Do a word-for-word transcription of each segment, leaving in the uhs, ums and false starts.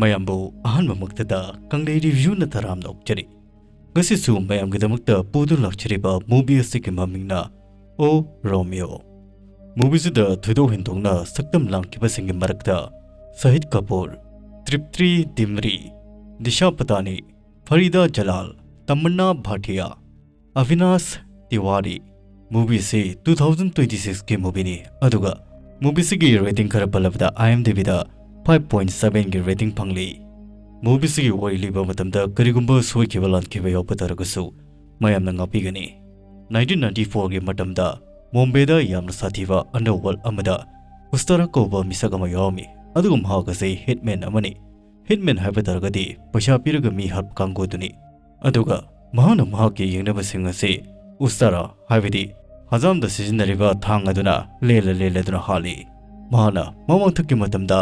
ꯃꯌꯥꯝꯕꯨ ꯑꯍꯥꯟꯕꯃꯛꯇꯗ ꯀꯪꯂꯩ ꯔꯤꯚ꯭ꯌꯨꯅ ꯇꯔꯥꯝꯅ ꯑꯣꯛꯆꯔꯤ꯫ ꯉꯁꯤꯁꯨ ꯃꯌꯥꯝꯒꯤꯗꯃꯛꯇ ꯄꯨꯗꯨꯅ ꯂꯥꯛꯆꯔꯤꯕ movie ꯑꯁꯤꯒꯤ ꯃꯃꯤꯡꯅ ꯑꯣ ꯔꯣꯃꯤꯌꯣ꯫ Movieꯁꯤꯗ ꯊꯣꯏꯗꯣꯛ ꯍꯦꯟꯗꯣꯛꯅ ꯁꯛꯇꯝ ꯂꯥꯡꯈꯤꯕꯁꯤꯡꯒꯤ ꯃꯔꯛꯇ ꯁꯍꯤꯗ Kapoor, ꯇ꯭ꯔꯤꯞꯇ꯭ꯔꯤ ꯗꯤꯝꯔꯤ, Disha ꯄꯇꯥꯅꯤ, ꯐꯔꯤꯗꯥ Jalal, ꯇꯃꯟꯅꯥ ꯚꯥꯇꯤꯌꯥ, ꯑꯚꯤꯅꯥꯁ ꯇꯤꯋꯥꯔꯤ꯫ Movieꯁꯤ two thousand twenty sixꯀꯤ movieꯅꯤ, ꯑꯗꯨꯒ movieꯁꯤꯒꯤ rating ꯈꯔ ꯄꯜꯂꯕꯗ IMDbꯗ five point sevenꯒꯤ rating ꯐꯪꯂꯤ꯫ Movieꯁꯤꯒꯤ ꯋꯥꯔꯤ ꯂꯤꯕ ꯃꯇꯝꯗ ꯀꯔꯤꯒꯨꯝꯕ ꯁꯣꯏꯈꯤꯕ ꯂꯥꯟꯈꯤꯕ ꯌꯥꯎꯕ ꯇꯥꯔꯒꯁꯨ ꯃꯌꯥꯝꯅ ꯉꯥꯛꯄꯤꯒꯅꯤ꯫ Nineteen ninety fourꯒꯤ ꯃꯇꯝꯗ ꯃꯣꯝꯕꯦꯗ ꯌꯥꯝꯅ ꯁꯥꯊꯤꯕ underworld ꯑꯃꯗ ꯎꯁꯇꯥꯔꯥ ꯀꯧꯕ ꯃꯤꯁꯛ ꯑꯃ ꯌꯥꯎꯔꯝꯃꯤ, ꯑꯗꯨꯒ ꯃꯍꯥꯛ ꯑꯁꯤ hitman ꯑꯃꯅꯤ꯫ Hitman ꯍꯥꯏꯕ ꯇꯥꯔꯒꯗꯤ ꯄꯩꯁꯥ ꯄꯤꯔꯒ ꯃꯤ ꯍꯥꯠꯄ ꯀꯥꯡꯕꯨꯗꯨꯅꯤ꯫ ꯑꯗꯨꯒ ꯃꯍꯥꯛꯅ ꯃꯍꯥꯛꯀꯤ ꯌꯦꯛꯅꯕꯁꯤꯡ ꯑꯁꯤ ꯎꯁꯇꯥꯔꯥ, ꯍꯥꯏꯕꯗꯤ ꯍꯖꯥꯝꯗ ꯁꯤꯖꯤꯟꯅꯔꯤꯕ ꯊꯥꯡ ꯑꯗꯨꯅ ꯂꯦꯜꯂ ꯂꯦꯜꯂꯗꯨꯅ ꯍꯥꯠꯂꯤ꯫ ꯃꯍꯥꯛꯅ ꯃꯃꯥꯡꯊꯛꯀꯤ ꯃꯇꯝꯗ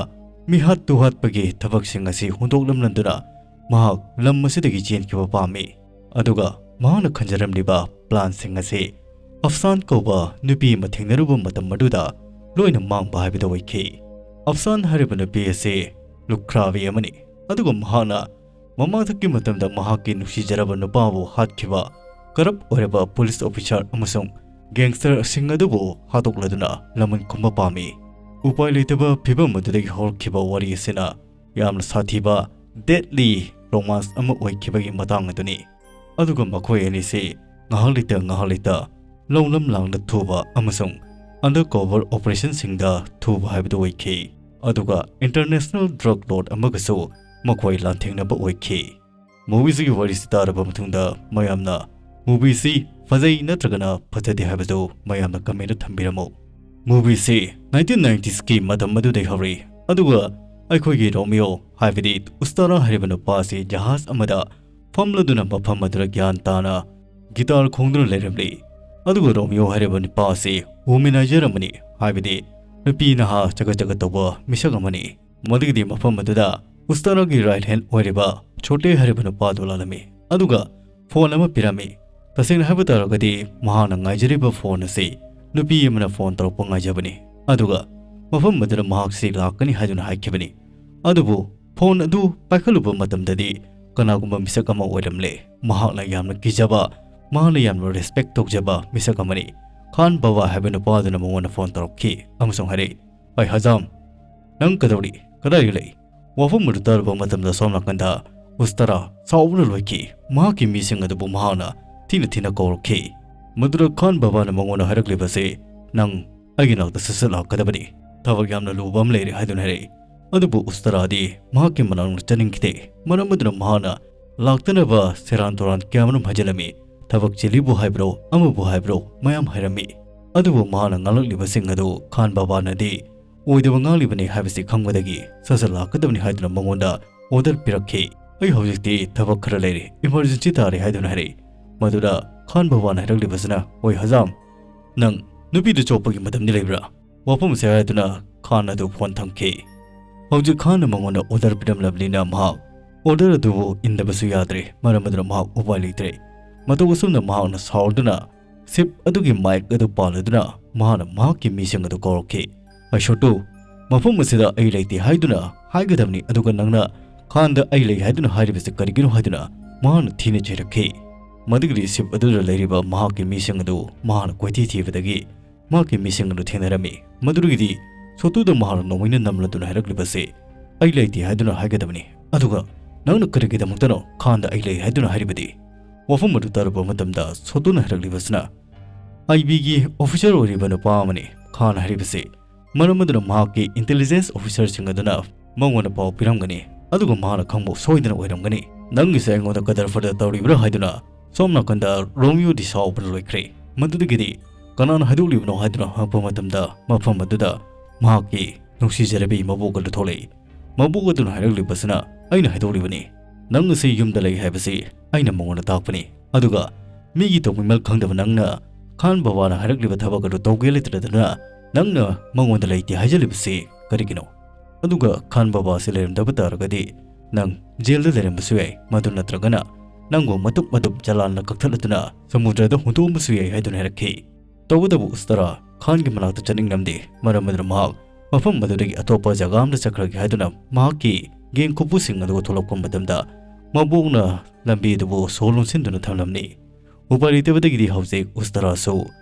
ꯃꯤꯍꯥꯠ ꯇꯨꯍꯥꯠꯄꯒꯤ ꯊꯕꯛꯁꯤꯡ ꯑꯁꯤ ꯍꯨꯟꯗꯣꯛꯂꯝꯂꯗꯨꯅ ꯃꯍꯥꯛ ꯂꯝ ꯑꯁꯤꯗꯒꯤ ꯆꯦꯟꯈꯤꯕ ꯄꯥꯝꯃꯤ꯫ ꯑꯗꯨꯒ ꯃꯍꯥꯛꯅ ꯈꯟꯖꯔꯝꯂꯤꯕ planꯁꯤꯡ ꯑꯁꯤ ꯑꯐꯁꯥꯟ ꯀꯧꯕ ꯅꯨꯄꯤ ꯑꯃ ꯊꯦꯡꯅꯔꯨꯕ ꯃꯇꯝ ꯑꯗꯨꯗ ꯂꯣꯏꯅ ꯃꯥꯡꯕ ꯍꯥꯏꯕꯗꯨ ꯑꯣꯏꯈꯤ꯫ ꯑꯐꯁꯥꯟ ꯍꯥꯏꯔꯤꯕ ꯅꯨꯄꯤ ꯑꯁꯤ ꯂꯨꯈ꯭ꯔꯥꯕꯤ ꯑꯃꯅꯤ, ꯑꯗꯨꯒ ꯃꯍꯥꯛꯅ ꯃꯃꯥꯡꯊꯛꯀꯤ ꯃꯇꯝꯗ ꯃꯍꯥꯛꯀꯤ ꯅꯨꯡꯁꯤꯖꯔꯕ ꯅꯨꯄꯥꯕꯨ ꯍꯥꯠꯈꯤꯕ corrupt ꯑꯣꯏꯔꯕ police officer ꯑꯃꯁꯨꯡ gangsterꯁꯤꯡ ꯑꯗꯨꯕꯨ ꯍꯥꯠꯇꯣꯛꯂꯗꯨꯅ ꯂꯃꯟ ꯈꯨꯝꯕ ꯄꯥꯝꯃꯤ꯫ ꯎꯄꯥꯏ ꯂꯩꯇꯕ ꯐꯤꯚꯝ ꯑꯗꯨꯗꯒꯤ ꯍꯧꯔꯛꯈꯤꯕ ꯋꯥꯔꯤ ꯑꯁꯤꯅ ꯌꯥꯝꯅ ꯁꯥꯊꯤꯕ deadly romance ꯑꯃ ꯑꯣꯏꯈꯤꯕꯒꯤ ꯃꯇꯥꯡ ꯑꯗꯨꯅꯤ꯫ ꯑꯗꯨꯒ ꯃꯈꯣꯏ ꯑꯅꯤꯁꯤ ꯉꯥꯏꯍꯥꯛ ꯂꯩꯇ ꯉꯥꯏꯍꯥꯛ ꯂꯩꯇ ꯂꯧꯅꯝ ꯂꯥꯡꯅ ꯊꯨꯕ ꯑꯃꯁꯨꯡ undercover operationꯁꯤꯡꯗ ꯊꯨꯕ ꯍꯥꯏꯕꯗꯨ ꯑꯣꯏꯈꯤ꯫ ꯑꯗꯨꯒ international drug lord ꯑꯃꯒꯁꯨ ꯃꯈꯣꯏ ꯂꯥꯟꯊꯦꯡꯅꯕ ꯑꯣꯏꯈꯤ꯫ Movieꯁꯤꯒꯤ ꯋꯥꯔꯤꯁꯤ ꯇꯥꯔꯕ ꯃꯇꯨꯡꯗ ꯃꯌꯥꯝꯅ movieꯁꯤ ꯐꯖꯩ ꯅꯠꯇ꯭ꯔꯒꯅ ꯐꯖꯗꯦ ꯍꯥꯏꯕꯗꯨ ꯃꯌꯥꯝꯅ commentꯇ ꯊꯝꯕꯤꯔꯝꯃꯨ꯫ Movieꯁꯤ nineteen ninetiesꯀꯤ ꯃꯇꯝ ꯑꯗꯨꯗꯩ ꯍꯧꯔꯤ, ꯑꯗꯨꯒ ꯑꯩꯈꯣꯏꯒꯤ ꯔꯣꯃꯤꯌꯣ, ꯍꯥꯏꯕꯗꯤ ꯎꯁꯇꯥꯔꯥ ꯍꯥꯏꯔꯤꯕ ꯅꯨꯄꯥ ꯑꯁꯤ ꯖꯍꯥꯖ ꯑꯃꯗ ꯐꯝꯂꯗꯨꯅ ꯃꯐꯝ ꯑꯗꯨꯗ ꯒ꯭ꯌꯥꯟ ꯇꯥꯅ guitar ꯈꯣꯡꯗꯨꯅ ꯂꯩꯔꯝꯂꯤ꯫ ꯑꯗꯨꯒ ꯔꯣꯃꯤꯌꯣ ꯍꯥꯏꯔꯤꯕ ꯅꯨꯄꯥ ꯑꯁꯤ womanizer ꯑꯃꯅꯤ, ꯍꯥꯏꯕꯗꯤ ꯅꯨꯄꯤ ꯅꯍꯥ ꯆꯒꯠ ꯆꯒꯠ ꯇꯧꯕ ꯃꯤꯁꯛ ꯑꯃꯅꯤ꯫ ꯃꯗꯨꯒꯤꯗꯤ ꯃꯐꯝ ꯑꯗꯨꯗ ꯎꯁꯇꯥꯔꯥꯒꯤ right hand ꯑꯣꯏꯔꯤꯕ ꯁꯣꯇꯦ ꯍꯥꯏꯔꯤꯕ ꯅꯨꯄꯥꯗꯨ ꯂꯥꯛꯂꯝꯃꯤ, ꯑꯗꯨꯒ phone ꯑꯃ ꯄꯤꯔꯝꯃꯤ꯫ ꯇꯁꯦꯡꯅ ꯍꯥꯏꯕ ꯇꯥꯔꯒꯗꯤ ꯃꯍꯥꯛꯅ ꯉꯥꯏꯖꯔꯤꯕ phone ꯑꯁꯤ ꯅꯨꯄꯤ ꯑꯃꯅ phone ꯇꯧꯔꯛꯄ ꯉꯥꯏꯖꯕꯅꯤ, ꯑꯗꯨꯒ ꯃꯐꯝ ꯑꯗꯨꯗ ꯃꯍꯥꯛꯁꯤ ꯂꯥꯛꯀꯅꯤ ꯍꯥꯏꯗꯨꯅ ꯍꯥꯏꯈꯤꯕꯅꯤ꯫ ꯑꯗꯨꯕꯨ ꯐꯣꯟ ꯑꯗꯨ ꯄꯥꯏꯈꯠꯂꯨꯕ ꯃꯇꯝꯗꯗꯤ ꯀꯅꯥꯒꯨꯝꯕ ꯃꯤꯁꯛ ꯑꯃ ꯑꯣꯏꯔꯝꯂꯦ꯫ ꯃꯍꯥꯛꯅ ꯌꯥꯝꯅ ꯀꯤꯖꯕ, ꯃꯍꯥꯛꯅ ꯌꯥꯝꯅ ꯔꯦꯁꯄꯦꯛ ꯇꯧꯖꯕ ꯃꯤꯁꯛ ꯑꯃꯅꯤ꯫ ꯈꯥꯟ ꯕꯕꯥ ꯍꯥꯏꯕ ꯅꯨꯄꯥ ꯑꯗꯨꯅ ꯃꯉꯣꯟꯗ ꯐꯣꯟ ꯇꯧꯔꯛꯈꯤ ꯑꯃꯁꯨꯡ ꯍꯥꯏꯔꯛꯏ, "ꯑꯩ ꯍꯖꯥꯝ, ꯅꯪ ꯀꯗꯧꯔꯤ? ꯀꯗꯥꯏꯗ ꯂꯩ?" ꯋꯥꯐꯝ ꯑꯗꯨ ꯇꯥꯔꯨꯕ ꯃꯇꯝꯗ ꯁꯣꯝ ꯅꯥꯀꯟꯗ ꯎꯁꯇꯔꯥ ꯁꯥꯎꯕꯅ ꯂꯣꯏꯈꯤ꯫ ꯃꯍꯥꯛꯀꯤ ꯃꯤꯁꯤꯡ ꯑꯗꯨꯕꯨ ꯃꯍꯥꯛꯅ ꯊꯤꯅ ꯊꯤꯅ ꯀꯧꯔꯛꯈꯤ꯫ ꯃꯗꯨꯗ ꯈꯥꯟ ꯕꯕꯥꯅ ꯃꯉꯣꯟꯗ ꯍꯥꯏꯔꯛꯂꯤꯕꯁꯤ, "ꯅꯪ ꯑꯩꯒꯤ ꯅꯥꯛꯇ ꯁꯠ ꯁꯠ ꯂꯥꯛꯀꯗꯕꯅꯤ꯫ ꯊꯕꯛ ꯌꯥꯝꯅ ꯂꯨꯕ ꯑꯃ ꯂꯩꯔꯦ" ꯍꯥꯏꯗꯨꯅ ꯍꯥꯏꯔꯛꯏ꯫ ꯑꯗꯨꯕꯨ ꯎꯁꯇꯔꯥꯗꯤ ꯃꯍꯥꯛꯀꯤ ꯃꯅꯥꯛꯅ ꯆꯠꯅꯤꯡꯈꯤꯗꯦ꯫ ꯃꯔꯝ ꯑꯗꯨꯅ ꯃꯍꯥꯛꯅ ꯂꯥꯛꯇꯅꯕ ꯁꯦꯔꯥꯟ ꯇꯨꯔꯥꯟ ꯀꯌꯥꯃꯔꯨꯝ ꯍꯥꯏꯖꯤꯜꯂꯝꯃꯤ꯫ ꯊꯕꯛ ꯆꯤꯜꯂꯤꯕꯨ ꯍꯥꯏꯕ꯭ꯔꯣ, ꯑꯃꯕꯨ ꯍꯥꯏꯕ꯭ꯔꯣ, ꯃꯌꯥꯝ ꯍꯥꯏꯔꯝꯃꯤ꯫ ꯑꯗꯨꯕꯨ ꯃꯍꯥꯛꯅ ꯉꯥꯡꯂꯛꯂꯤꯕꯁꯤꯡ ꯑꯗꯨ ꯈꯥꯟ ꯕꯕꯥꯅꯗꯤ ꯑꯣꯏꯗꯕ ꯉꯥꯡꯂꯤꯕꯅꯤ ꯍꯥꯏꯕꯁꯤ ꯈꯪꯕꯗꯒꯤ ꯁꯠ ꯁꯠ ꯂꯥꯛꯀꯗꯕꯅꯤ ꯍꯥꯏꯗꯨꯅ ꯃꯉꯣꯟꯗ ꯑꯣꯔꯗꯔ ꯄꯤꯔꯛꯈꯤ꯫ "ꯑꯩ ꯍꯧꯖꯤꯛꯇꯤ ꯊꯕꯛ ꯈꯔ ꯂꯩꯔꯦ, ꯏꯃꯔꯖꯦꯟꯁꯤ ꯇꯥꯔꯦ" ꯍꯥꯏꯗꯨꯅ ꯍꯥꯏꯔꯛꯏ꯫ ꯃꯗꯨꯗ ꯈꯥꯟ ꯕꯕꯥꯅ ꯍꯥꯏꯔꯛꯂꯤꯕꯁꯤꯅ, "ꯑꯣꯏ ꯍꯖꯥꯝ, ꯅꯪ ꯅꯨꯄꯤꯗꯨ ꯆꯣꯞꯄꯒꯤ ꯃꯇꯝꯗꯤ ꯂꯩꯕ꯭ꯔꯥ?" ꯋꯥꯐꯝ ꯑꯁꯤ ꯍꯥꯏꯗꯨꯅ ꯈꯥꯟ ꯑꯗꯨ ꯐꯣꯟ ꯊꯝꯈꯤ꯫ ꯍꯧꯖꯤꯛ ꯈꯥꯟꯅ ꯃꯉꯣꯟꯗ ꯑꯣꯔꯗꯔ ꯄꯤꯔꯝꯂꯕꯅꯤꯅ ꯃꯍꯥꯛ ꯑꯣꯔꯗꯔ ꯑꯗꯨꯕꯨ ꯏꯟꯗꯕꯁꯨ ꯌꯥꯗ꯭ꯔꯦ꯫ ꯃꯔꯝ ꯑꯗꯨꯅ ꯃꯍꯥꯛ ꯎꯄꯥꯏ ꯂꯩꯇ꯭ꯔꯦ꯫ ꯃꯇꯧ ꯑꯁꯨꯝꯅ ꯃꯍꯥꯛꯅ ꯁꯥꯎꯔꯗꯨꯅ ꯁꯤꯞ ꯑꯗꯨꯒꯤ ꯃꯥꯏꯛ ꯑꯗꯨ ꯄꯥꯜꯂꯗꯨꯅ ꯃꯍꯥꯛꯅ ꯃꯍꯥꯛꯀꯤ ꯃꯤꯁꯤꯡ ꯑꯗꯨ ꯀꯧꯔꯛꯈꯤ꯫ "ꯑꯩ ꯁꯣꯇꯨ, ꯃꯐꯝ ꯑꯁꯤꯗ ꯑꯩ ꯂꯩꯇꯦ ꯍꯥꯏꯗꯨꯅ ꯍꯥꯏꯒꯗꯕꯅꯤ, ꯑꯗꯨꯒ ꯅꯪꯅ ꯈꯥꯟꯗ ꯑꯩ ꯂꯩ ꯍꯥꯏꯗꯨꯅ ꯍꯥꯏꯔꯤꯕꯁꯤ ꯀꯔꯤꯒꯤꯅꯣ?" ꯍꯥꯏꯗꯨꯅ ꯃꯍꯥꯛꯅ ꯊꯤꯅ ꯆꯩꯔꯛꯈꯤ꯫ ꯃꯗꯨꯒꯤꯗꯤ ꯁꯤꯞ ꯑꯗꯨꯗ ꯂꯩꯔꯤꯕ ꯃꯍꯥꯛꯀꯤ ꯃꯤꯁꯤꯡ ꯑꯗꯨ ꯃꯍꯥꯛꯅ ꯀꯣꯏꯊꯤ ꯊꯤꯕꯗꯒꯤ ꯃꯍꯥꯛꯀꯤ ꯃꯤꯁꯤꯡ ꯑꯗꯨ ꯊꯦꯡꯅꯔꯝꯃꯤ꯫ ꯃꯗꯨꯗꯒꯤꯗꯤ ꯁꯣꯇꯨꯗ ꯃꯍꯥꯛꯅ ꯅꯣꯡꯃꯩꯅ ꯅꯝꯂꯗꯨꯅ ꯍꯥꯏꯔꯛꯂꯤꯕꯁꯤ, "ꯑꯩ ꯂꯩꯇꯦ ꯍꯥꯏꯗꯨꯅ ꯍꯥꯏꯒꯗꯕꯅꯤ, ꯑꯗꯨꯒ ꯅꯪꯅ ꯀꯔꯤꯒꯤꯗꯃꯛꯇꯅꯣ ꯈꯥꯟꯗ ꯑꯩ ꯂꯩ ꯍꯥꯏꯗꯨꯅ ꯍꯥꯏꯔꯤꯕꯗꯤ?" ꯋꯥꯐꯝ ꯑꯗꯨ ꯇꯥꯔꯨꯕ ꯃꯇꯝꯗ ꯁꯣꯇꯨꯅ ꯍꯥꯏꯔꯛꯂꯤꯕꯁꯤꯅ, "ꯑꯥꯏ ꯕꯤꯒꯤ ꯑꯣꯐꯤꯁꯔ ꯑꯣꯏꯔꯤꯕ ꯅꯨꯄꯥ ꯑꯃꯅꯤ ꯈꯥꯟ ꯍꯥꯏꯔꯤꯕꯁꯤ꯫ ꯃꯔꯝ ꯑꯗꯨꯅ ꯃꯍꯥꯛꯀꯤ ꯏꯟꯇꯦꯂꯤꯖꯦꯟꯁ ꯑꯣꯐꯤꯁꯔꯁꯤꯡ ꯑꯗꯨꯅ ꯃꯉꯣꯟꯗ ꯄꯥꯎ ꯄꯤꯔꯝꯒꯅꯤ, ꯑꯗꯨꯒ ꯃꯍꯥꯛꯅ ꯈꯪꯕ ꯁꯣꯏꯗꯅ ꯑꯣꯏꯔꯝꯒꯅꯤ꯫ ꯅꯪꯒꯤꯁꯦ ꯑꯩꯉꯣꯟꯗ ꯀꯗꯔ ꯐꯗꯔ ꯇꯧꯔꯤꯕ꯭ꯔꯥ?" ꯍꯥꯏꯗꯨꯅ ꯁꯣꯝ ꯅꯥꯀꯟꯗ ꯔꯣꯃꯤꯌꯣꯗꯤ ꯁꯥꯎꯕꯅ ꯂꯣꯏꯈ꯭ꯔꯦ꯫ ꯃꯗꯨꯗꯒꯤꯗꯤ ꯀꯅꯥꯅ ꯍꯥꯏꯗꯣꯛꯂꯤꯕꯅꯣ ꯍꯥꯏꯗꯨꯅ ꯍꯪꯉꯛꯄ ꯃꯇꯝꯗ ꯃꯐꯝ ꯑꯗꯨꯗ ꯃꯍꯥꯛꯀꯤ ꯅꯨꯡꯁꯤꯖꯔꯕꯤ ꯃꯕꯣꯛ ꯑꯗꯨ ꯊꯣꯛꯂꯛꯏ꯫ ꯃꯕꯣꯛ ꯑꯗꯨꯅ ꯍꯥꯏꯔꯛꯂꯤꯕꯁꯤꯅ, "ꯑꯩꯅ ꯍꯥꯏꯗꯣꯛꯂꯤꯕꯅꯤ, ꯅꯪ ꯑꯁꯤ ꯌꯨꯝꯗ ꯂꯩ ꯍꯥꯏꯕꯁꯤ ꯑꯩꯅ ꯃꯉꯣꯟꯗ ꯇꯥꯛꯄꯅꯤ꯫ ꯑꯗꯨꯒ ꯃꯤꯒꯤ ꯇꯧꯕꯤꯃꯜ ꯈꯪꯗꯕ ꯅꯪꯅ ꯈꯥꯟ ꯕꯕꯥꯅ ꯍꯥꯏꯔꯛꯂꯤꯕ ꯊꯕꯛ ꯑꯗꯨ ꯇꯧꯒꯦ ꯂꯩꯇꯗꯅ ꯅꯪꯅ ꯃꯉꯣꯟꯗ ꯂꯩꯇꯦ ꯍꯥꯏꯖꯜꯂꯤꯕꯁꯤ ꯀꯔꯤꯒꯤꯅꯣ? ꯑꯗꯨꯒ ꯈꯥꯟ ꯕꯕꯥ ꯑꯁꯤ ꯂꯩꯔꯝꯗꯕ ꯇꯥꯔꯒꯗꯤ ꯅꯪ ꯖꯦꯜꯗ ꯂꯩꯔꯝꯕꯁꯨ ꯌꯥꯏ, ꯃꯗꯨ ꯅꯠꯇ꯭ꯔꯒꯅ ꯅꯪꯕꯨ ꯃꯇꯨꯞ ꯃꯇꯨꯞ ꯖꯂꯥꯟꯅ ꯀꯛꯊꯠꯂꯗꯨꯅ ꯁꯃꯨꯗ꯭ꯔꯗ ꯍꯨꯟꯗꯣꯛꯑꯝꯕꯁꯨ ꯌꯥꯏ" ꯍꯥꯏꯗꯨꯅ ꯍꯥꯏꯔꯛꯈꯤ꯫ ꯇꯧꯕꯇꯕꯨ ꯎꯁꯇꯔꯥ ꯈꯥꯟꯒꯤ ꯃꯅꯥꯛꯇ ꯆꯠꯅꯤꯡꯂꯝꯗꯦ, ꯃꯔꯝ ꯑꯗꯨꯅ ꯃꯍꯥꯛ ꯃꯐꯝ ꯑꯗꯨꯗꯒꯤ ꯑꯇꯣꯞꯄ ꯖꯒꯥ ꯑꯃꯗ ꯆꯠꯈ꯭ꯔꯒꯦ ꯍꯥꯏꯗꯨꯅ ꯃꯍꯥꯛꯀꯤ ꯒꯦꯡ ꯈꯨꯄꯨꯁꯤꯡ ꯑꯗꯨꯒ ꯊꯣꯛꯂꯛꯄ ꯃꯇꯝꯗ ꯃꯕꯣꯛꯅ ꯂꯝꯕꯤ ꯑꯗꯨꯕꯨ ꯁꯣ ꯂꯣꯟꯁꯤꯟꯗꯨꯅ ꯊꯝꯂꯝꯂꯤ꯫ ꯎꯄꯥꯏ ꯂꯩꯇꯕꯗꯒꯤꯗꯤ ꯍꯧꯖꯤꯛ ꯎꯁꯇꯔꯥꯁꯨ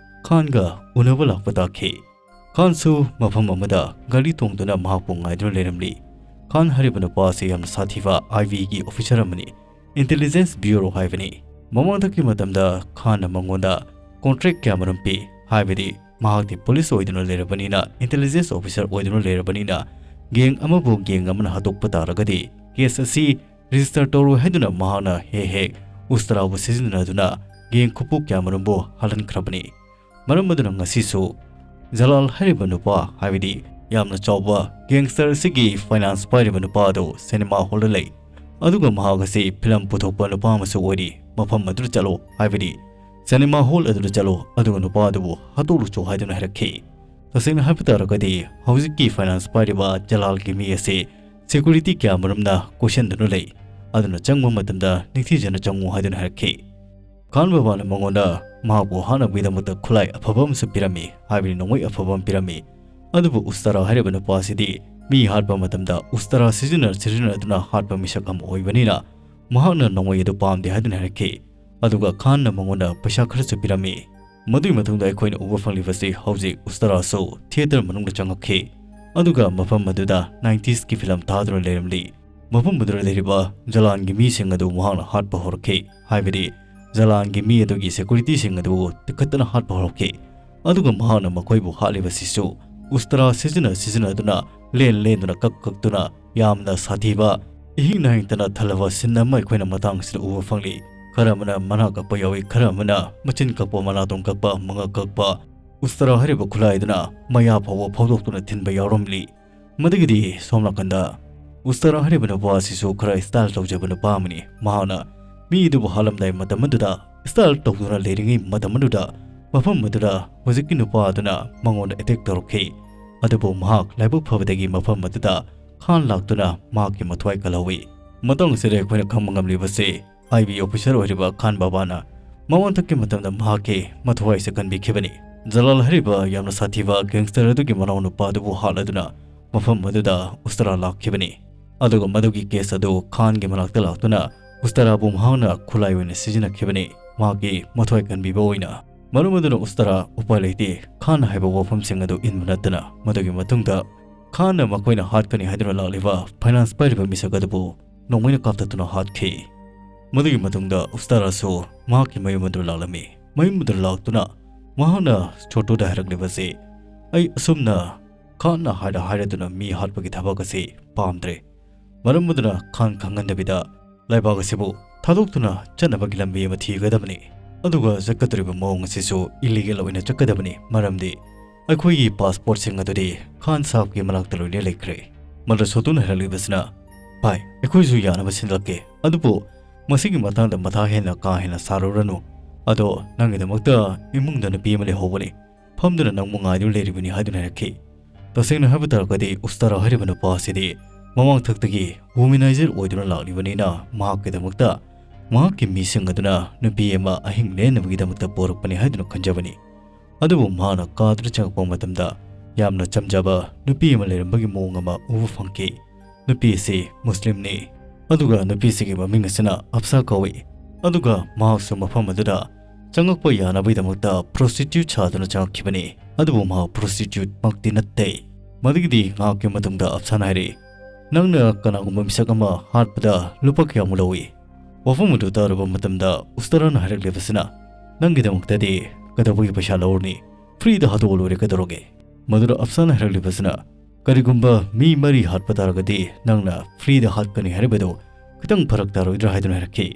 ꯈꯥꯟꯒ ꯎꯅꯕ ꯂꯥꯛꯄ ꯇꯥꯈꯤ꯫ ꯈꯥꯟꯁꯨ ꯃꯐꯝ ꯑꯃꯗ ꯒꯥꯔꯤ ꯇꯣꯡꯗꯨꯅ ꯃꯍꯥꯛꯄꯨ ꯉꯥꯏꯗꯨꯅ ꯂꯩꯔꯝꯂꯤ꯫ ꯈꯥꯟ ꯍꯥꯏꯔꯤꯕ ꯅꯨꯄꯥ ꯑꯁꯤ ꯌꯥꯝꯅ ꯁꯥꯊꯤꯕ ꯑꯥꯏ ꯕꯤꯒꯤ ꯑꯣꯐꯤꯁꯔ ꯑꯃꯅꯤ꯫ ꯏꯟꯇꯦꯂꯤꯖꯦꯟꯁ ꯕ꯭ꯌꯨꯔꯣ ꯍꯥꯏꯕꯅꯤ꯫ ꯃꯃꯥꯡꯗꯒꯤ ꯃꯇꯝꯗ ꯈꯥꯟꯅ ꯃꯉꯣꯟꯗ ꯀꯣꯟꯇ꯭ꯔꯦꯛ ꯀꯌꯥꯃꯔꯨꯝ ꯄꯤ, ꯍꯥꯏꯕꯗꯤ ꯃꯍꯥꯛꯇꯤ ꯄꯨꯂꯤꯁ ꯑꯣꯏꯗꯨꯅ ꯂꯩꯔꯕꯅꯤꯅ, ꯏꯟꯇꯦꯂꯤꯖꯦꯟꯁ ꯑꯣꯐꯤꯁꯔ ꯑꯣꯏꯗꯨꯅ ꯂꯩꯔꯕꯅꯤꯅ, ꯒꯦꯡ ꯑꯃꯕꯨ ꯒꯦꯡ ꯑꯃꯅ ꯍꯥꯠꯇꯣꯛꯄ ꯇꯥꯔꯒꯗꯤ ꯀꯦꯁ ꯑꯁꯤ ꯔꯦꯖꯤꯁꯇꯔ ꯇꯧꯔꯣꯏ ꯍꯥꯏꯗꯨꯅ ꯃꯍꯥꯛꯅ ꯍꯦꯛ ꯍꯦꯛ ꯎꯁꯇꯔꯥꯕꯨ ꯁꯤꯖꯤꯟꯅꯗꯨꯅ ꯒꯦꯡ ꯈꯨꯄꯨ ꯀꯌꯥꯃꯔꯨꯝꯕꯨ ꯍꯥꯠꯍꯟꯈ꯭ꯔꯕꯅꯤ꯫ ꯃꯔꯝ ꯑꯗꯨꯅ ꯉꯁꯤꯁꯨ ꯖꯂꯥꯜ ꯍꯥꯏꯔꯤꯕ ꯅꯨꯄꯥ, ꯍꯥꯏꯕꯗꯤ ꯌꯥꯝꯅ ꯆꯥꯎꯕ ꯒꯦꯡꯁꯇꯔ ꯑꯁꯤꯒꯤ ꯐꯥꯏꯅꯥꯟꯁ ꯄꯥꯏꯔꯤꯕ ꯅꯨꯄꯥ ꯑꯗꯨ ꯁꯤꯅꯦꯃꯥ ꯍꯣꯜꯗ ꯂꯩ꯫ ꯑꯗꯨꯒ ꯃꯍꯥꯛ ꯑꯁꯤ ꯐꯤꯂꯝ ꯄꯨꯊꯣꯛꯄ ꯅꯨꯄꯥ ꯑꯃꯁꯨ ꯑꯣꯏꯔꯤ꯫ ꯃꯐꯝ ꯑꯗꯨꯗ ꯆꯠꯂꯣ, ꯍꯥꯏꯕꯗꯤ ꯁꯤꯅꯦꯃꯥ ꯍꯣꯜ ꯑꯗꯨꯗ ꯆꯠꯂꯣ, ꯑꯗꯨꯒ ꯅꯨꯄꯥ ꯑꯗꯨꯕꯨ ꯍꯥꯠꯇꯣꯛꯂꯨꯆꯣ ꯍꯥꯏꯗꯨꯅ ꯍꯥꯏꯔꯛꯈꯤ꯫ ꯇꯁꯦꯡꯅ ꯍꯥꯏꯕ ꯇꯥꯔꯒꯗꯤ ꯍꯧꯖꯤꯛꯀꯤ ꯐꯥꯏꯅꯥꯟꯁ ꯄꯥꯏꯔꯤꯕ ꯖꯂꯥꯜꯒꯤ ꯃꯤ ꯑꯁꯤ ꯁꯦꯀ꯭ꯌꯨꯔꯤꯇꯤ ꯀꯌꯥꯃꯔꯨꯝꯅ ꯀꯣꯏꯁꯟꯗꯨꯅ ꯂꯩ꯫ ꯑꯗꯨꯅ ꯆꯪꯕ ꯃꯇꯝꯗ ꯅꯤꯡꯊꯤꯖꯅ ꯆꯪꯉꯨ ꯍꯥꯏꯗꯨꯅ ꯍꯥꯏꯔꯛꯈꯤ꯫ ꯈꯥꯟ ꯕꯕꯥꯅ ꯃꯉꯣꯟꯗ ꯃꯍꯥꯛꯄꯨ ꯍꯥꯠꯅꯕꯒꯤꯗꯃꯛꯇ ꯈꯨꯠꯂꯥꯏ ꯑꯐꯕ ꯑꯃꯁꯨ ꯄꯤꯔꯝꯃꯤ, ꯍꯥꯏꯕꯗꯤ ꯅꯣꯡꯃꯩ ꯑꯐꯕ ꯑꯃ ꯄꯤꯔꯝꯃꯤ꯫ ꯑꯗꯨꯕꯨ ꯎꯁꯇꯔꯥ ꯍꯥꯏꯔꯤꯕ ꯅꯨꯄꯥ ꯑꯁꯤꯗꯤ ꯃꯤ ꯍꯥꯠꯄ ꯃꯇꯝꯗ ꯎꯁꯇꯔꯥ ꯁꯤꯖꯤꯟꯅ ꯁꯤꯖꯤꯟꯅꯗꯨꯅ ꯍꯥꯠꯄ ꯃꯤꯁꯛ ꯑꯃ ꯑꯣꯏꯕꯅꯤꯅ ꯃꯍꯥꯛꯅ ꯅꯣꯡꯃꯩ ꯑꯗꯨ ꯄꯥꯝꯗꯦ ꯍꯥꯏꯗꯨꯅ ꯍꯥꯏꯔꯛꯈꯤ꯫ ꯑꯗꯨꯒ ꯈꯥꯟꯅ ꯃꯉꯣꯟꯗ ꯄꯩꯁꯥ ꯈꯔꯁꯨ ꯄꯤꯔꯝꯃꯤ꯫ ꯃꯗꯨꯒꯤ ꯃꯇꯨꯡꯗ ꯑꯩꯈꯣꯏꯅ ꯎꯕ ꯐꯪꯂꯤꯕꯁꯤ ꯍꯧꯖꯤꯛ ꯎꯁꯇꯔꯥꯁꯨ ꯊꯤꯌꯦꯇꯔ ꯃꯅꯨꯡꯗ ꯆꯪꯉꯛꯈꯤ꯫ ꯑꯗꯨꯒ ꯃꯐꯝ ꯑꯗꯨꯗ ꯅꯥꯏꯟꯇꯤꯁꯀꯤ ꯐꯤꯂꯝ ꯊꯥꯗꯨꯅ ꯂꯩꯔꯝꯂꯤ꯫ ꯃꯐꯝ ꯑꯗꯨꯗ ꯂꯩꯔꯤꯕ ꯖꯂꯥꯟꯒꯤ ꯃꯤꯁꯤꯡ ꯑꯗꯨ ꯃꯍꯥꯛꯅ ꯍꯥꯠꯄ ꯍꯧꯔꯛꯈꯤ, ꯍꯥꯏꯕꯗꯤ ꯖꯂꯥꯟꯒꯤ ꯃꯤ ꯑꯗꯨꯒꯤ ꯁꯦꯀ꯭ꯌꯨꯔꯤꯇꯤꯁꯤꯡ ꯑꯗꯨ ꯇꯤꯛꯈꯠꯇꯅ ꯍꯥꯠꯄ ꯍꯧꯔꯛꯈꯤ꯫ ꯑꯗꯨꯒ ꯃꯍꯥꯛꯅ ꯃꯈꯣꯏꯕꯨ ꯍꯥꯠꯂꯤꯕꯁꯤꯁꯨ ꯎꯁꯇ꯭ꯔꯥ ꯁꯤꯖꯤꯟꯅ ꯁꯤꯖꯤꯟꯅꯗꯨꯅ, ꯂꯦꯟ ꯂꯦꯟꯗꯨꯅ, ꯀꯛ ꯀꯛꯇꯨꯅ, ꯌꯥꯝꯅ ꯁꯥꯊꯤꯕ, ꯏꯍꯤꯡ ꯅꯥꯍꯤꯡꯇꯅ ꯊꯜꯂꯕ ꯁꯤꯟ ꯑꯃ ꯑꯩꯈꯣꯏꯅ ꯃꯇꯥꯡ ꯑꯁꯤꯗ ꯎꯕ ꯐꯪꯂꯤ꯫ ꯈꯔ ꯑꯃꯅ ꯃꯅꯥ ꯀꯛꯄ ꯌꯥꯎꯏ, ꯈꯔ ꯑꯃꯅ ꯃꯆꯤꯟ ꯀꯛꯄ, ꯃꯅꯥꯇꯣꯟ ꯀꯛꯄ, ꯃꯉꯛ ꯀꯛꯄ, ꯎꯁꯇ꯭ꯔꯥ ꯍꯥꯏꯔꯤꯕ ꯈꯨꯠꯂꯥꯏ ꯑꯗꯨꯅ ꯃꯌꯥ ꯐꯥꯎꯕ ꯐꯥꯎꯗꯣꯛꯇꯨꯅ ꯊꯤꯟꯕ ꯌꯥꯎꯔꯝꯂꯤ꯫ ꯃꯗꯨꯒꯤꯗꯤ ꯁꯣꯝ ꯅꯥꯀꯟꯗ ꯎꯁꯇ꯭ꯔꯥ ꯍꯥꯏꯔꯤꯕ ꯅꯨꯄꯥ ꯑꯁꯤꯁꯨ ꯈꯔ ꯁ꯭ꯇꯥꯏꯜ ꯇꯧꯖꯕ ꯅꯨꯄꯥ ꯑꯃꯅꯤ꯫ ꯃꯍꯥꯛꯅ ꯃꯤ ꯑꯗꯨꯕꯨ ꯍꯥꯠꯂꯝꯗꯥꯏ ꯃꯇꯝ ꯑꯗꯨꯗ, ꯁ꯭ꯇꯥꯏꯜ ꯇꯧꯗꯨꯅ ꯂꯩꯔꯤꯉꯩ ꯃꯇꯝ ꯑꯗꯨꯗ, ꯃꯐꯝ ꯑꯗꯨꯗ ꯍꯧꯖꯤꯛꯀꯤ ꯅꯨꯄꯥ ꯑꯗꯨꯅ ꯃꯉꯣꯟꯗ ꯑꯦꯇꯦꯛ ꯇꯧꯔꯛꯈꯤ꯫ ꯑꯗꯨꯕꯨ ꯃꯍꯥꯛ ꯂꯥꯏꯕꯛ ꯐꯕꯗꯒꯤ ꯃꯐꯝ ꯑꯗꯨꯗ ꯈꯥꯟ ꯂꯥꯛꯇꯨꯅ ꯃꯍꯥꯛꯀꯤ ꯃꯊ꯭ꯋꯥꯏ ꯀꯜꯍꯧꯏ꯫ ꯃꯇꯥꯡ ꯑꯁꯤꯗ ꯑꯩꯈꯣꯏꯅ ꯈꯪꯕ ꯉꯝꯂꯤꯕꯁꯤ, ꯑꯥꯏ ꯕꯤ ꯑꯣꯐꯤꯁꯔ ꯑꯣꯏꯔꯤꯕ ꯈꯥꯟ ꯕꯥꯕꯥꯅ ꯃꯃꯥꯡꯊꯛꯀꯤ ꯃꯇꯝꯗ ꯃꯍꯥꯛꯀꯤ ꯃꯊ꯭ꯋꯥꯏꯁꯦ ꯀꯟꯕꯤꯈꯤꯕꯅꯤ꯫ ꯖꯂꯥꯜ ꯍꯥꯏꯔꯤꯕ ꯌꯥꯝꯅ ꯁꯥꯊꯤꯕ ꯒꯦꯡꯁꯇꯔ ꯑꯗꯨꯒꯤ ꯃꯅꯥꯎ ꯅꯨꯄꯥ ꯑꯗꯨꯕꯨ ꯍꯥꯠꯂꯗꯨꯅ ꯃꯐꯝ ꯑꯗꯨꯗ ꯎꯁꯇ꯭ꯔꯥ ꯂꯥꯛꯈꯤꯕꯅꯤ꯫ ꯑꯗꯨꯒ ꯃꯗꯨꯒꯤ ꯀꯦꯁ ꯑꯗꯨ ꯈꯥꯟꯒꯤ ꯃꯅꯥꯛꯇ ꯂꯥꯛꯇꯨꯅ ꯎꯁꯇꯔꯥꯕꯨ ꯃꯍꯥꯛꯅ ꯈꯨꯠꯂꯥꯏ ꯑꯣꯏꯅ ꯁꯤꯖꯤꯟꯅꯈꯤꯕꯅꯤ, ꯃꯍꯥꯛꯀꯤ ꯃꯊ꯭ꯋꯥꯏ ꯀꯟꯕꯤꯕ ꯑꯣꯏꯅ꯫ ꯃꯔꯝ ꯑꯗꯨꯅ ꯎꯁꯇꯔꯥ ꯎꯄꯥꯏ ꯂꯩꯇꯦ, ꯈꯥꯟ ꯍꯥꯏꯕ ꯋꯥꯐꯝꯁꯤꯡ ꯑꯗꯨ ꯏꯟꯕ ꯅꯠꯇꯅ꯫ ꯃꯗꯨꯒꯤ ꯃꯇꯨꯡꯗ ꯈꯥꯟꯅ ꯃꯈꯣꯏꯅ ꯍꯥꯠꯀꯅꯤ ꯍꯥꯏꯗꯨꯅ ꯂꯥꯛꯂꯤꯕ ꯐꯥꯏꯅꯥꯟꯁ ꯄꯥꯏꯔꯤꯕ ꯃꯤꯁꯛ ꯑꯗꯨꯕꯨ ꯅꯣꯡꯃꯩꯅ ꯀꯥꯞꯊꯠꯇꯨꯅ ꯍꯥꯠꯈꯤ꯫ ꯃꯗꯨꯒꯤ ꯃꯇꯨꯡꯗ ꯎꯁꯇꯔꯥꯁꯨ ꯃꯍꯥꯛꯀꯤ ꯃꯌꯨꯝ ꯑꯗꯨ ꯂꯥꯛꯂꯝꯃꯤ꯫ ꯃꯌꯨꯝ ꯑꯗꯨ ꯂꯥꯛꯇꯨꯅ ꯃꯍꯥꯛꯅ ꯁꯣꯇꯣꯗ ꯍꯥꯏꯔꯛꯂꯤꯕꯁꯤ, "ꯑꯩ ꯑꯁꯨꯝꯅ ꯈꯥꯟꯅ ꯍꯥꯏꯔ ꯍꯥꯏꯔꯗꯨꯅ ꯃꯤ ꯍꯥꯠꯄꯒꯤ ꯊꯕꯛ ꯑꯁꯤ ꯄꯥꯝꯗ꯭ꯔꯦ꯫ ꯃꯔꯝ ꯑꯗꯨꯅ ꯈꯥꯟ ꯈꯪꯍꯟꯗꯕꯤꯗ ꯂꯩꯕꯥꯛ ꯑꯁꯤꯕꯨ ꯊꯥꯗꯣꯛꯇꯨꯅ ꯆꯠꯅꯕꯒꯤ ꯂꯝꯕꯤ ꯑꯃ ꯊꯤꯒꯗꯕꯅꯤ꯫ ꯑꯗꯨꯒ ꯆꯠꯀꯗꯧꯔꯤꯕ ꯃꯑꯣꯡ ꯑꯁꯤꯁꯨ ꯏꯂꯤꯒꯦꯜ ꯑꯣꯏꯅ ꯆꯠꯀꯗꯕꯅꯤ, ꯃꯔꯝꯗꯤ ꯑꯩꯈꯣꯏꯒꯤ ꯄꯥꯁꯄꯣꯔꯠꯁꯤꯡ ꯑꯗꯨꯗꯤ ꯈꯥꯟ ꯁꯥꯍꯕꯀꯤ ꯃꯅꯥꯛꯇ ꯂꯣꯏꯅ ꯂꯩꯈ꯭ꯔꯦ"꯫ ꯃꯗꯨ ꯁꯣꯇꯨꯅ ꯍꯥꯏꯔꯛꯂꯤꯕꯁꯤꯅ, "ꯚꯥꯏ, ꯑꯩꯈꯣꯏꯁꯨ ꯌꯥꯅꯕ ꯁꯤꯟꯂꯛꯀꯦ, ꯑꯗꯨꯕꯨ ꯃꯁꯤꯒꯤ ꯃꯇꯥꯡꯗ ꯃꯊꯥ ꯍꯦꯟꯅ ꯀꯥ ꯍꯦꯟꯅ ꯁꯥꯔꯨꯔꯅꯨ꯫ ꯑꯗꯣ ꯅꯪꯒꯤꯗꯃꯛꯇ ꯏꯃꯨꯡꯗ ꯅꯨꯄꯤ ꯑꯃ ꯂꯩꯍꯧꯕꯅꯤ, ꯐꯝꯗꯨꯅ ꯅꯪꯕꯨ ꯉꯥꯏꯗꯨꯅ ꯂꯩꯔꯤꯕꯅꯤ" ꯍꯥꯏꯗꯨꯅ ꯍꯥꯏꯔꯛꯈꯤ꯫ ꯇꯁꯦꯡꯅ ꯍꯥꯏꯕ ꯇꯥꯔꯒꯗꯤ ꯎꯁꯇꯥꯔꯥ ꯍꯥꯏꯔꯤꯕ ꯅꯨꯄꯥ ꯑꯁꯤꯗꯤ ꯃꯃꯥꯡꯊꯛꯇꯒꯤ ꯋꯨꯃꯦꯅꯥꯏꯖꯔ ꯑꯣꯏꯗꯨꯅ ꯂꯥꯛꯂꯤꯕꯅꯤꯅ ꯃꯍꯥꯛꯀꯤꯗꯃꯛꯇ ꯃꯍꯥꯛꯀꯤ ꯃꯤꯁꯤꯡ ꯑꯗꯨꯅ ꯅꯨꯄꯤ ꯑꯃ ꯑꯍꯤꯡ ꯂꯦꯟꯅꯕꯒꯤꯗꯃꯛꯇ ꯄꯣꯔꯛꯄꯅꯤ ꯍꯥꯏꯗꯨꯅ ꯈꯟꯖꯕꯅꯤ꯫ ꯑꯗꯨꯕꯨ ꯃꯍꯥꯛꯅ ꯀꯥꯗꯨꯗ ꯆꯪꯉꯛꯄ ꯃꯇꯝꯗ ꯌꯥꯝꯅ ꯆꯝꯖꯕ ꯅꯨꯄꯤ ꯑꯃ ꯂꯩꯔꯝꯕꯒꯤ ꯃꯑꯣꯡ ꯑꯃ ꯎꯕ ꯐꯪꯈꯤ꯫ ꯅꯨꯄꯤ ꯑꯁꯤ ꯃꯨꯁꯂꯤꯝꯅꯤ, ꯑꯗꯨꯒ ꯅꯨꯄꯤꯁꯤꯒꯤ ꯃꯃꯤꯡ ꯑꯁꯤꯅ ꯑꯞꯁꯥ ꯀꯧꯏ꯫ ꯑꯗꯨꯒ ꯃꯍꯥꯛꯁꯨ ꯃꯐꯝ ꯑꯗꯨꯗ ꯆꯪꯉꯛꯄ ꯌꯥꯅꯕꯒꯤꯗꯃꯛꯇ ꯄ꯭ꯔꯣꯁꯇꯤꯇ꯭ꯌꯨꯠ ꯁꯥꯗꯨꯅ ꯆꯪꯉꯛꯈꯤꯕꯅꯤ꯫ ꯑꯗꯨꯕꯨ ꯃꯍꯥꯛ ꯄ꯭ꯔꯣꯁꯇꯤꯇ꯭ꯌꯨꯠ ꯃꯛꯇꯤ ꯅꯠꯇꯦ꯫ ꯃꯗꯨꯒꯤꯗꯤ ꯉꯥꯏꯍꯥꯛꯀꯤ ꯃꯇꯨꯡꯗ ꯑꯞꯁꯥꯅ ꯍꯥꯏꯔꯛꯏ, "ꯅꯪꯅ ꯀꯅꯥꯒꯨꯝꯕ ꯃꯤꯁꯛ ꯑꯃ ꯍꯥꯠꯄꯗ ꯂꯨꯄꯥ ꯀꯌꯥꯃꯨꯛ ꯂꯧꯏ?" ꯋꯥꯐꯝ ꯑꯗꯨ ꯇꯥꯔꯨꯕ ꯃꯇꯝꯗ ꯎꯁꯇꯔꯥꯅ ꯍꯥꯏꯔꯛꯂꯤꯕꯁꯤꯅ, "ꯅꯪꯒꯤꯗꯃꯛꯇꯗꯤ ꯀꯩꯗꯧꯕꯒꯤ ꯄꯩꯁꯥ ꯂꯧꯔꯨꯅꯤ? ꯐ꯭ꯔꯤꯗ ꯍꯥꯠꯇꯣꯛꯑ ꯂꯣꯏꯔꯦ, ꯀꯩꯗꯧꯔꯒꯦ?" ꯃꯗꯨꯗ ꯑꯞꯁꯥꯅ ꯍꯥꯏꯔꯛꯂꯤꯕꯁꯤꯅ, "ꯀꯔꯤꯒꯨꯝꯕ ꯃꯤ ꯃꯔꯤ ꯍꯥꯠꯄ ꯇꯥꯔꯒꯗꯤ ꯅꯪꯅ ꯐ꯭ꯔꯤꯗ ꯍꯥꯠꯀꯅꯤ ꯍꯥꯏꯔꯤꯕꯗꯨ ꯈꯤꯇꯪ ꯐꯔꯛ ꯇꯥꯔꯣꯏꯗ꯭ꯔꯥ?" ꯍꯥꯏꯗꯨꯅ ꯍꯥꯏꯔꯛꯈꯤ꯫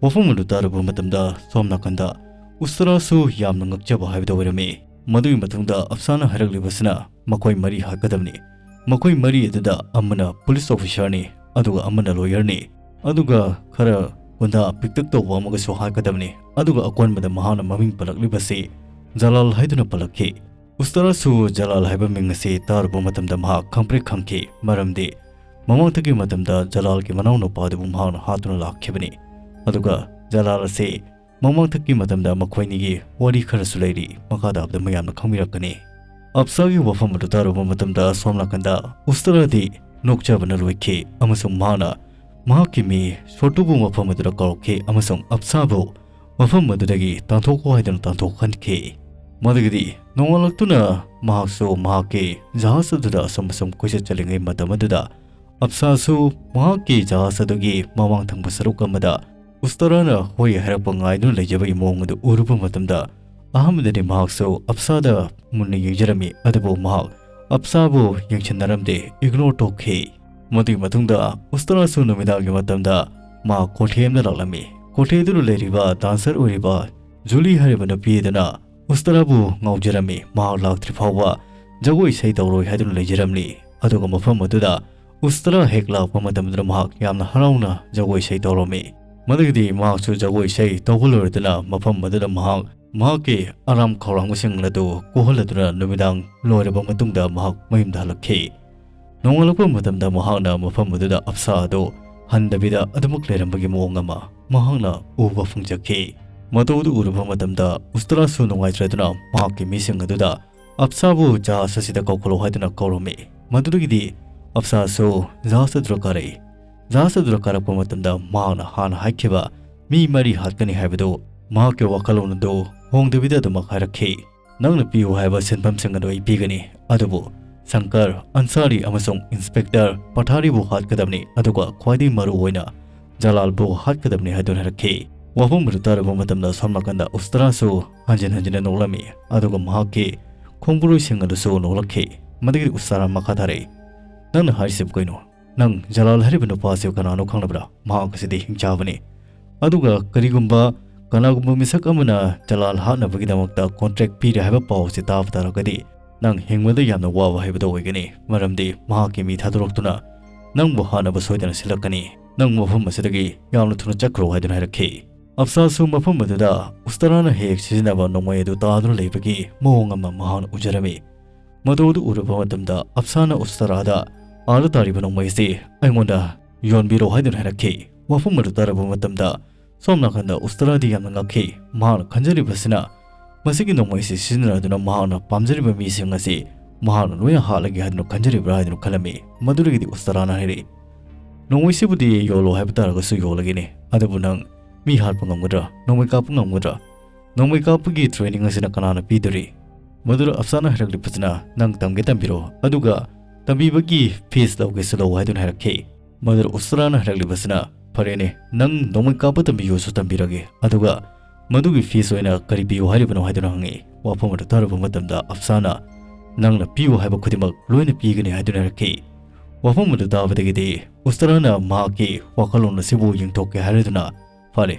ꯋꯥꯐꯝ ꯑꯗꯨ ꯇꯥꯔꯨꯕ ꯃꯇꯝꯗ ꯁꯣꯝ ꯅꯥꯀꯟꯗ ꯎꯁꯇꯔꯥꯁꯨ ꯌꯥꯝꯅ ꯉꯛꯆꯕ ꯍꯥꯏꯕꯗꯨ ꯑꯣꯏꯔꯝꯃꯤ꯫ ꯃꯗꯨꯒꯤ ꯃꯇꯨꯡꯗ ꯑꯞꯁꯥꯅ ꯍꯥꯏꯔꯛꯂꯤꯕꯁꯤꯅ ꯃꯈꯣꯏ ꯃꯔꯤ ꯍꯥꯠꯀꯗꯕꯅꯤ꯫ ꯃꯈꯣꯏ ꯃꯔꯤ ꯑꯗꯨꯗ ꯑꯃꯅ ꯄꯨꯂꯤꯁ ꯑꯣꯐꯤꯁꯥꯔꯅꯤ, ꯑꯗꯨꯒ ꯑꯃꯅ ꯂꯣꯌꯔꯅꯤ, ꯑꯗꯨꯒ ꯈꯔ ꯒꯨꯟꯗꯥ ꯄꯤꯛꯇꯛ ꯇꯧꯕ ꯑꯃꯒꯁꯨ ꯍꯥꯠꯀꯗꯕꯅꯤ꯫ ꯑꯗꯨꯒ ꯑꯀꯣꯟꯕꯗ ꯃꯍꯥꯛꯅ ꯃꯃꯤꯡ ꯄꯜꯂꯛꯂꯤꯕꯁꯤ ꯖꯂꯥꯜ ꯍꯥꯏꯗꯨꯅ ꯄꯜꯂꯛꯈꯤ꯫ ꯎꯁꯇꯔꯥꯁꯨ ꯖꯂꯥꯜ ꯍꯥꯏꯕ ꯃꯤꯡ ꯑꯁꯤ ꯇꯥꯔꯨꯕ ꯃꯇꯝꯗ ꯃꯍꯥꯛ ꯈꯪꯄ꯭ꯔꯦꯛ ꯈꯪꯈꯤ, ꯃꯔꯝꯗꯤ ꯃꯃꯥꯡꯗꯒꯤ ꯃꯇꯝꯗ ꯖꯂꯥꯜꯒꯤ ꯃꯅꯥꯎꯅꯨꯄꯥ ꯑꯗꯨꯕꯨ ꯃꯍꯥꯛꯅ ꯍꯥꯠꯇꯨꯅ ꯂꯥꯛꯈꯤꯕꯅꯤ꯫ ꯑꯗꯨꯒ ꯖꯂꯥꯜ ꯑꯁꯤ ꯃꯃꯥꯡꯊꯛꯀꯤ ꯃꯇꯝꯗ ꯃꯈꯣꯏꯅꯤꯒꯤ ꯋꯥꯔꯤ ꯈꯔꯁꯨ ꯂꯩꯔꯤ, ꯃꯈꯥ ꯇꯥꯕꯗ ꯃꯌꯥꯝꯅ ꯈꯪꯕꯤꯔꯛꯀꯅꯤ꯫ ꯑꯞꯁꯥꯒꯤ ꯋꯥꯐꯝ ꯑꯗꯨ ꯇꯥꯔꯨꯕ ꯃꯇꯝꯗ ꯁꯣꯝ ꯅꯥꯀꯟꯗ ꯎꯁꯇꯔꯥꯗꯤ ꯅꯣꯛꯆꯕꯅ ꯂꯣꯏꯈꯤ ꯑꯃꯁꯨꯡ ꯃꯍꯥꯛꯅ ꯃꯍꯥꯛꯀꯤ ꯃꯤ ꯁꯣꯔꯇꯨꯕꯨ ꯃꯐꯝ ꯑꯗꯨꯗ ꯀꯧꯔꯛꯈꯤ ꯑꯃꯁꯨꯡ ꯑꯞꯁꯥꯕꯨ ꯃꯐꯝ ꯑꯗꯨꯗꯒꯤ ꯇꯥꯟꯊꯣꯛꯈꯣ ꯍꯥꯏꯗꯨꯅ ꯇꯥꯟꯊꯣꯛꯍꯟꯈꯤ꯫ ꯃꯗꯨꯒꯤꯗꯤ ꯅꯣꯡꯉꯥꯜꯂꯛꯇꯨꯅ ꯃꯍꯥꯛꯁꯨ ꯃꯍꯥꯛꯀꯤ ꯖꯍꯥꯖ ꯑꯗꯨꯗ ꯑꯁꯨꯝ ꯑꯁꯨꯝ ꯀꯣꯏꯆꯠ ꯆꯠꯂꯤꯉꯩ ꯃꯇꯝ ꯑꯗꯨꯗ ꯑꯞꯁꯥꯁꯨ ꯃꯍꯥꯛꯀꯤ ꯖꯍꯥꯖ ꯑꯗꯨꯒꯤ ꯃꯃꯥꯡ ꯊꯪꯕ ꯁꯔꯨꯛ ꯑꯃꯗ ꯎꯁꯇꯔꯥꯅ ꯍꯣꯏ ꯍꯥꯏꯔꯛꯄ ꯉꯥꯏꯗꯨꯅ ꯂꯩꯖꯕꯒꯤ ꯃꯑꯣꯡ ꯑꯗꯨ ꯎꯔꯨꯕ ꯃꯇꯝꯗ, ꯑꯍꯥꯟꯕꯗꯗꯤ ꯃꯍꯥꯛꯁꯨ ꯑꯞꯁꯥꯗ ꯃꯨꯟꯅ ꯌꯦꯡꯖꯔꯝꯃꯤ, ꯑꯗꯨꯕꯨ ꯃꯍꯥꯛ ꯑꯞꯁꯥꯕꯨ ꯌꯦꯡꯁꯤꯟꯅꯔꯝꯗꯦ, ꯏꯒꯅꯣꯔ ꯇꯧꯈꯤ꯫ ꯃꯗꯨꯒꯤ ꯃꯇꯨꯡꯗ ꯎꯁꯇꯔꯥꯁꯨ ꯅꯨꯃꯤꯗꯥꯡꯒꯤ ꯃꯇꯝꯗ ꯃꯍꯥꯛ ꯀꯣꯊꯦ ꯑꯃꯗ ꯂꯥꯛꯂꯝꯃꯤ꯫ ꯀꯣꯊꯦ ꯑꯗꯨꯗ ꯂꯩꯔꯤꯕ ꯗꯥꯟꯁꯔ ꯑꯣꯏꯔꯤꯕ ꯖꯨꯂꯤ ꯍꯥꯏꯔꯤꯕ ꯅꯨꯄꯤ ꯑꯗꯨꯅ ꯎꯁꯇꯔꯥꯕꯨ ꯉꯥꯎꯖꯔꯝꯃꯤ꯫ ꯃꯍꯥꯛ ꯂꯥꯛꯇ꯭ꯔꯤ ꯐꯥꯎꯕ ꯖꯒꯣꯏ ꯏꯁꯩ ꯇꯧꯔꯣꯏ ꯍꯥꯏꯗꯨꯅ ꯂꯩꯖꯔꯝꯂꯤ꯫ ꯑꯗꯨꯒ ꯃꯐꯝ ꯑꯗꯨꯗ ꯎꯁꯇꯔꯥ ꯍꯦꯛ ꯂꯥꯛꯄ ꯃꯇꯝꯗꯨꯗ ꯃꯍꯥꯛ ꯌꯥꯝꯅ ꯍꯔꯥꯎꯅ ꯖꯒꯣꯏ ꯏꯁꯩ ꯇꯧꯔꯝꯃꯤ꯫ ꯃꯗꯨꯒꯤꯗꯤ ꯃꯍꯥꯛꯁꯨ ꯖꯒꯣꯏ ꯏꯁꯩ ꯇꯧꯕ ꯂꯣꯏꯔꯗꯨꯅ ꯃꯐꯝ ꯑꯗꯨꯗ ꯃꯍꯥꯛ ꯃꯍꯥꯛꯀꯤ ꯑꯔꯥꯝ ꯈꯧꯔꯥꯡꯕꯁꯤꯡ ꯑꯗꯨ ꯀꯣꯛꯍꯜꯂꯗꯨꯅ ꯅꯨꯃꯤꯗꯥꯡ ꯂꯣꯏꯔꯕ ꯃꯇꯨꯡꯗ ꯃꯍꯥꯛ ꯃꯌꯨꯝꯗ ꯍꯜꯂꯛꯈꯤ꯫ ꯅꯣꯡꯉꯥꯜꯂꯛꯄ ꯃꯇꯝꯗ ꯃꯍꯥꯛꯅ ꯃꯐꯝ ꯑꯗꯨꯗ ꯑꯞꯁꯥ ꯑꯗꯨ ꯍꯟꯗꯕꯤꯗ ꯑꯗꯨꯃꯛ ꯂꯩꯔꯝꯕꯒꯤ ꯃꯑꯣꯡ ꯑꯃ ꯃꯍꯥꯛꯅ ꯎꯕ ꯐꯪꯖꯈꯤ꯫ ꯃꯇꯧꯗꯨ ꯎꯔꯨꯕ ꯃꯇꯝꯗ ꯎꯁꯇꯔꯥꯁꯨ ꯅꯨꯡꯉꯥꯏꯇ꯭ꯔꯗꯨꯅ ꯃꯍꯥꯛꯀꯤ ꯃꯤꯁꯤꯡ ꯑꯗꯨꯗ ꯑꯞꯁꯥꯕꯨ ꯖꯍꯥꯖ ꯑꯁꯤꯗ ꯀꯧꯈꯠꯂꯣ ꯍꯥꯏꯗꯨꯅ ꯀꯧꯔꯝꯃꯤ꯫ ꯃꯗꯨꯗꯒꯤꯗꯤ ꯑꯞꯁꯥꯁꯨ ꯖꯍꯥꯖ ꯑꯗꯨꯗ ꯀꯥꯔꯛꯏ꯫ ꯖꯍꯥꯖ ꯑꯗꯨꯗ ꯀꯥꯔꯛꯄ ꯃꯇꯝꯗ ꯃꯍꯥꯛꯅ ꯍꯥꯟꯅ ꯍꯥꯏꯈꯤꯕ ꯃꯤ ꯃꯔꯤ ꯍꯥꯠꯀꯅꯤ ꯍꯥꯏꯕꯗꯨ ꯃꯍꯥꯛꯀꯤ ꯋꯥꯈꯜꯂꯣꯟ ꯑꯗꯨ ꯍꯣꯡꯗꯕꯤꯗ ꯑꯗꯨꯃꯛ ꯍꯥꯏꯔꯛꯈꯤ꯫ "ꯅꯪꯅ ꯄꯤꯌꯨ ꯍꯥꯏꯕ ꯁꯦꯟꯐꯝꯁꯤꯡ ꯑꯗꯨ ꯑꯩ ꯄꯤꯒꯅꯤ, ꯑꯗꯨꯕꯨ ꯁꯪꯀꯔ, ꯑꯟꯁꯥꯔꯤ ꯑꯃꯁꯨꯡ ꯏꯟꯁꯄꯦꯛꯇꯔ ꯄꯊꯥꯔꯤꯕꯨ ꯍꯥꯠꯀꯗꯕꯅꯤ, ꯑꯗꯨꯒ ꯈ꯭ꯋꯥꯏꯗꯒꯤ ꯃꯔꯨ ꯑꯣꯏꯅ ꯖꯂꯥꯜꯕꯨ ꯍꯥꯠꯀꯗꯕꯅꯤ" ꯍꯥꯏꯗꯨꯅ ꯍꯥꯏꯔꯛꯈꯤ꯫ ꯋꯥꯐꯝ ꯑꯗꯨ ꯇꯥꯔꯕ ꯃꯇꯝꯗ ꯁꯣꯝ ꯅꯥꯀꯟꯗ ꯎꯁꯇꯔꯥꯁꯨ ꯍꯟꯖꯤꯟ ꯍꯟꯖꯤꯟꯅ ꯅꯣꯛꯂꯝꯃꯤ, ꯑꯗꯨꯒ ꯃꯍꯥꯛꯀꯤ ꯈꯣꯡꯕꯨꯔꯣꯏꯁꯤꯡ ꯑꯗꯨꯁꯨ ꯅꯣꯛꯂꯛꯈꯤ꯫ ꯃꯗꯨꯒꯤꯗꯤ ꯎꯁꯇꯔꯥ ꯃꯈꯥ ꯇꯥꯔꯛꯏ, "ꯅꯪꯅ ꯍꯥꯏꯔꯤꯁꯤꯕꯨ ꯀꯩꯅꯣ? ꯅꯪ ꯖꯂꯥꯜ ꯍꯥꯏꯔꯤꯕ ꯅꯨꯄꯥ ꯑꯁꯤ ꯀꯅꯥꯅꯣ ꯈꯪꯂꯕ꯭ꯔꯥ? ꯃꯍꯥꯛ ꯑꯁꯤꯗꯤ ꯍꯤꯡꯆꯥꯕꯅꯤ꯫ ꯑꯗꯨꯒ ꯀꯔꯤꯒꯨꯝꯕ ꯀꯅꯥꯒꯨꯝꯕ ꯃꯤꯁꯛ ꯑꯃꯅ ꯖꯂꯥꯜ ꯍꯥꯠꯅꯕꯒꯤꯗꯃꯛꯇ ꯀꯣꯟꯇ꯭ꯔꯦꯛ ꯄꯤꯔꯦ ꯍꯥꯏꯕ ꯄꯥꯎ ꯑꯁꯤ ꯇꯥꯕ ꯇꯥꯔꯒꯗꯤ ꯅꯪ ꯍꯤꯡꯕꯗ ꯌꯥꯝꯅ ꯋꯥꯕ ꯍꯥꯏꯕꯗꯨ ꯑꯣꯏꯒꯅꯤ, ꯃꯔꯝꯗꯤ ꯃꯍꯥꯛꯀꯤ ꯃꯤ ꯊꯥꯗꯣꯔꯛꯇꯨꯅ ꯅꯪꯕꯨ ꯍꯥꯠꯅꯕ ꯁꯣꯏꯗꯅ ꯁꯤꯜꯂꯛꯀꯅꯤ꯫ ꯅꯪ ꯃꯐꯝ ꯑꯁꯤꯗꯒꯤ ꯌꯥꯝꯅ ꯊꯨꯅ ꯆꯠꯈ꯭ꯔꯣ" ꯍꯥꯏꯗꯨꯅ ꯍꯥꯏꯔꯛꯈꯤ꯫ ꯑꯞꯁꯥꯁꯨ ꯃꯐꯝ ꯑꯗꯨꯗ ꯎꯁꯇꯔꯥꯅ ꯍꯦꯛ ꯍꯦꯛ ꯁꯤꯖꯤꯟꯅꯕ ꯅꯣꯡꯃꯩ ꯑꯗꯨ ꯇꯥꯗꯨꯅ ꯂꯩꯕꯒꯤ ꯃꯑꯣꯡ ꯑꯃ ꯃꯍꯥꯛꯅ ꯎꯖꯔꯝꯃꯤ꯫ ꯃꯗꯨ ꯑꯗꯨ ꯎꯔꯕ ꯃꯇꯝꯗ ꯑꯞꯁꯥꯅ ꯎꯁꯇꯔꯥꯗ, "ꯑꯥꯗ ꯇꯥꯔꯤꯕ ꯅꯣꯡꯃꯩ ꯑꯁꯤ ꯑꯩꯉꯣꯟꯗ ꯌꯣꯟꯕꯤꯔꯣ" ꯍꯥꯏꯗꯨꯅ ꯍꯥꯏꯔꯛꯈꯤ꯫ ꯋꯥꯐꯝ ꯑꯗꯨ ꯇꯥꯔꯕ ꯃꯇꯝꯗ ꯁꯣꯝ ꯅꯥꯀꯟꯗ ꯎꯁꯇꯔꯥꯗꯤ ꯌꯥꯝꯅ ꯉꯛꯈꯤ꯫ ꯃꯍꯥꯛꯅ ꯈꯟꯖꯔꯤꯕꯁꯤꯅ ꯃꯁꯤꯒꯤ ꯅꯣꯡꯃꯩꯁꯤ ꯁꯤꯖꯤꯟꯅꯗꯨꯅ ꯃꯍꯥꯛꯅ ꯄꯥꯝꯖꯔꯤꯕ ꯃꯤꯁꯤꯡ ꯑꯁꯤ ꯃꯍꯥꯛꯅ ꯂꯣꯏꯅ ꯍꯥꯠꯂꯒꯦ ꯍꯥꯏꯗꯨꯅ ꯈꯟꯖꯔꯤꯕ꯭ꯔꯥ ꯍꯥꯏꯗꯨꯅ ꯈꯜꯂꯝꯃꯤ꯫ ꯃꯗꯨꯗꯒꯤꯗꯤ ꯎꯁꯇꯔꯥꯅ ꯍꯥꯏꯔꯛꯏ, "ꯅꯣꯡꯃꯩꯁꯤꯕꯨꯗꯤ ꯌꯣꯜꯂꯣ ꯍꯥꯏꯕ ꯇꯥꯔꯒꯁꯨ ꯌꯣꯜꯂꯒꯦꯅꯦ, ꯑꯗꯨꯕꯨ ꯅꯪ ꯃꯤ ꯍꯥꯠꯄ ꯉꯝꯒꯗ꯭ꯔꯥ? ꯅꯣꯡꯃꯩ ꯀꯥꯞꯄ ꯉꯝꯒꯗ꯭ꯔꯥ? ꯅꯣꯡꯃꯩ ꯀꯥꯞꯄꯒꯤ training ꯑꯁꯤꯅ ꯀꯅꯥꯅ ꯄꯤꯗꯣꯔꯤ?" ꯃꯗꯨꯗ ꯑꯐꯁꯥꯅ ꯍꯥꯏꯔꯛꯂꯤꯕꯁꯤꯅ, "ꯅꯪ ꯇꯝꯒꯦ ꯇꯝꯕꯤꯔꯣ, ꯑꯗꯨꯒ ꯇꯝꯕꯤꯕꯒꯤ fees ꯂꯧꯒꯦꯁꯨ ꯂꯧ" ꯍꯥꯏꯗꯨꯅ ꯍꯥꯏꯔꯛꯈꯤ꯫ ꯃꯗꯨꯗ ꯎꯁꯇꯔꯥꯅ ꯍꯥꯏꯔꯛꯂꯤꯕꯁꯤꯅ, "ꯐꯔꯦꯅꯦ, ꯅꯪ ꯅꯣꯡꯃꯩ ꯀꯥꯞꯄ ꯇꯝꯕꯤꯌꯨꯁꯨ ꯇꯝꯕꯤꯔꯒꯦ, ꯑꯗꯨꯒ ꯃꯗꯨꯒꯤ fees ꯑꯣꯏꯅ ꯀꯔꯤ ꯄꯤꯌꯨ ꯍꯥꯏꯔꯤꯕꯅꯣ?" ꯍꯥꯏꯗꯨꯅ ꯍꯪꯉꯤ꯫ ꯋꯥꯐꯝ ꯑꯗꯨ ꯇꯥꯔꯨꯕ ꯃꯇꯝꯗ ꯑꯐꯁꯥꯅ, "ꯅꯪꯅ ꯄꯤꯌꯨ ꯍꯥꯏꯕ ꯈꯨꯗꯤꯡꯃꯛ ꯂꯣꯏꯅ ꯄꯤꯒꯅꯤ" ꯍꯥꯏꯗꯨꯅ ꯍꯥꯏꯔꯛꯈꯤ꯫ ꯋꯥꯐꯝ ꯑꯗꯨ ꯇꯥꯕꯗꯒꯤꯗꯤ ꯎꯁꯇꯔꯥꯅ ꯃꯍꯥꯛꯀꯤ ꯋꯥꯈꯜꯂꯣꯟ ꯑꯁꯤꯕꯨ ꯌꯦꯡꯊꯣꯛꯀꯦ ꯍꯥꯏꯔꯗꯨꯅ, "ꯐꯔꯦ,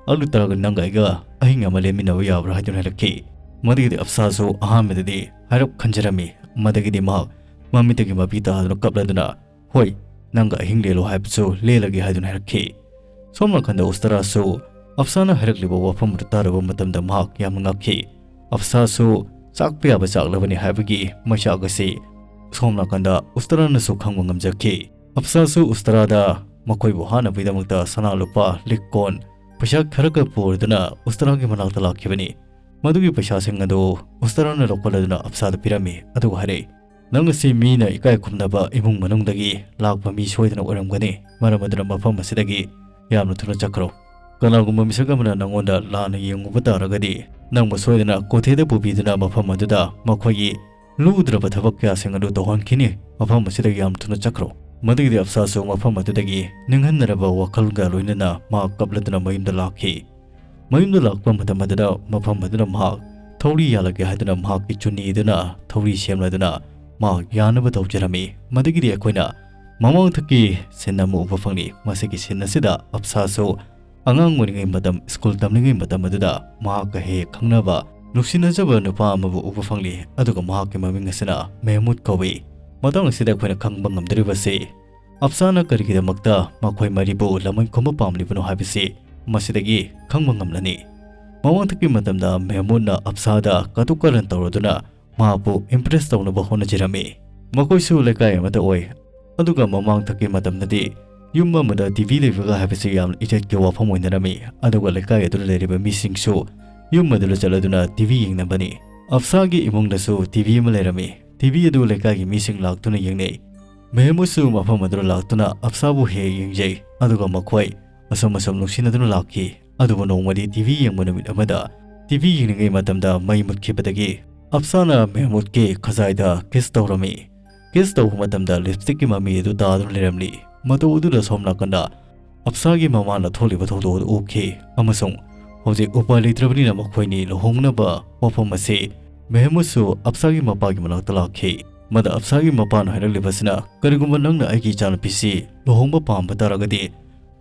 ꯑꯗꯨ ꯇꯥꯔꯒ ꯅꯪꯒ ꯑꯩꯒ ꯑꯍꯤꯡ ꯑꯃ ꯂꯦꯟꯃꯤꯟꯅꯕ ꯌꯥꯕ꯭ꯔꯥ?" ꯍꯥꯏꯗꯨꯅ ꯍꯥꯏꯔꯛꯈꯤ꯫ ꯃꯗꯨꯒꯤꯗꯤ ꯑꯐꯁꯥꯁꯨ ꯑꯍꯥꯟꯕꯗꯗꯤ ꯍꯥꯏꯔꯞ ꯈꯟꯖꯔꯝꯃꯤ, ꯃꯗꯒꯤꯗꯤ ꯃꯍꯥꯛ ꯃꯃꯤꯠꯇꯒꯤ ꯃꯄꯤ ꯇꯥꯗꯨꯅ ꯀꯞꯂꯗꯨꯅ, "ꯍꯣꯏ, ꯅꯪꯒ ꯑꯍꯤꯡ ꯂꯦꯜꯂꯣ ꯍꯥꯏꯕꯁꯨ ꯂꯦꯜꯂꯒꯦ" ꯍꯥꯏꯗꯨꯅ ꯍꯥꯏꯔꯛꯈꯤ꯫ ꯁꯣꯝ ꯅꯥꯀꯟꯗ ꯎꯁꯇꯔꯥꯁꯨ ꯑꯐꯁꯥꯅ ꯍꯥꯏꯔꯛꯂꯤꯕ ꯋꯥꯐꯝ ꯑꯗꯨ ꯇꯥꯔꯨꯕ ꯃꯇꯝꯗ ꯃꯍꯥꯛ ꯌꯥꯝꯅ ꯉꯛꯈꯤ꯫ ꯑꯐꯁꯥꯁꯨ ꯆꯥꯛꯄ ꯌꯥꯕ ꯆꯥꯛꯂꯕꯅꯤ ꯍꯥꯏꯕꯒꯤ ꯃꯩꯆꯥꯛ ꯑꯁꯤ ꯁꯣꯝ ꯅꯥꯀꯟꯗ ꯎꯁꯇꯔꯥꯅꯁꯨ ꯈꯪꯕ ꯉꯝꯖꯈꯤ꯫ ꯑꯐꯁꯥꯁꯨ ꯎꯁꯇꯔꯥꯗ ꯃꯈꯣꯏꯕꯨ ꯍꯥꯠꯅꯕꯒꯤꯗꯃꯛꯇ ꯁꯅꯥ ꯂꯨꯄꯥ, ꯂꯤꯛ ꯀꯣꯟ, ꯄꯩꯁꯥ ꯈꯔ ꯈꯔ ꯄꯨꯔꯗꯨꯅ ꯎꯁꯇꯔꯥꯒꯤ ꯃꯅꯥꯛꯇ ꯂꯥꯛꯈꯤꯕꯅꯤ꯫ ꯃꯗꯨꯒꯤ ꯄꯩꯁꯥꯁꯤꯡ ꯑꯗꯨ ꯎꯁꯇꯔꯥꯅ ꯂꯧꯈꯠꯂꯗꯨꯅ ꯑꯐꯁꯥꯗ ꯄꯤꯔꯝꯃꯤ, ꯑꯗꯨꯒ ꯍꯥꯏꯔꯛꯏ, "ꯅꯪ ꯑꯁꯤ ꯃꯤꯅ ꯏꯀꯥꯏ ꯈꯨꯝꯅꯕ ꯏꯃꯨꯡ ꯃꯅꯨꯡꯗꯒꯤ ꯂꯥꯛꯄ ꯃꯤ ꯁꯣꯏꯗꯅ ꯑꯣꯏꯔꯝꯒꯅꯤ, ꯃꯔꯝ ꯑꯗꯨꯅ ꯃꯐꯝ ꯑꯁꯤꯗꯒꯤ ꯌꯥꯝꯅ ꯊꯨꯅ ꯆꯠꯈ꯭ꯔꯣ꯫ ꯀꯅꯥꯒꯨꯝꯕ ꯃꯤꯁꯛ ꯑꯃꯅ ꯅꯪꯉꯣꯟꯗ ꯂꯥꯟꯅ ꯌꯦꯡꯉꯨꯕ ꯇꯥꯔꯒꯗꯤ, ꯅꯪꯕꯨ ꯁꯣꯏꯗꯅ ꯀꯣꯊꯦꯗ ꯄꯨꯕꯤꯗꯨꯅ ꯃꯐꯝ ꯑꯗꯨꯗ ꯃꯈꯣꯏꯒꯤ ꯂꯨꯗ꯭ꯔꯕ ꯊꯕꯛ ꯀꯌꯥꯁꯤꯡ ꯑꯗꯨ ꯇꯧꯍꯟꯈꯤꯅꯤ꯫ ꯃꯐꯝ ꯑꯁꯤꯗꯒꯤ ꯌꯥꯝ ꯊꯨꯅ ꯆꯠꯈ꯭ꯔꯣ"꯫ ꯃꯗꯨꯒꯤꯗꯤ ꯑꯐꯁꯥꯁꯨ ꯃꯐꯝ ꯑꯗꯨꯗꯒꯤ ꯅꯤꯡꯍꯟꯅꯔꯕ ꯋꯥꯈꯜꯒ ꯂꯣꯏꯅꯅ ꯃꯍꯥꯛ ꯀꯞꯂꯗꯨꯅ ꯃꯌꯨꯝꯗ ꯂꯥꯛꯈꯤ꯫ ꯃꯌꯨꯝꯗ ꯂꯥꯛꯄ ꯃꯇꯝ ꯑꯗꯨꯗ ꯃꯐꯝ ꯑꯗꯨꯗ ꯃꯍꯥꯛ ꯊꯧꯔꯤ ꯌꯥꯜꯂꯒꯦ ꯍꯥꯏꯗꯨꯅ ꯃꯍꯥꯛꯀꯤ ꯆꯨꯅꯤꯗꯨꯅ ꯊꯧꯔꯤ ꯁꯦꯝꯂꯗꯨꯅ ꯃꯍꯥꯛ ꯌꯥꯅꯕ ꯇꯧꯖꯔꯝꯃꯤ꯫ ꯃꯗꯨꯒꯤꯗꯤ ꯑꯩꯈꯣꯏꯅ ꯃꯃꯥꯡꯊꯛꯀꯤ scene ꯑꯃ ꯎꯕ ꯐꯪꯂꯤ꯫ ꯃꯁꯤꯒꯤ scene ꯑꯁꯤꯗ ꯑꯞꯁꯥꯁꯨ ꯑꯉꯥꯡ ꯑꯣꯏꯔꯤꯉꯩ ꯃꯇꯝ, ꯁ꯭ꯀꯨꯜ ꯇꯝꯂꯤꯉꯩ ꯃꯇꯝ ꯑꯗꯨꯗ ꯃꯍꯥꯛꯀ ꯍꯦꯛ ꯍꯦꯛ ꯈꯪꯅꯕ ꯅꯨꯡꯁꯤꯅꯖꯕ ꯅꯨꯄꯥ ꯑꯃꯕꯨ ꯎꯕ ꯐꯪꯂꯤ, ꯑꯗꯨꯒ ꯃꯍꯥꯛꯀꯤ ꯃꯃꯤꯡ ꯑꯁꯤꯅ ꯃꯦꯍꯃꯨꯗ ꯀꯧꯏ꯫ ꯃꯇꯥꯡ ꯑꯁꯤꯗ ꯑꯩꯈꯣꯏꯅ ꯈꯪꯕ ꯉꯝꯗꯧꯔꯤꯕꯁꯤ, ꯑꯞꯁꯥꯅ ꯀꯔꯤꯒꯤꯗꯃꯛꯇ ꯃꯈꯣꯏ ꯃꯔꯤꯕꯨ ꯂꯃꯟ ꯈꯨꯝꯕ ꯄꯥꯝꯂꯤꯕꯅꯣ ꯍꯥꯏꯕꯁꯤ ꯃꯁꯤꯗꯒꯤ ꯈꯪꯕ ꯉꯝꯂꯅꯤ꯫ ꯃꯃꯥꯡꯊꯛꯀꯤ ꯃꯇꯝꯗ ꯃꯦꯍꯃꯨꯗꯅ ꯑꯞꯁꯥꯗ ꯀꯇꯨ ꯀꯥꯔꯟ ꯇꯧꯔꯗꯨꯅ ꯃꯍꯥꯛꯄꯨ impress ꯇꯧꯅꯕ ꯍꯣꯠꯅꯖꯔꯝꯃꯤ꯫ ꯃꯈꯣꯏꯁꯨ ꯂꯩꯀꯥꯏ ꯑꯃꯠꯇ ꯑꯣꯏ, ꯑꯗꯨꯒ ꯃꯃꯥꯡꯊꯛꯀꯤ ꯃꯇꯝꯗꯗꯤ ꯌꯨꯝ ꯑꯃꯗ ꯇꯤ ꯚꯤ ꯂꯩꯕꯒ ꯍꯥꯏꯕꯁꯤ ꯌꯥꯝꯅ ꯏꯖꯠꯀꯤ ꯋꯥꯐꯝ ꯑꯣꯏꯅꯔꯝꯃꯤ, ꯑꯗꯨꯒ ꯂꯩꯀꯥꯏ ꯑꯗꯨꯗ ꯂꯩꯔꯤꯕ ꯃꯤꯁꯤꯡꯁꯨ ꯌꯨꯝ ꯑꯗꯨꯗ ꯆꯠꯂꯗꯨꯅ ꯇꯤ ꯚꯤ ꯌꯦꯡꯅꯕꯅꯤ꯫ ꯑꯞꯁꯥꯒꯤ ꯏꯃꯨꯡꯗꯁꯨ ꯇꯤ ꯚꯤ ꯑꯃ ꯂꯩꯔꯝꯃꯤ꯫ ꯇꯤ ꯇꯤꯚꯤ ꯑꯗꯨ ꯂꯩꯀꯥꯏꯒꯤ ꯃꯤꯁꯤꯡ ꯂꯥꯛꯇꯨꯅ ꯌꯦꯡꯅꯩ꯫ ꯃꯦꯍꯃꯨꯗꯁꯨ ꯃꯐꯝ ꯑꯗꯨꯗ ꯂꯥꯛꯇꯨꯅ ꯑꯞꯁꯥꯕꯨ ꯍꯦꯛ ꯌꯦꯡꯖꯩ, ꯑꯗꯨꯒ ꯃꯈꯣꯏ ꯑꯁꯨꯝ ꯑꯁꯨꯝ ꯅꯨꯡꯁꯤꯅꯗꯨꯅ ꯂꯥꯛꯈꯤ꯫ ꯑꯗꯨꯕꯨ ꯅꯣꯡꯃꯗꯤ ꯇꯤꯚꯤ ꯌꯦꯡꯕ ꯅꯨꯃꯤꯠ ꯑꯃꯗ, ꯇꯤꯚꯤ ꯌꯦꯡꯂꯤꯉꯩ ꯃꯇꯝꯗ ꯃꯩ ꯃꯨꯠꯈꯤꯕꯗꯒꯤ ꯑꯞꯁꯥꯅ ꯃꯦꯍꯃꯨꯗꯀꯤ ꯈꯖꯥꯏꯗ ꯀꯤꯁ ꯇꯧꯔꯝꯃꯤ꯫ ꯀꯤꯁ ꯇꯧꯕ ꯃꯇꯝꯗ ꯂꯤꯞꯁꯇꯤꯛꯀꯤ ꯃꯃꯤ ꯑꯗꯨ ꯇꯥꯗꯨꯅ ꯂꯩꯔꯝꯂꯤ꯫ ꯃꯇꯧ ꯑꯗꯨꯗ ꯁꯣꯝ ꯅꯥꯀꯟꯗ ꯑꯞꯁꯥꯒꯤ ꯃꯃꯥꯅ ꯊꯣꯛꯂꯤꯕ ꯊꯧꯗꯣꯛ ꯑꯗꯨ ꯎꯈꯤ ꯑꯃꯁꯨꯡ ꯍꯧꯖꯤꯛ ꯎꯄꯥꯏ ꯂꯩꯇ꯭ꯔꯕꯅꯤꯅ ꯃꯈꯣꯏꯅꯤ ꯂꯨꯍꯣꯡꯅꯕ ꯋꯥꯐꯝ ꯑꯁꯤ ꯃꯦꯍꯃꯨꯗꯁꯨ ꯑꯞꯁꯥꯒꯤ ꯃꯄꯥꯒꯤ ꯃꯅꯥꯛꯇ ꯂꯥꯛꯈꯤ꯫ ꯃꯗ ꯑꯞꯁꯥꯒꯤ ꯃꯄꯥꯅ ꯍꯥꯏꯔꯛꯂꯤꯕꯁꯤꯅ, "ꯀꯔꯤꯒꯨꯝꯕ ꯅꯪꯅ ꯑꯩꯒꯤ ꯏꯆꯥꯅꯨꯄꯤꯁꯤ ꯂꯨꯍꯣꯡꯕ ꯄꯥꯝꯕ ꯇꯥꯔꯒꯗꯤ,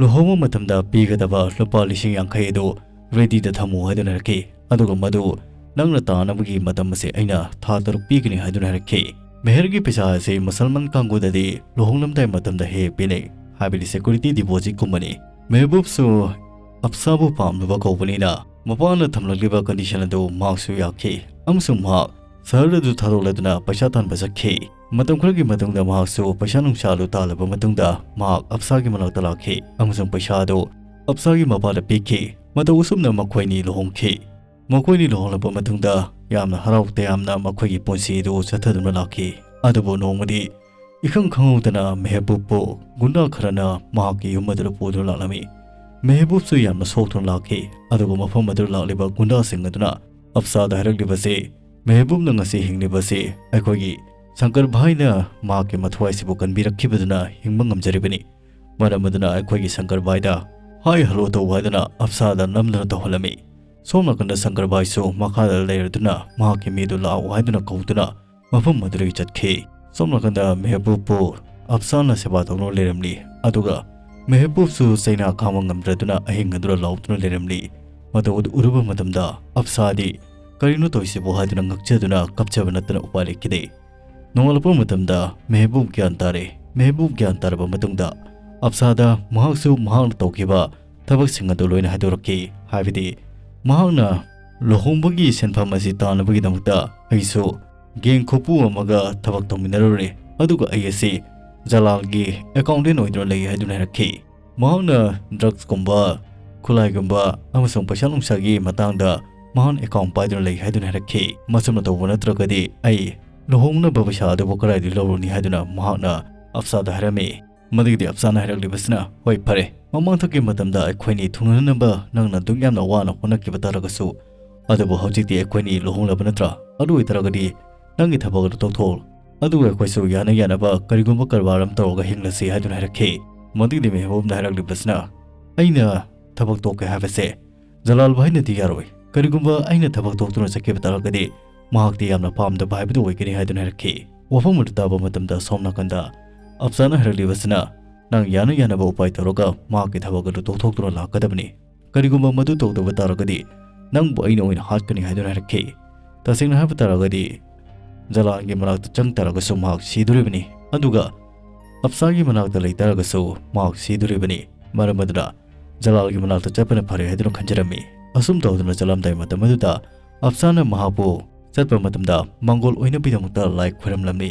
ꯂꯨꯍꯣꯡꯕ ꯃꯇꯝꯗ ꯄꯤꯒꯗꯕ ꯂꯨꯄꯥ ꯂꯤꯁꯤꯡ ꯌꯥꯡꯈꯩ ꯑꯗꯨ ꯔꯦꯗꯤꯗ ꯊꯝꯃꯨ" ꯍꯥꯏꯗꯨꯅ ꯍꯥꯏꯔꯛꯈꯤ꯫ ꯑꯗꯨꯒ ꯃꯗꯨ ꯅꯪꯅ ꯇꯥꯅꯕꯒꯤ ꯃꯇꯝ ꯑꯁꯤ ꯑꯩꯅ ꯊꯥ ꯇꯔꯨꯛ ꯄꯤꯒꯅꯤ ꯍꯥꯏꯗꯨꯅ ꯍꯥꯏꯔꯛꯈꯤ꯫ ꯃꯦꯍꯔꯒꯤ ꯄꯩꯁꯥ ꯑꯁꯤ ꯃꯨꯁꯜꯃꯥꯟ ꯀꯥꯡꯕꯨꯗꯗꯤ ꯂꯨꯍꯣꯡꯂꯝꯗꯥꯏ ꯃꯇꯝꯗ ꯍꯦꯛ ꯄꯤꯅꯩ, ꯍꯥꯏꯕꯗꯤ ꯁꯦꯀ꯭ꯌꯨꯔꯤꯇꯤ ꯗꯤꯄꯣꯖꯤꯠꯀꯨꯝꯕꯅꯤ꯫ ꯃꯦꯍꯕꯨꯕꯁꯨ ꯑꯞꯁꯥꯕꯨ ꯄꯥꯝꯂꯨꯕ ꯀꯧꯕꯅꯤꯅ ꯃꯄꯥꯅ ꯊꯝꯂꯛꯂꯤꯕ ꯀꯟꯗꯤꯁꯟ ꯑꯗꯨ ꯃꯍꯥꯛꯁꯨ ꯌꯥꯈꯤ ꯑꯃꯁꯨꯡ ꯃꯍꯥꯛ ꯁꯍꯔ ꯑꯗꯨ ꯊꯥꯗꯣꯛꯂꯗꯨꯅ ꯄꯩꯁꯥ ꯇꯥꯟꯕ ꯆꯠꯈꯤ꯫ ꯃꯇꯝ ꯈꯔꯒꯤ ꯃꯇꯨꯡꯗ ꯃꯍꯥꯛꯁꯨ ꯄꯩꯁꯥ ꯅꯨꯡꯁꯥ ꯑꯗꯨ ꯇꯥꯜꯂꯕ ꯃꯇꯨꯡꯗ ꯃꯍꯥꯛ ꯑꯞꯁꯥꯒꯤ ꯃꯅꯥꯛꯇ ꯂꯥꯛꯈꯤ ꯑꯃꯁꯨꯡ ꯄꯩꯁꯥ ꯑꯗꯨ ꯑꯞꯁꯥꯒꯤ ꯃꯄꯥꯗ ꯄꯤꯈꯤ꯫ ꯃꯇꯧ ꯑꯁꯨꯝꯅ ꯃꯈꯣꯏꯅꯤ ꯂꯨꯍꯣꯡꯈꯤ꯫ ꯃꯈꯣꯏꯅꯤ ꯂꯨꯍꯣꯡꯂꯕ ꯃꯇꯨꯡꯗ ꯌꯥꯝꯅ ꯍꯔꯥꯎ ꯇꯌꯥꯝꯅ ꯃꯈꯣꯏꯒꯤ ꯄꯨꯟꯁꯤ ꯑꯗꯨ ꯆꯠꯊꯗꯨꯅ ꯂꯥꯛꯈꯤ꯫ ꯑꯗꯨꯕꯨ ꯅꯣꯡꯃꯗꯤ ꯏꯈꯪ ꯈꯪꯍꯧꯗꯅ ꯃꯦꯍꯕꯨꯕꯄꯨ ꯒꯨꯟꯗꯥ ꯈꯔꯅ ꯃꯍꯥꯛꯀꯤ ꯌꯨꯝ ꯑꯗꯨꯗ ꯄꯨꯗꯨꯅ ꯂꯥꯛꯂꯝꯃꯤ꯫ ꯃꯦꯍꯕꯨꯕꯁꯨ ꯌꯥꯝꯅ ꯁꯣꯛꯇꯨꯅ ꯂꯥꯛꯈꯤ꯫ ꯑꯗꯨꯒ ꯃꯐꯝ ꯑꯗꯨꯗ ꯂꯥꯛꯂꯤꯕ ꯒꯨꯟꯗꯥꯁꯤꯡ ꯑꯗꯨꯅ ꯑꯞꯁꯥꯗ ꯍꯥꯏꯔꯛꯂꯤꯕꯁꯤ, "ꯃꯦꯍꯕꯨꯕꯅ ꯉꯁꯤ ꯍꯤꯡꯂꯤꯕꯁꯤ ꯑꯩꯈꯣꯏꯒꯤ ꯁꯪꯀꯔ ꯚꯥꯏꯅ ꯃꯍꯥꯛꯀꯤ ꯃꯊ꯭ꯋꯥꯏꯁꯤꯕꯨ ꯀꯟꯕꯤꯔꯛꯈꯤꯕꯗꯨꯅ ꯍꯤꯡꯕ ꯉꯝꯖꯔꯤꯕꯅꯤ꯫ ꯃꯔꯝ ꯑꯗꯨꯅ ꯑꯩꯈꯣꯏꯒꯤ ꯁꯪꯀꯔ ꯚꯥꯏꯗ ꯍꯥꯏ ꯍꯜꯂꯣ ꯇꯧ" ꯍꯥꯏꯗꯨꯅ ꯑꯞꯁꯥꯗ ꯅꯝꯗꯨꯅ ꯇꯧꯍꯜꯂꯝꯃꯤ꯫ ꯁꯣꯝ ꯅꯥꯀꯟꯗ ꯁꯪꯀꯔ ꯚꯥꯏꯁꯨ ꯃꯈꯥꯗ ꯂꯩꯔꯗꯨꯅ ꯃꯍꯥꯛꯀꯤ ꯃꯤꯗꯨ ꯂꯥꯛꯑꯣ ꯍꯥꯏꯗꯨꯅ ꯀꯧꯗꯨꯅ ꯃꯐꯝ ꯑꯗꯨꯗꯒꯤ ꯆꯠꯈꯤ꯫ ꯁꯣꯝ ꯅꯥꯀꯟꯗ ꯃꯦꯍꯕꯨꯕꯄꯨ ꯑꯞꯁꯥꯅ ꯁꯦꯕꯥ ꯇꯧꯗꯨꯅ ꯂꯩꯔꯝꯂꯤ꯫ ꯑꯗꯨꯒ ꯃꯦꯍꯕꯨꯕꯁꯨ ꯆꯩꯅꯥ ꯈꯥꯡꯕ ꯉꯝꯗ꯭ꯔꯗꯨꯅ ꯑꯍꯤꯡ ꯑꯗꯨꯗ ꯂꯥꯎꯗꯨꯅ ꯂꯩꯔꯝꯂꯤ꯫ ꯃꯗꯨ ꯑꯗꯨ ꯎꯔꯨꯕ ꯃꯇꯝꯗ ꯑꯞꯁꯥꯗꯤ "ꯀꯔꯤꯅꯣ ꯇꯧꯔꯤꯁꯤꯕꯨ?" ꯍꯥꯏꯗꯨꯅ ꯉꯛꯆꯗꯨꯅ ꯀꯞꯆꯕ ꯅꯠꯇꯅ ꯎꯄꯥꯏ ꯂꯩꯈꯤꯗꯦ꯫ ꯅꯣꯡꯉꯥꯜꯂꯛꯄ ꯃꯇꯝꯗ ꯃꯦꯍꯕꯨꯕ ꯒ꯭ꯌꯥꯟ ꯇꯥꯔꯦ꯫ ꯃꯦꯍꯕꯨꯕ ꯒ꯭ꯌꯥꯟ ꯇꯥꯔꯕ ꯃꯇꯨꯡꯗ ꯑꯞꯁꯥꯗ ꯃꯍꯥꯛꯁꯨ ꯃꯍꯥꯛꯅ ꯇꯧꯈꯤꯕ ꯊꯕꯛꯁꯤꯡ ꯑꯗꯨ ꯂꯣꯏꯅ ꯍꯥꯏꯗꯣꯔꯛꯈꯤ꯫ ꯍꯥꯏꯕꯗꯤ ꯃꯍꯥꯛꯅ ꯂꯨꯍꯣꯡꯕꯒꯤ ꯁꯦꯟꯐꯝ ꯑꯁꯤ ꯇꯥꯟꯅꯕꯒꯤꯗꯃꯛꯇ ꯑꯩꯁꯨ ꯒꯦꯡ ꯈꯨꯄꯨ ꯑꯃꯒ ꯊꯕꯛ ꯇꯧꯃꯤꯟꯅꯔꯨꯔꯦ, ꯑꯗꯨꯒ ꯑꯩ ꯑꯁꯤ ꯖꯂꯥꯜꯒꯤ ꯑꯦꯀꯥꯎꯟꯇꯦꯟ ꯑꯣꯏꯗꯨꯅ ꯂꯩ ꯍꯥꯏꯗꯨꯅ ꯍꯥꯏꯔꯛꯈꯤ꯫ ꯃꯍꯥꯛꯅ ꯗ꯭ꯔꯒꯁꯀꯨꯝꯕ, ꯈꯨꯠꯂꯥꯏꯒꯨꯝꯕ ꯑꯃꯁꯨꯡ ꯄꯩꯁꯥ ꯅꯨꯡꯁꯥꯒꯤ ꯃꯇꯥꯡꯗ ꯃꯍꯥꯛꯅ ꯑꯦꯀꯥꯎꯟ ꯄꯥꯏꯗꯨꯅ ꯂꯩ ꯍꯥꯏꯗꯨꯅ ꯍꯥꯏꯔꯛꯈꯤ꯫ ꯃꯁꯨꯝꯅ ꯇꯧꯕ ꯅꯠꯇ꯭ꯔꯒꯗꯤ ꯑꯩ ꯂꯨꯍꯣꯡꯅꯕ ꯄꯩꯁꯥ ꯑꯗꯨꯕꯨ ꯀꯗꯥꯏꯗꯒꯤ ꯂꯧꯔꯨꯅꯤ ꯍꯥꯏꯗꯨꯅ ꯃꯍꯥꯛꯅ ꯑꯞꯁꯥꯗ ꯍꯥꯏꯔꯝꯃꯤ꯫ ꯃꯗꯨꯒꯤꯗꯤ ꯑꯞꯁꯥꯅ ꯍꯥꯏꯔꯛꯂꯤꯕꯁꯤꯅ, "ꯍꯣꯏ, ꯐꯔꯦ, ꯃꯃꯥꯡꯊꯛꯀꯤ ꯃꯇꯝꯗ ꯑꯩꯈꯣꯏꯅꯤ ꯊꯨꯡꯅꯅꯕ ꯅꯪꯅ ꯑꯗꯨꯛ ꯌꯥꯝꯅ ꯋꯥꯅ ꯍꯣꯠꯅꯈꯤꯕ ꯇꯥꯔꯒꯁꯨ, ꯑꯗꯨꯕꯨ ꯍꯧꯖꯤꯛꯇꯤ ꯑꯩꯈꯣꯏꯅꯤ ꯂꯨꯍꯣꯡꯂꯕ ꯅꯠꯇ꯭ꯔꯥ? ꯑꯗꯨ ꯑꯣꯏꯇꯥꯔꯒꯗꯤ ꯅꯪꯒꯤ ꯊꯕꯛ ꯑꯗꯨ ꯇꯣꯛꯊꯣꯛꯑꯣ, ꯑꯗꯨꯒ ꯑꯩꯈꯣꯏꯁꯨ ꯌꯥꯅ ꯌꯥꯅꯕ ꯀꯔꯤꯒꯨꯝꯕ ꯀꯔꯕꯥꯔ ꯑꯃ ꯇꯧꯔꯒ ꯍꯤꯡꯂꯁꯤ" ꯍꯥꯏꯗꯨꯅ ꯍꯥꯏꯔꯛꯈꯤ꯫ ꯃꯗꯨꯒꯤꯗꯤ ꯃꯦꯍꯕꯨꯕꯅ ꯍꯥꯏꯔꯛꯂꯤꯕꯁꯤꯅ, "ꯑꯩꯅ ꯊꯕꯛ ꯇꯣꯛꯀꯦ ꯍꯥꯏꯕꯁꯦ ꯖꯂꯥꯜ ꯚꯥꯏꯅꯗꯤ ꯌꯥꯔꯣꯏ꯫ ꯀꯔꯤꯒꯨꯝꯕ ꯑꯩꯅ ꯊꯕꯛ ꯇꯣꯛꯇꯨꯅ ꯆꯠꯈꯤꯕ ꯇꯥꯔꯒꯗꯤ ꯃꯍꯥꯛꯇꯤ ꯌꯥꯝꯅ ꯄꯥꯝꯗꯕ ꯍꯥꯏꯕꯗꯨ ꯑꯣꯏꯒꯅꯤ" ꯍꯥꯏꯗꯨꯅ ꯍꯥꯏꯔꯛꯈꯤ꯫ ꯋꯥꯐꯝ ꯑꯗꯨ ꯇꯥꯕ ꯃꯇꯝꯗ ꯁꯣꯝ ꯅꯥꯀꯟꯗ ꯑꯞꯁꯥꯅ ꯍꯥꯏꯔꯛꯂꯤꯕꯁꯤꯅ, "ꯅꯪ ꯌꯥꯅ ꯌꯥꯅꯕ ꯎꯄꯥꯏ ꯇꯧꯔꯒ ꯃꯍꯥꯛꯀꯤ ꯊꯕꯛ ꯑꯗꯨ ꯇꯣꯛꯊꯣꯛꯇꯨꯅ ꯂꯥꯛꯀꯗꯕꯅꯤ꯫ ꯀꯔꯤꯒꯨꯝꯕ ꯃꯗꯨ ꯇꯧꯗꯕ ꯇꯥꯔꯒꯗꯤ ꯅꯪꯕꯨ ꯑꯩꯅ ꯑꯣꯏꯅ ꯍꯥꯠꯀꯅꯤ" ꯍꯥꯏꯗꯨꯅ ꯍꯥꯏꯔꯛꯈꯤ꯫ ꯇꯁꯦꯡꯅ ꯍꯥꯏꯕ ꯇꯥꯔꯒꯗꯤ ꯖꯂꯥꯜꯒꯤ ꯃꯅꯥꯛꯇ ꯆꯪ ꯇꯥꯔꯒꯁꯨ ꯃꯍꯥꯛ ꯁꯤꯗꯣꯔꯤꯕꯅꯤ, ꯑꯗꯨꯒ ꯑꯞꯁꯥꯒꯤ ꯃꯅꯥꯛꯇ ꯂꯩ ꯇꯥꯔꯒꯁꯨ ꯃꯍꯥꯛ ꯁꯤꯗꯣꯔꯤꯕꯅꯤ꯫ ꯃꯔꯝ ꯑꯗꯨꯅ ꯖꯂꯥꯜꯒꯤ ꯃꯅꯥꯛꯇ ꯆꯠꯄꯅ ꯐꯔꯦ ꯍꯥꯏꯗꯨꯅ ꯈꯟꯖꯔꯝꯃꯤ꯫ ꯑꯁꯨꯝ ꯇꯧꯗꯨꯅ ꯆꯠꯂꯝꯗꯥꯏ ꯃꯇꯝ ꯑꯗꯨꯗ ꯑꯞꯁꯥꯅ ꯃꯍꯥꯛꯄꯨ ꯆꯠꯄ ꯃꯇꯝꯗ ꯃꯪꯒꯣꯜ ꯑꯣꯏꯅꯕꯒꯤꯗꯃꯛꯇ ꯂꯥꯏ ꯈꯣꯏꯔꯝꯂꯝꯃꯤ꯫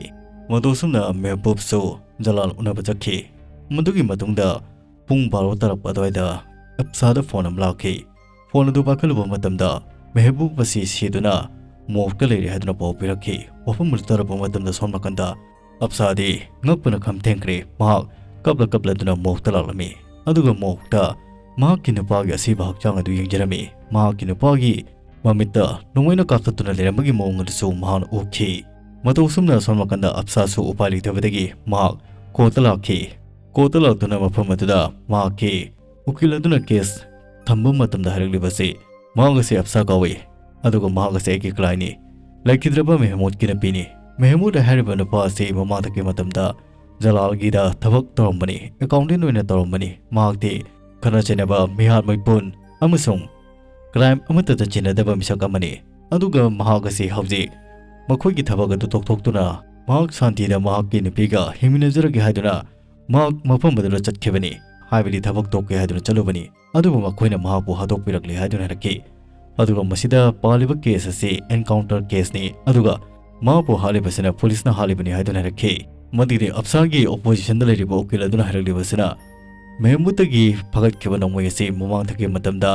ꯃꯇꯧ ꯑꯁꯨꯝꯅ ꯃꯦꯍꯕꯨꯕꯁꯨ ꯖꯂꯥꯜ ꯎꯅꯕ ꯆꯠꯈꯤ꯫ ꯃꯗꯨꯒꯤ ꯃꯇꯨꯡꯗ ꯄꯨꯡ ꯕꯥꯔꯣ ꯇꯥꯔꯛꯄ ꯑꯗꯨꯋꯥꯏꯗ ꯑꯞꯁꯥꯗ ꯐꯣꯟ ꯑꯃ ꯂꯥꯛꯈꯤ꯫ ꯐꯣꯟ ꯑꯗꯨ ꯄꯥꯏꯈꯠꯂꯨꯕ ꯃꯇꯝꯗ ꯃꯦꯍꯕꯨꯕ ꯑꯁꯤ ꯁꯤꯗꯨꯅ ꯃꯣꯔꯒꯇ ꯂꯩꯔꯦ ꯍꯥꯏꯗꯨꯅ ꯄꯥꯎ ꯄꯤꯔꯛꯈꯤ꯫ ꯋꯥꯐꯝ ꯑꯗꯨ ꯇꯥꯔꯕ ꯃꯇꯝꯗ ꯁꯣꯝ ꯅꯥꯀꯟꯗ ꯑꯞꯁꯥꯗꯤ ꯉꯛꯄꯅ ꯈꯝ ꯊꯦꯡꯈ꯭ꯔꯦ꯫ ꯃꯍꯥꯛ ꯀꯞꯂ ꯀꯞꯂꯗꯨꯅ ꯃꯣꯔꯒꯇ ꯂꯥꯛꯂꯝꯃꯤ꯫ ꯑꯗꯨꯒ ꯃꯣꯔꯒꯇ ꯃꯍꯥꯛꯀꯤ ꯅꯨꯄꯥꯒꯤ ꯑꯁꯤꯕ ꯍꯛꯆꯥꯡ ꯑꯗꯨ ꯌꯦꯡꯖꯔꯝꯃꯤ꯫ ꯃꯍꯥꯛꯀꯤ ꯅꯨꯄꯥꯒꯤ ꯃꯃꯤꯠꯇ ꯅꯣꯡꯃꯩꯅ ꯀꯥꯞꯊꯠꯇꯨꯅ ꯂꯩꯔꯝꯕꯒꯤ ꯃꯑꯣꯡ ꯑꯗꯨꯁꯨ ꯃꯍꯥꯛꯅ ꯎꯈꯤ꯫ ꯃꯇꯧ ꯑꯁꯨꯝꯅ ꯁꯣꯝ ꯅꯥꯀꯟꯗ ꯑꯞꯁꯥꯁꯨ ꯎꯄꯥꯏ ꯂꯩꯇꯕꯗꯒꯤ ꯃꯍꯥꯛ ꯀꯣꯔꯠꯇ ꯂꯥꯛꯈꯤ꯫ ꯀꯣꯔꯠꯇ ꯂꯥꯛꯇꯨꯅ ꯃꯐꯝ ꯑꯗꯨꯗ ꯃꯍꯥꯛꯀꯤ ꯎꯀꯤꯜ ꯑꯗꯨꯅ ꯀꯦꯁ ꯊꯝꯕ ꯃꯇꯝꯗ ꯍꯥꯏꯔꯛꯂꯤꯕꯁꯤ, ꯃꯍꯥꯛ ꯑꯁꯤ ꯑꯞꯁꯥ ꯀꯧꯏ, ꯑꯗꯨꯒ ꯃꯍꯥꯛ ꯑꯁꯤ ꯑꯩꯒꯤ ꯀ꯭ꯂꯥꯏꯟꯅꯤ, ꯂꯩꯈꯤꯗ꯭ꯔꯕ ꯃꯦꯍꯃꯨꯗꯀꯤ ꯅꯨꯄꯤꯅꯤ꯫ ꯃꯦꯍꯃꯨꯗ ꯍꯥꯏꯔꯤꯕ ꯅꯨꯄꯥ ꯑꯁꯤ ꯃꯃꯥꯡꯗꯒꯤ ꯃꯇꯝꯗ ꯖꯂꯥꯜꯒꯤꯗ ꯊꯕꯛ ꯇꯧꯔꯝꯕꯅꯤ, ꯑꯦꯀꯥꯎꯟꯇꯦꯟ ꯑꯣꯏꯅ ꯇꯧꯔꯝꯕꯅꯤ꯫ ꯃꯍꯥꯛꯇꯤ ꯈꯠꯅ ꯆꯩꯅꯕ, ꯃꯤꯍꯥꯠ ꯃꯩꯄꯨꯟ ꯑꯃꯁꯨꯡ ꯀ꯭ꯔꯥꯏꯝ ꯑꯃꯠꯇꯗ ꯆꯤꯟꯅꯗꯕ ꯃꯤꯁꯛ ꯑꯃꯅꯤ꯫ ꯑꯗꯨꯒ ꯃꯍꯥꯛ ꯑꯁꯤ ꯍꯧꯖꯤꯛ ꯃꯈꯣꯏꯒꯤ ꯊꯕꯛ ꯑꯗꯨ ꯇꯣꯛꯊꯣꯛꯇꯨꯅ ꯃꯍꯥꯛ ꯁꯥꯟꯇꯤꯗ ꯃꯍꯥꯛꯀꯤ ꯅꯨꯄꯤꯒ ꯍꯤꯡꯃꯤꯟꯅꯖꯔꯒꯦ ꯍꯥꯏꯗꯨꯅ ꯃꯍꯥꯛ ꯃꯐꯝ ꯑꯗꯨꯗ ꯆꯠꯈꯤꯕꯅꯤ, ꯍꯥꯏꯕꯗꯤ ꯊꯕꯛ ꯇꯣꯛꯀꯦ ꯍꯥꯏꯗꯨꯅ ꯆꯠꯂꯨꯕꯅꯤ꯫ ꯑꯗꯨꯕꯨ ꯃꯈꯣꯏꯅ ꯃꯍꯥꯛꯄꯨ ꯍꯥꯠꯇꯣꯛꯄꯤꯔꯛꯂꯦ ꯍꯥꯏꯗꯨꯅ ꯍꯥꯏꯔꯛꯈꯤ꯫ ꯑꯗꯨꯒ ꯃꯁꯤꯗ ꯄꯥꯜꯂꯤꯕ ꯀꯦꯁ ꯑꯁꯤ ꯑꯦꯟꯀꯥꯎꯟꯇꯔ ꯀꯦꯁꯅꯤ, ꯑꯗꯨꯒ ꯃꯍꯥꯛꯄꯨ ꯍꯥꯠꯂꯤꯕꯁꯤꯅ ꯄꯨꯂꯤꯁꯅ ꯍꯥꯠꯂꯤꯕꯅꯤ ꯍꯥꯏꯗꯨꯅ ꯍꯥꯏꯔꯛꯈꯤ꯫ ꯃꯗꯨꯗꯤ ꯑꯞꯁꯥꯒꯤ ꯑꯣꯄꯣꯖꯤꯁꯟꯗ ꯂꯩꯔꯤꯕ ꯎꯀꯤꯜ ꯑꯗꯨꯅ ꯍꯥꯏꯔꯛꯂꯤꯕꯁꯤꯅ ꯃꯦꯍꯃꯨꯗꯇꯒꯤ ꯐꯒꯠꯈꯤꯕ ꯅꯣꯡꯃꯩ ꯑꯁꯤ ꯃꯃꯥꯡꯊꯛꯀꯤ ꯃꯇꯝꯗ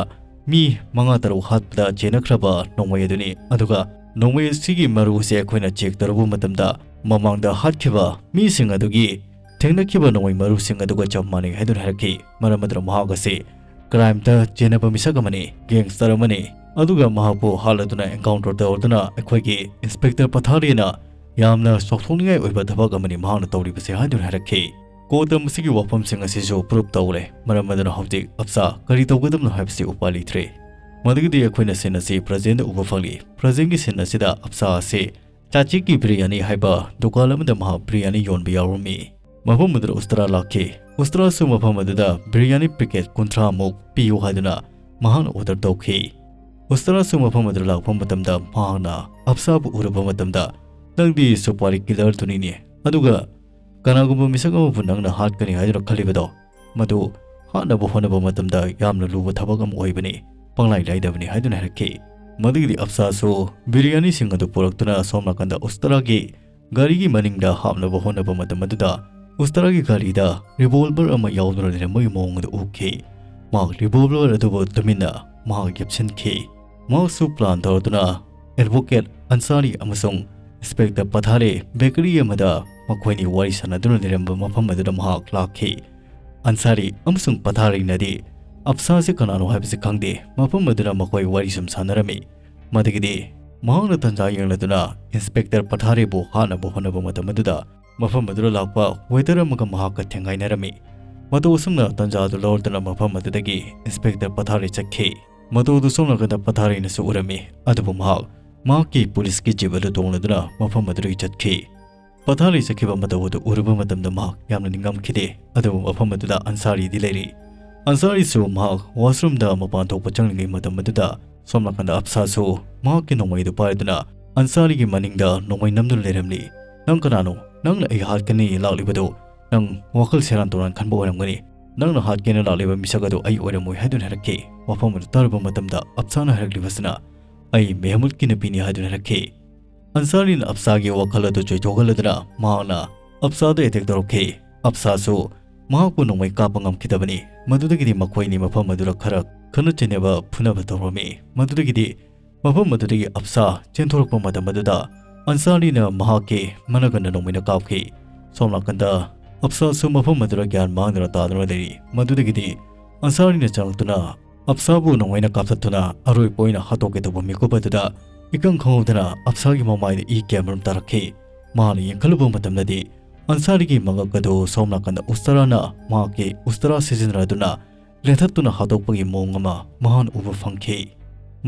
ꯃꯤ ꯃꯉꯥ ꯇꯔꯨꯛ ꯍꯥꯠꯄꯗ ꯆꯦꯟꯅꯈ꯭ꯔꯕ ꯅꯣꯡꯃꯩ ꯑꯗꯨꯅꯤ, ꯑꯗꯨꯒ ꯅꯣꯡꯃꯩ ꯑꯁꯤꯒꯤ ꯃꯔꯨꯁꯦ ꯑꯩꯈꯣꯏꯅ ꯆꯦꯛ ꯇꯧꯔꯨꯕ ꯃꯇꯝꯗ ꯃꯃꯥꯡꯗ ꯍꯥꯠꯈꯤꯕ ꯃꯤꯁꯤꯡ ꯑꯗꯨꯒꯤ ꯊꯦꯡꯅꯈꯤꯕ ꯅꯣꯡꯃꯩ ꯃꯔꯨꯁꯤꯡ ꯑꯗꯨꯒ ꯆꯞ ꯃꯥꯟꯅꯩ ꯍꯥꯏꯗꯨꯅ ꯍꯥꯏꯔꯛꯈꯤ꯫ ꯃꯔꯝ ꯑꯗꯨꯅ ꯃꯍꯥꯛ ꯑꯁꯤ ꯀ꯭ꯔꯥꯏꯝꯗ ꯆꯦꯟꯅꯕ ꯃꯤꯁꯛ ꯑꯃꯅꯤ, ꯒꯦꯡꯁꯇꯔ ꯑꯃꯅꯤ꯫ ꯑꯗꯨꯒ ꯃꯍꯥꯛꯄꯨ ꯍꯥꯠꯂꯗꯨꯅ ꯑꯦꯟꯀꯥꯎꯟꯇꯔ ꯇꯧꯔꯗꯨꯅ ꯑꯩꯈꯣꯏꯒꯤ ꯏꯟꯁꯄꯦꯛꯇꯔ ꯄꯊꯥꯔꯤꯅ ꯌꯥꯝꯅ ꯆꯥꯎꯊꯣꯛꯅꯤꯡꯉꯥꯏ ꯑꯣꯏꯕ ꯊꯕꯛ ꯑꯃꯅꯤ ꯃꯍꯥꯛꯅ ꯇꯧꯔꯤꯕꯁꯦ ꯍꯥꯏꯗꯨꯅ ꯍꯥꯏꯔꯛꯈꯤ꯫ ꯀꯣꯔꯠꯇ ꯃꯁꯤꯒꯤ ꯋꯥꯐꯝꯁꯤꯡ ꯑꯁꯤꯁꯨ ꯄ꯭ꯔꯨꯞ ꯇꯧꯔꯦ꯫ ꯃꯔꯝ ꯑꯗꯨꯅ ꯍꯧꯖꯤꯛ ꯑꯞꯁꯥ ꯀꯔꯤ ꯇꯧꯒꯗꯕꯅꯣ ꯍꯥꯏꯕꯁꯤ ꯎꯄꯥꯏ ꯂꯩꯇ꯭ꯔꯦ꯫ ꯃꯗꯨꯒꯤꯗꯤ ꯑꯩꯈꯣꯏꯅ ꯁꯤꯟ ꯑꯁꯤ ꯄ꯭ꯔꯖꯦꯟꯗ ꯎꯕ ꯐꯪꯂꯤ꯫ ꯄ꯭ꯔꯖꯦꯟꯒꯤ ꯁꯤꯟ ꯑꯁꯤꯗ ꯑꯞꯁꯥ ꯑꯁꯤ ꯆꯥꯆꯤꯛꯀꯤ ꯕꯤꯔꯌꯥꯅꯤ ꯍꯥꯏꯕ ꯗꯨꯀꯥꯟ ꯑꯃꯗ ꯃꯍꯥꯛ ꯕꯤꯔꯌꯥꯅꯤ ꯌꯣꯟꯕ ꯌꯥꯎꯔꯝꯃꯤ꯫ ꯃꯐꯝ ꯑꯗꯨꯗ ꯎꯁꯇꯔꯥ ꯂꯥꯛꯈꯤ꯫ ꯎꯁꯇꯔꯥꯁꯨ ꯃꯐꯝ ꯑꯗꯨꯗ ꯕꯤꯔꯌꯥꯅꯤ ꯄꯦꯀꯦꯠ ꯀꯨꯟꯊ꯭ꯔꯥꯃꯨꯛ ꯄꯤꯌꯨ ꯍꯥꯏꯗꯨꯅ ꯃꯍꯥꯛꯅ ꯑꯣꯔꯗꯔ ꯇꯧꯈꯤ꯫ ꯎꯁꯇꯔꯥꯁꯨ ꯃꯐꯝ ꯑꯗꯨꯗ ꯂꯥꯛꯄ ꯃꯇꯝꯗ ꯃꯍꯥꯛꯅ ꯑꯞꯁꯥꯕꯨ ꯎꯔꯕ ꯃꯇꯝꯗ, "ꯅꯪꯗꯤ ꯁꯨꯄꯥꯔꯤ ꯀꯤꯂꯔꯗꯨꯅꯤꯅꯦ, ꯑꯗꯨꯒ ꯀꯅꯥꯒꯨꯝꯕ ꯃꯤꯁꯛ ꯑꯃꯕꯨ ꯅꯪꯅ ꯍꯥꯠꯀꯅꯤ ꯍꯥꯏꯗꯨꯅ ꯈꯜꯂꯤꯕꯗꯣ, ꯃꯗꯨ ꯍꯥꯠꯅꯕ ꯍꯣꯠꯅꯕ ꯃꯇꯝꯗ ꯌꯥꯝꯅ ꯂꯨꯕ ꯊꯕꯛ ꯑꯃ ꯑꯣꯏꯕꯅꯤ, ꯄꯪꯂꯥꯏ ꯂꯥꯏꯗꯕꯅꯤ" ꯍꯥꯏꯗꯨꯅ ꯍꯥꯏꯔꯛꯈꯤ꯫ ꯃꯗꯨꯒꯤꯗꯤ ꯑꯞꯁꯥꯁꯨ ꯕꯤꯔꯌꯥꯅꯤꯁꯤꯡ ꯑꯗꯨ ꯄꯨꯔꯛꯇꯨꯅ ꯁꯣꯝ ꯅꯥꯀꯟꯗ ꯎꯁꯇꯔꯥꯒꯤ ꯒꯥꯔꯤꯒꯤ ꯃꯅꯤꯡꯗ ꯍꯥꯞꯅꯕ ꯍꯣꯠꯅꯕ ꯃꯇꯝ ꯑꯗꯨꯗ ꯎꯁꯇꯔꯥꯒꯤ ꯒꯥꯔꯤꯗ ꯔꯤꯚꯣꯜꯚꯔ ꯑꯃ ꯌꯥꯎꯗꯨꯅ ꯂꯩꯔꯝꯕꯒꯤ ꯃꯑꯣꯡ ꯑꯗꯨ ꯎꯈꯤ꯫ ꯃꯍꯥꯛ ꯔꯤꯚꯣꯜꯚꯔ ꯑꯗꯨꯕꯨ ꯇꯨꯃꯤꯟꯅ ꯃꯍꯥꯛ ꯌꯦꯞꯁꯤꯟꯈꯤ꯫ ꯃꯍꯥꯛꯁꯨ ꯄ꯭ꯂꯥꯟ ꯇꯧꯔꯗꯨꯅ ꯑꯦꯗꯚꯣꯀꯦꯠ ꯑꯟꯁꯥꯔꯤ ꯑꯃꯁꯨꯡ ꯏꯟꯁꯄꯦꯛꯇꯔ ꯄꯊꯥꯔꯦ ꯕꯦꯀꯔꯤ ꯑꯃꯗ ꯃꯈꯣꯏꯅꯤ ꯋꯥꯔꯤ ꯁꯥꯟꯅꯗꯨꯅ ꯂꯩꯔꯝꯕ ꯃꯐꯝ ꯑꯗꯨꯗ ꯃꯍꯥꯛ ꯂꯥꯛꯈꯤ꯫ ꯑꯟꯁꯥꯔꯤ ꯑꯃꯁꯨꯡ ꯄꯊꯥꯔꯤꯅꯗꯤ ꯑꯞꯁꯥꯁꯤ ꯀꯅꯥꯅꯣ ꯍꯥꯏꯕꯁꯤ ꯈꯪꯗꯦ꯫ ꯃꯐꯝ ꯑꯗꯨꯗ ꯃꯈꯣꯏ ꯋꯥꯔꯤ ꯁꯨꯝ ꯁꯥꯟꯅꯔꯝꯃꯤ꯫ ꯃꯗꯨꯒꯤꯗꯤ ꯃꯍꯥꯛꯅ ꯇꯟꯖꯥ ꯌꯦꯡꯂꯗꯨꯅ ꯏꯟꯁꯄꯦꯛꯇꯔ ꯄꯊꯥꯔꯦꯕꯨ ꯍꯥꯠꯅꯕ ꯍꯣꯠꯅꯕ ꯃꯇꯝ ꯑꯗꯨꯗ ꯃꯐꯝ ꯑꯗꯨꯗ ꯂꯥꯛꯄ ꯋꯦꯇꯔ ꯑꯃꯒ ꯃꯍꯥꯛꯀ ꯊꯦꯡꯒꯥꯏꯅꯔꯝꯃꯤ꯫ ꯃꯇꯧ ꯑꯁꯨꯝꯅ ꯇꯟꯖꯥ ꯑꯗꯨ ꯂꯧꯔꯗꯨꯅ ꯃꯐꯝ ꯑꯗꯨꯗꯒꯤ ꯏꯟꯁꯄꯦꯛꯇꯔ ꯄꯊꯥꯔꯦ ꯆꯠꯈꯤ꯫ ꯃꯇꯧ ꯑꯗꯨ ꯁꯣꯝ ꯅꯥꯀꯟꯗ ꯄꯊꯥꯔꯦꯅꯁꯨ ꯎꯔꯝꯃꯤ꯫ ꯑꯗꯨꯕꯨ ꯃꯍꯥꯛ ꯃꯍꯥꯛꯀꯤ ꯄꯨꯂꯤꯁꯀꯤ ꯖꯤꯞ ꯑꯗꯨ ꯇꯣꯡꯂꯗꯨꯅ ꯃꯐꯝ ꯑꯗꯨꯗꯒꯤ ꯆꯠꯈꯤ꯫ ꯄꯊꯥꯔꯦ ꯆꯠꯈꯤꯕ ꯃꯇꯧ ꯑꯗꯨ ꯎꯔꯨꯕ ꯃꯇꯝꯗ ꯃꯍꯥꯛ ꯌꯥꯝꯅ ꯅꯤꯡꯉꯝꯈꯤꯗꯦ꯫ ꯑꯗꯨꯕꯨ ꯃꯐꯝ ꯑꯗꯨꯗ ꯑꯟꯁꯥꯔꯤꯗꯤ ꯂꯩꯔꯤ꯫ ꯑꯟꯁꯥꯔꯤꯁꯨ ꯃꯍꯥꯛ ꯋꯥꯁꯔꯨꯝꯗ ꯃꯄꯥꯟ ꯊꯣꯛꯄ ꯆꯪꯂꯤꯉꯩ ꯃꯇꯝ ꯑꯗꯨꯗ ꯁꯣꯝ ꯅꯥꯀꯟꯗ ꯑꯞꯁꯥꯁꯨ ꯃꯍꯥꯛꯀꯤ ꯅꯣꯡꯃꯩꯗꯨ ꯄꯥꯏꯗꯨꯅ ꯑꯟꯁꯥꯔꯤꯒꯤ ꯃꯅꯤꯡꯗ ꯅꯣꯡꯃꯩ ꯅꯝꯗꯨꯅ ꯂꯩꯔꯝꯂꯤ꯫ "ꯅꯪ ꯀꯅꯥꯅꯣ? ꯅꯪꯅ ꯑꯩ ꯍꯥꯠꯀꯅꯤ ꯂꯥꯛꯂꯤꯕꯗꯨ ꯅꯪ ꯋꯥꯈꯜ ꯁꯦꯔꯥꯟ ꯇꯨꯔꯥꯟ ꯈꯟꯕ ꯑꯣꯏꯔꯝꯒꯅꯤ꯫ ꯅꯪꯅ ꯍꯥꯠꯀꯦꯅ ꯂꯥꯛꯂꯤꯕ ꯃꯤꯁꯛ ꯑꯗꯨ ꯑꯩ ꯑꯣꯏꯔꯝꯃꯣꯏ" ꯍꯥꯏꯗꯨꯅ ꯍꯥꯏꯔꯛꯈꯤ꯫ ꯋꯥꯐꯝ ꯑꯗꯨ ꯇꯥꯔꯨꯕ ꯃꯇꯝꯗ ꯑꯞꯁꯥꯅ ꯍꯥꯏꯔꯛꯂꯤꯕꯁꯤꯅ, "ꯑꯩ ꯃꯦꯍꯃꯨꯗꯀꯤ ꯅꯨꯄꯤꯅꯤ" ꯍꯥꯏꯗꯨꯅ ꯍꯥꯏꯔꯛꯈꯤ꯫ ꯑꯟꯁꯥꯔꯤꯅ ꯑꯞꯁꯥꯒꯤ ꯋꯥꯈꯜ ꯑꯗꯨ ꯆꯣꯏꯊꯣꯛꯍꯜꯂꯗꯨꯅ ꯃꯍꯥꯛꯅ ꯑꯞꯁꯥꯗ ꯑꯦꯇꯦꯛ ꯇꯧꯔꯛꯈꯤ꯫ ꯑꯞꯁꯥꯁꯨ ꯃꯍꯥꯛꯄꯨ ꯅꯣꯡꯃꯩ ꯀꯥꯞꯄ ꯉꯝꯈꯤꯗꯕꯅꯤ꯫ ꯃꯗꯨꯗꯒꯤꯗꯤ ꯃꯈꯣꯏꯅꯤ ꯃꯐꯝ ꯑꯗꯨꯗ ꯈꯔ ꯈꯠꯅ ꯆꯩꯅꯕ ꯐꯨꯅꯕ ꯇꯧꯔꯝꯃꯤ꯫ ꯃꯗꯨꯗꯒꯤꯗꯤ ꯃꯐꯝ ꯑꯗꯨꯗꯒꯤ ꯑꯞꯁꯥ ꯆꯦꯟꯊꯣꯔꯛꯄ ꯃꯇꯝ ꯑꯗꯨꯗ ꯑꯟꯁꯥꯔꯤꯅ ꯃꯍꯥꯛꯀꯤ ꯃꯅꯒꯟꯗ ꯅꯣꯡꯃꯩꯅ ꯀꯥꯞꯈꯤ꯫ ꯁꯣꯝ ꯅꯥꯀꯟꯗ ꯑꯞꯁꯥꯁꯨ ꯃꯐꯝ ꯑꯗꯨꯗ ꯒ꯭ꯌꯥꯟ ꯃꯥꯡꯗꯨꯅ ꯇꯥꯗꯨꯅ ꯂꯩꯔꯤ꯫ ꯃꯗꯨꯗꯒꯤꯗꯤ ꯑꯟꯁꯥꯔꯤꯅ ꯆꯪꯂꯛꯇꯨꯅ ꯑꯞꯁꯥꯕꯨ ꯅꯣꯡꯃꯩꯅ ꯀꯥꯞꯊꯠꯇꯨꯅ ꯑꯔꯣꯏꯕ ꯑꯣꯏꯅ ꯍꯥꯠꯇꯣꯛꯀꯦ ꯇꯧꯕ ꯃꯤꯀꯨꯞ ꯑꯗꯨꯗ ꯏꯀꯪ ꯈꯪꯍꯧꯗꯅ ꯑꯞꯁꯥꯒꯤ ꯃꯃꯥꯏꯗ ꯏ ꯀꯌꯥꯃꯔꯨꯝ ꯇꯥꯔꯛꯈꯤ꯫ ꯃꯍꯥꯛꯅ ꯌꯦꯡꯈꯠꯂꯨꯕ ꯃꯇꯝꯗꯗꯤ ꯑꯟꯁꯥꯔꯤꯒꯤ ꯃꯉꯛ ꯑꯗꯨ ꯁꯣꯝ ꯅꯥꯀꯟꯗ ꯎꯁꯇꯔꯥꯅ ꯃꯍꯥꯛꯀꯤ ꯎꯁꯇꯔꯥ ꯁꯤꯖꯤꯟꯅꯗꯨꯅ ꯂꯦꯟꯊꯠꯇꯨꯅ ꯍꯥꯠꯇꯣꯛꯄꯒꯤ ꯃꯑꯣꯡ ꯑꯃ ꯃꯍꯥꯛꯅ ꯎꯕ ꯐꯪꯈꯤ꯫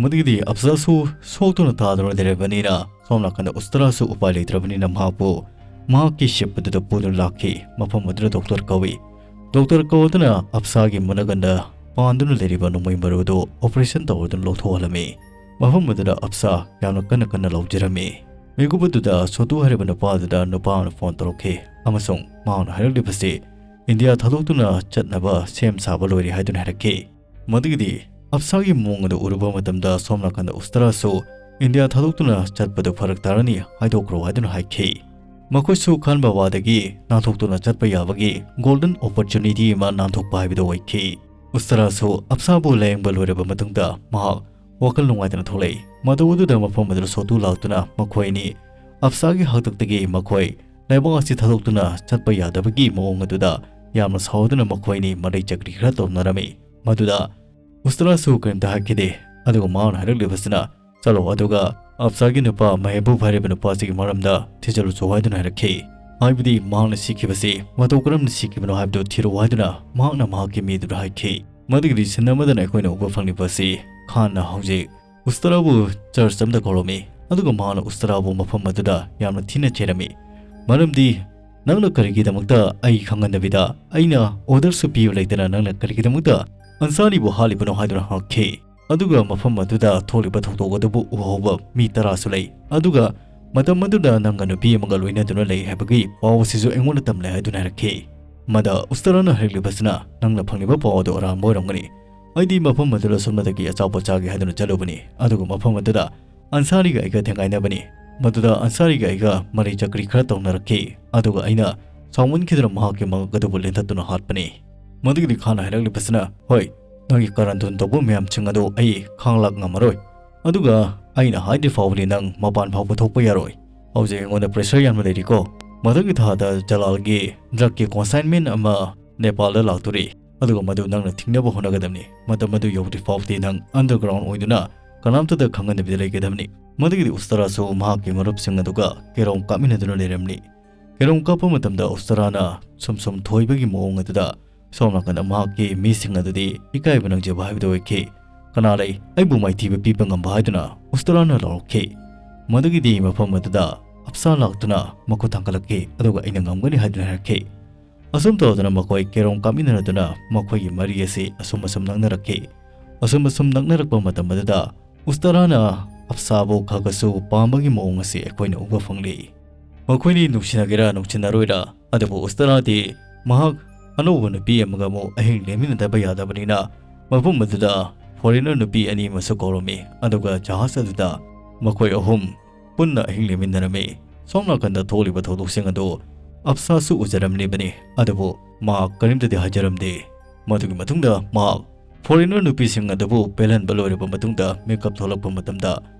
ꯃꯗꯨꯒꯤꯗꯤ ꯑꯞꯁꯥꯁꯨ ꯁꯣꯛꯇꯨꯅ ꯇꯥꯗꯨꯅ ꯂꯩꯔꯕꯅꯤꯅ ꯁꯣꯝ ꯅꯥꯀꯟꯗ ꯎꯁꯇꯔꯥꯁꯨ ꯎꯄꯥꯏ ꯂꯩꯇ꯭ꯔꯕꯅꯤꯅ ꯃꯍꯥꯛꯄꯨ ꯃꯍꯥꯛꯀꯤ ꯁꯤꯞ ꯑꯗꯨꯗ ꯄꯨꯗꯨꯅ ꯂꯥꯛꯈꯤ꯫ ꯃꯐꯝ ꯑꯗꯨꯗ ꯗꯣꯛꯇꯔ ꯀꯧꯏ꯫ ꯗꯣꯛꯇꯔ ꯀꯧꯗꯨꯅ ꯑꯞꯁꯥꯒꯤ ꯃꯅꯒꯟꯗ ꯄꯥꯟꯗꯨꯅ ꯂꯩꯔꯤꯕ ꯅꯣꯡꯃꯩ ꯃꯔꯨꯗꯨ ꯑꯣꯄꯔꯦꯁꯟ ꯇꯧꯔꯗꯨꯅ ꯂꯧꯊꯣꯛꯍꯜꯂꯝꯃꯤ꯫ ꯃꯐꯝ ꯑꯗꯨꯗ ꯑꯞꯁꯥ ꯌꯥꯝꯅ ꯀꯟꯅ ꯀꯟꯅ ꯂꯧꯖꯔꯝꯃꯤ꯫ ꯃꯤꯀꯨꯞ ꯑꯗꯨꯗ ꯁꯣꯇꯨ ꯍꯥꯏꯔꯤꯕ ꯅꯨꯄꯥ ꯑꯗꯨꯗ ꯅꯨꯄꯥ ꯑꯃꯅ ꯐꯣꯟ ꯇꯧꯔꯛꯈꯤ ꯑꯃꯁꯨꯡ ꯃꯍꯥꯛꯅ ꯍꯥꯏꯔꯛꯂꯤꯕꯁꯤ ꯏꯟꯗꯤꯌꯥ ꯊꯥꯗꯣꯛꯇꯨꯅ ꯆꯠꯅꯕ ꯁꯦꯝ ꯁꯥꯕ ꯂꯣꯏꯔꯦ ꯍꯥꯏꯗꯨꯅ ꯍꯥꯏꯔꯛꯈꯤ꯫ ꯃꯗꯨꯒꯤꯗꯤ ꯑꯞꯁꯥꯒꯤ ꯃꯑꯣꯡ ꯑꯗꯨ ꯎꯔꯨꯕ ꯃꯇꯝꯗ ꯁꯣꯝ ꯅꯥꯀꯟꯗ ꯎꯁꯇꯔꯥꯁꯨ ꯏꯟꯗꯤꯌꯥ ꯊꯥꯗꯣꯛꯇꯨꯅ ꯆꯠꯄꯗꯨ ꯐꯔꯛ ꯇꯥꯔꯅꯤ, ꯍꯥꯏꯗꯣꯛꯈ꯭ꯔꯣ ꯍꯥꯏꯗꯨꯅ ꯍꯥꯏꯈꯤ꯫ ꯃꯈꯣꯏꯁꯨ ꯈꯥꯟꯕꯋꯥꯗꯒꯤ ꯅꯥꯟꯊꯣꯛꯇꯨꯅ ꯆꯠꯄ ꯌꯥꯕꯒꯤ ꯒꯣꯜꯗꯟ ꯑꯣꯄꯣꯔꯆꯨꯅꯤꯇꯤ ꯑꯃ ꯅꯥꯟꯊꯣꯛꯄ ꯍꯥꯏꯕꯗꯨ ꯑꯣꯏꯈꯤ꯫ ꯎꯁꯇꯔꯥꯁꯨ ꯑꯞꯁꯥꯕꯨ ꯂꯥꯌꯦꯡꯕ ꯂꯣꯏꯔꯕ ꯃꯇꯨꯡꯗ ꯃꯍꯥꯛ ꯋꯥꯈꯜ ꯅꯨꯡꯉꯥꯏꯇꯅ ꯊꯣꯛꯂꯛꯏ꯫ ꯃꯇꯧ ꯑꯗꯨꯗ ꯃꯐꯝ ꯑꯗꯨꯗ ꯁꯣꯇꯨ ꯂꯥꯛꯇꯨꯅ ꯃꯈꯣꯏ ꯑꯅꯤ ꯑꯞꯁꯥꯒꯤ ꯍꯥꯛꯇꯛꯇꯒꯤ ꯃꯈꯣꯏ ꯂꯩꯕꯥꯛ ꯑꯁꯤ ꯊꯥꯗꯣꯛꯇꯨꯅ ꯆꯠꯄ ꯌꯥꯗꯕꯒꯤ ꯃꯑꯣꯡ ꯑꯗꯨꯗ ꯌꯥꯝꯅ ꯁꯥꯎꯗꯨꯅ ꯃꯈꯣꯏ ꯑꯅꯤ ꯃꯔꯩ ꯆꯀ꯭ꯔꯤ ꯈꯔ ꯇꯧꯅꯔꯝꯃꯤ꯫ ꯃꯗꯨꯗ ꯎꯁꯇꯔꯥꯁꯨ ꯀꯔꯤꯝꯇ ꯍꯥꯏꯈꯤꯗꯦ꯫ ꯑꯗꯨꯒ ꯃꯍꯥꯛꯅ ꯍꯥꯏꯔꯛꯂꯤꯕꯁꯤꯅ, "ꯆꯠꯂꯣ, ꯑꯗꯨꯒ ꯑꯞꯁꯥꯒꯤ ꯅꯨꯄꯥ ꯃꯍꯦꯕꯨꯕ ꯍꯥꯏꯔꯤꯕ ꯅꯨꯄꯥꯁꯤꯒꯤ ꯃꯔꯝꯗ ꯊꯤꯖꯤꯜꯂꯨꯆꯣ" ꯍꯥꯏꯗꯨꯅ ꯍꯥꯏꯔꯛꯈꯤ꯫ ꯍꯥꯏꯕꯗꯤ ꯃꯍꯥꯛꯅ ꯁꯤꯈꯤꯕꯁꯤ ꯃꯇꯧ ꯀꯔꯝꯅ ꯁꯤꯈꯤꯕꯅꯣ ꯍꯥꯏꯕꯗꯨ ꯊꯤꯔꯛꯑꯣ ꯍꯥꯏꯗꯨꯅ ꯃꯍꯥꯛꯅ ꯃꯍꯥꯛꯀꯤ ꯃꯤꯗꯨꯗ ꯍꯥꯏꯈꯤ꯫ ꯃꯗꯨꯒꯤꯗꯤ ꯁꯤꯟ ꯑꯃꯗꯅ ꯑꯩꯈꯣꯏꯅ ꯎꯕ ꯐꯪꯂꯤꯕ ꯑꯁꯤ ꯈꯥꯟꯅ ꯍꯧꯖꯤꯛ ꯎꯁꯇꯔꯥꯕꯨ ꯆꯔꯆ ꯑꯃꯗ ꯀꯧꯔꯝꯃꯤ, ꯑꯗꯨꯒ ꯃꯍꯥꯛꯅ ꯎꯁꯇꯔꯥꯕꯨ ꯃꯐꯝ ꯑꯗꯨꯗ ꯌꯥꯝꯅ ꯊꯤꯅ ꯆꯩꯔꯝꯃꯤ꯫ ꯃꯔꯝꯗꯤ ꯅꯪꯅ ꯀꯔꯤꯒꯤꯗꯃꯛꯇ ꯑꯩ ꯈꯪꯍꯟꯗꯕꯤꯗ ꯑꯩꯅ ꯑꯣꯔꯗꯔꯁꯨ ꯄꯤꯕ ꯂꯩꯇꯅ ꯅꯪꯅ ꯀꯔꯤꯒꯤꯗꯃꯛꯇ ꯑꯟꯁꯥꯔꯤꯕꯨ ꯍꯥꯠꯂꯤꯕꯅꯣ ꯍꯥꯏꯗꯨꯅ ꯍꯪꯉꯛꯈꯤ꯫ ꯑꯗꯨꯒ ꯃꯐꯝ ꯑꯗꯨꯗ ꯊꯣꯛꯂꯤꯕ ꯊꯧꯗꯣꯛ ꯑꯗꯨꯕꯨ ꯎꯍꯧꯕ ꯃꯤ ꯇꯔꯥꯁꯨ ꯂꯩ꯫ ꯑꯗꯨꯒ ꯃꯇꯝ ꯑꯗꯨꯗ ꯅꯪꯒ ꯅꯨꯄꯤ ꯑꯃꯒ ꯂꯣꯏꯅꯗꯨꯅ ꯂꯩ ꯍꯥꯏꯕꯒꯤ ꯄꯥꯎ ꯑꯁꯤꯁꯨ ꯑꯩꯉꯣꯟꯗ ꯇꯝꯂꯦ ꯍꯥꯏꯗꯨꯅ ꯍꯥꯏꯔꯛꯈꯤ꯫ ꯃꯗ ꯎꯁꯇꯔꯥꯅ ꯍꯥꯏꯔꯛꯂꯤꯕꯁꯤꯅ, "ꯅꯪꯅ ꯐꯪꯂꯤꯕ ꯄꯥꯎ ꯑꯗꯨ ꯑꯔꯥꯟꯕ ꯑꯣꯏꯔꯝꯒꯅꯤ꯫ ꯑꯩꯗꯤ ꯃꯐꯝ ꯑꯗꯨꯗ ꯁꯨꯞꯅꯇꯒꯤ ꯑꯆꯥꯄꯣꯠ ꯆꯥꯒꯦ ꯍꯥꯏꯗꯨꯅ ꯆꯠꯂꯨꯕꯅꯤ, ꯑꯗꯨꯒ ꯃꯐꯝ ꯑꯗꯨꯗ ꯑꯟꯁꯥꯔꯤꯒ ꯑꯩꯒ ꯊꯦꯡꯒꯥꯏꯅꯕꯅꯤ꯫ ꯃꯗꯨꯗ ꯑꯟꯁꯥꯔꯤꯒ ꯑꯩꯒ ꯃꯔꯩ ꯆꯀ꯭ꯔꯤ ꯈꯔ ꯇꯧꯅꯔꯛꯈꯤ, ꯑꯗꯨꯒ ꯑꯩꯅ ꯁꯥꯎꯃꯟꯈꯤꯗꯨꯅ ꯃꯍꯥꯛꯀꯤ ꯃꯉꯛ ꯑꯗꯨꯕꯨ ꯂꯦꯟꯊꯠꯇꯨꯅ ꯍꯥꯠꯄꯅꯤ꯫" ꯃꯗꯨꯒꯤꯗꯤ ꯈꯥꯟꯅ ꯍꯥꯏꯔꯛꯂꯤꯕꯁꯤꯅ, "ꯍꯣꯏ, ꯅꯪꯒꯤ ꯀꯔꯟ ꯇꯨꯔꯟ ꯇꯧꯕ ꯃꯌꯥꯝꯁꯤꯡ ꯑꯗꯨ ꯑꯩ ꯈꯥꯡꯂꯥꯛ ꯉꯝꯃꯔꯣꯏ꯫ ꯑꯗꯨꯒ ꯑꯩꯅ ꯍꯥꯏꯗ꯭ꯔꯤ ꯐꯥꯎꯕꯗꯤ ꯅꯪ ꯃꯄꯥꯟ ꯐꯥꯎꯕ ꯊꯣꯛꯄ ꯌꯥꯔꯣꯏ꯫ ꯍꯧꯖꯤꯛ ꯑꯩꯉꯣꯟꯗ pressure ꯌꯥꯝꯅ ꯂꯩꯔꯤꯀꯣ꯫ ꯃꯊꯪꯒꯤ ꯊꯥꯗ ꯖꯂꯥꯜꯒꯤ drugꯀꯤ consignment ꯑꯃ ꯅꯦꯄꯥꯜꯗ ꯂꯥꯛꯇꯣꯔꯤ, ꯑꯗꯨꯒ ꯃꯗꯨ ꯅꯪꯅ ꯊꯤꯡꯅꯕ ꯍꯣꯠꯅꯒꯗꯕꯅꯤ꯫ ꯃꯇꯝ ꯑꯗꯨ ꯌꯧꯗ꯭ꯔꯤ ꯐꯥꯎꯕꯗꯤ ꯅꯪ underground ꯑꯣꯏꯗꯨꯅ ꯀꯅꯥꯝꯇꯗ ꯈꯪꯍꯟꯗꯕꯤꯗ ꯂꯩꯒꯗꯕꯅꯤ꯫ ꯃꯗꯨꯒꯤꯗꯤ ꯎꯁꯇꯔꯥꯁꯨ ꯃꯍꯥꯛꯀꯤ ꯃꯔꯨꯞꯁꯤꯡ ꯑꯗꯨꯒ ꯀꯦꯔꯣꯝ ꯀꯥꯞꯃꯤꯟꯅꯗꯨꯅ ꯂꯩꯔꯝꯂꯤ꯫ ꯀꯦꯔꯣꯝ ꯀꯥꯞꯄ ꯃꯇꯝꯗ ꯎꯁꯇꯔꯥꯅ ꯁꯨꯝ ꯁꯨꯝ ꯊꯣꯏꯕꯒꯤ ꯃꯑꯣꯡ ꯑꯗꯨꯗ ꯁꯣꯝ ꯅꯥꯀꯟꯗ ꯃꯍꯥꯛꯀꯤ ꯃꯤꯁꯤꯡ ꯑꯗꯨꯗꯤ ꯏꯀꯥꯏꯕ ꯅꯪꯖꯕ ꯍꯥꯏꯕꯗꯨ ꯑꯣꯏꯈꯤ꯫ ꯀꯅꯥ ꯂꯩ ꯑꯩꯕꯨ ꯃꯥꯏꯊꯤꯕ ꯄꯤꯕ ꯉꯝꯕ ꯍꯥꯏꯗꯨꯅ ꯎꯁꯇꯔꯥꯅ ꯂꯥꯎꯔꯛꯈꯤ꯫ ꯃꯗꯨꯒꯤꯗꯤ ꯃꯐꯝ ꯑꯗꯨꯗ ꯑꯞꯁꯥ ꯂꯥꯛꯇꯨꯅ ꯃꯈꯨꯠ ꯊꯥꯡꯒꯠꯂꯛꯈꯤ, ꯑꯗꯨꯒ ꯑꯩꯅ ꯉꯝꯒꯅꯤ ꯍꯥꯏꯗꯨꯅ ꯍꯥꯏꯔꯛꯈꯤ꯫ ꯑꯁꯨꯝ ꯇꯧꯗꯅ ꯃꯈꯣꯏ ꯀꯦꯔꯣꯝ ꯀꯥꯞꯃꯤꯟꯅꯗꯨꯅ ꯃꯈꯣꯏꯒꯤ ꯃꯔꯤ ꯑꯁꯤ ꯑꯁꯨꯝ ꯑꯁꯨꯝ ꯅꯛꯅꯔꯛꯈꯤ꯫ ꯑꯁꯨꯝ ꯑꯁꯨꯝ ꯅꯛꯅꯔꯛꯄ ꯃꯇꯝ ꯑꯗꯨꯗ ꯎꯁꯇꯔꯥꯅ ꯑꯞꯁꯥꯕꯨ ꯈꯔ ꯈꯔꯁꯨ ꯄꯥꯝꯕꯒꯤ ꯃꯑꯣꯡ ꯑꯁꯤ ꯑꯩꯈꯣꯏꯅ ꯎꯕ ꯐꯪꯂꯤ꯫ ꯃꯈꯣꯏꯅꯤ ꯅꯨꯡꯁꯤꯅꯒꯦꯔꯥ ꯅꯨꯡꯁꯤꯅꯔꯣꯏꯔꯥ, ꯑꯗꯨꯕꯨ ꯎꯁꯇꯔꯥꯗꯤ ꯃꯍꯥꯛ ꯑꯅꯧꯕ ꯅꯨꯄꯤ ꯑꯃꯒ ꯑꯃꯨꯛ ꯑꯍꯤꯡ ꯂꯦꯡꯃꯤꯟꯅꯗꯕ ꯌꯥꯗꯕꯅꯤꯅ ꯃꯐꯝ ꯑꯗꯨꯗ foreigner ꯅꯨꯄꯤ ꯑꯅꯤ ꯑꯃꯁꯨ ꯀꯧꯔꯝꯃꯤ, ꯑꯗꯨꯒ ꯖꯍꯥꯖ ꯑꯗꯨꯗ ꯃꯈꯣꯏ ꯑꯍꯨꯝ ꯄꯨꯟꯅ ꯑꯍꯤꯡ ꯂꯦꯡꯃꯤꯟꯅꯔꯝꯃꯤ꯫ ꯁꯣꯝ ꯅꯥꯀꯟꯗ ꯊꯣꯛꯂꯤꯕ ꯊꯧꯗꯣꯛꯁꯤꯡ ꯑꯗꯨ ꯑꯞꯁꯥꯁꯨ ꯎꯖꯔꯝꯂꯤꯕꯅꯤ, ꯑꯗꯨꯕꯨ ꯃꯍꯥꯛ ꯀꯔꯤꯝꯇꯗꯤ ꯍꯥꯏꯖꯔꯝꯗꯦ꯫ ꯃꯗꯨꯒꯤ ꯃꯇꯨꯡꯗ ꯃꯍꯥꯛ foreigner ꯅꯨꯄꯤꯁꯤꯡ ꯑꯗꯨꯕꯨ ꯄꯦꯜꯍꯟꯕ ꯂꯣꯏꯔꯕ ꯃꯇꯨꯡꯗ ꯃꯤꯀꯞ ꯊꯣꯛꯂꯛꯄ ꯃꯇꯝꯗ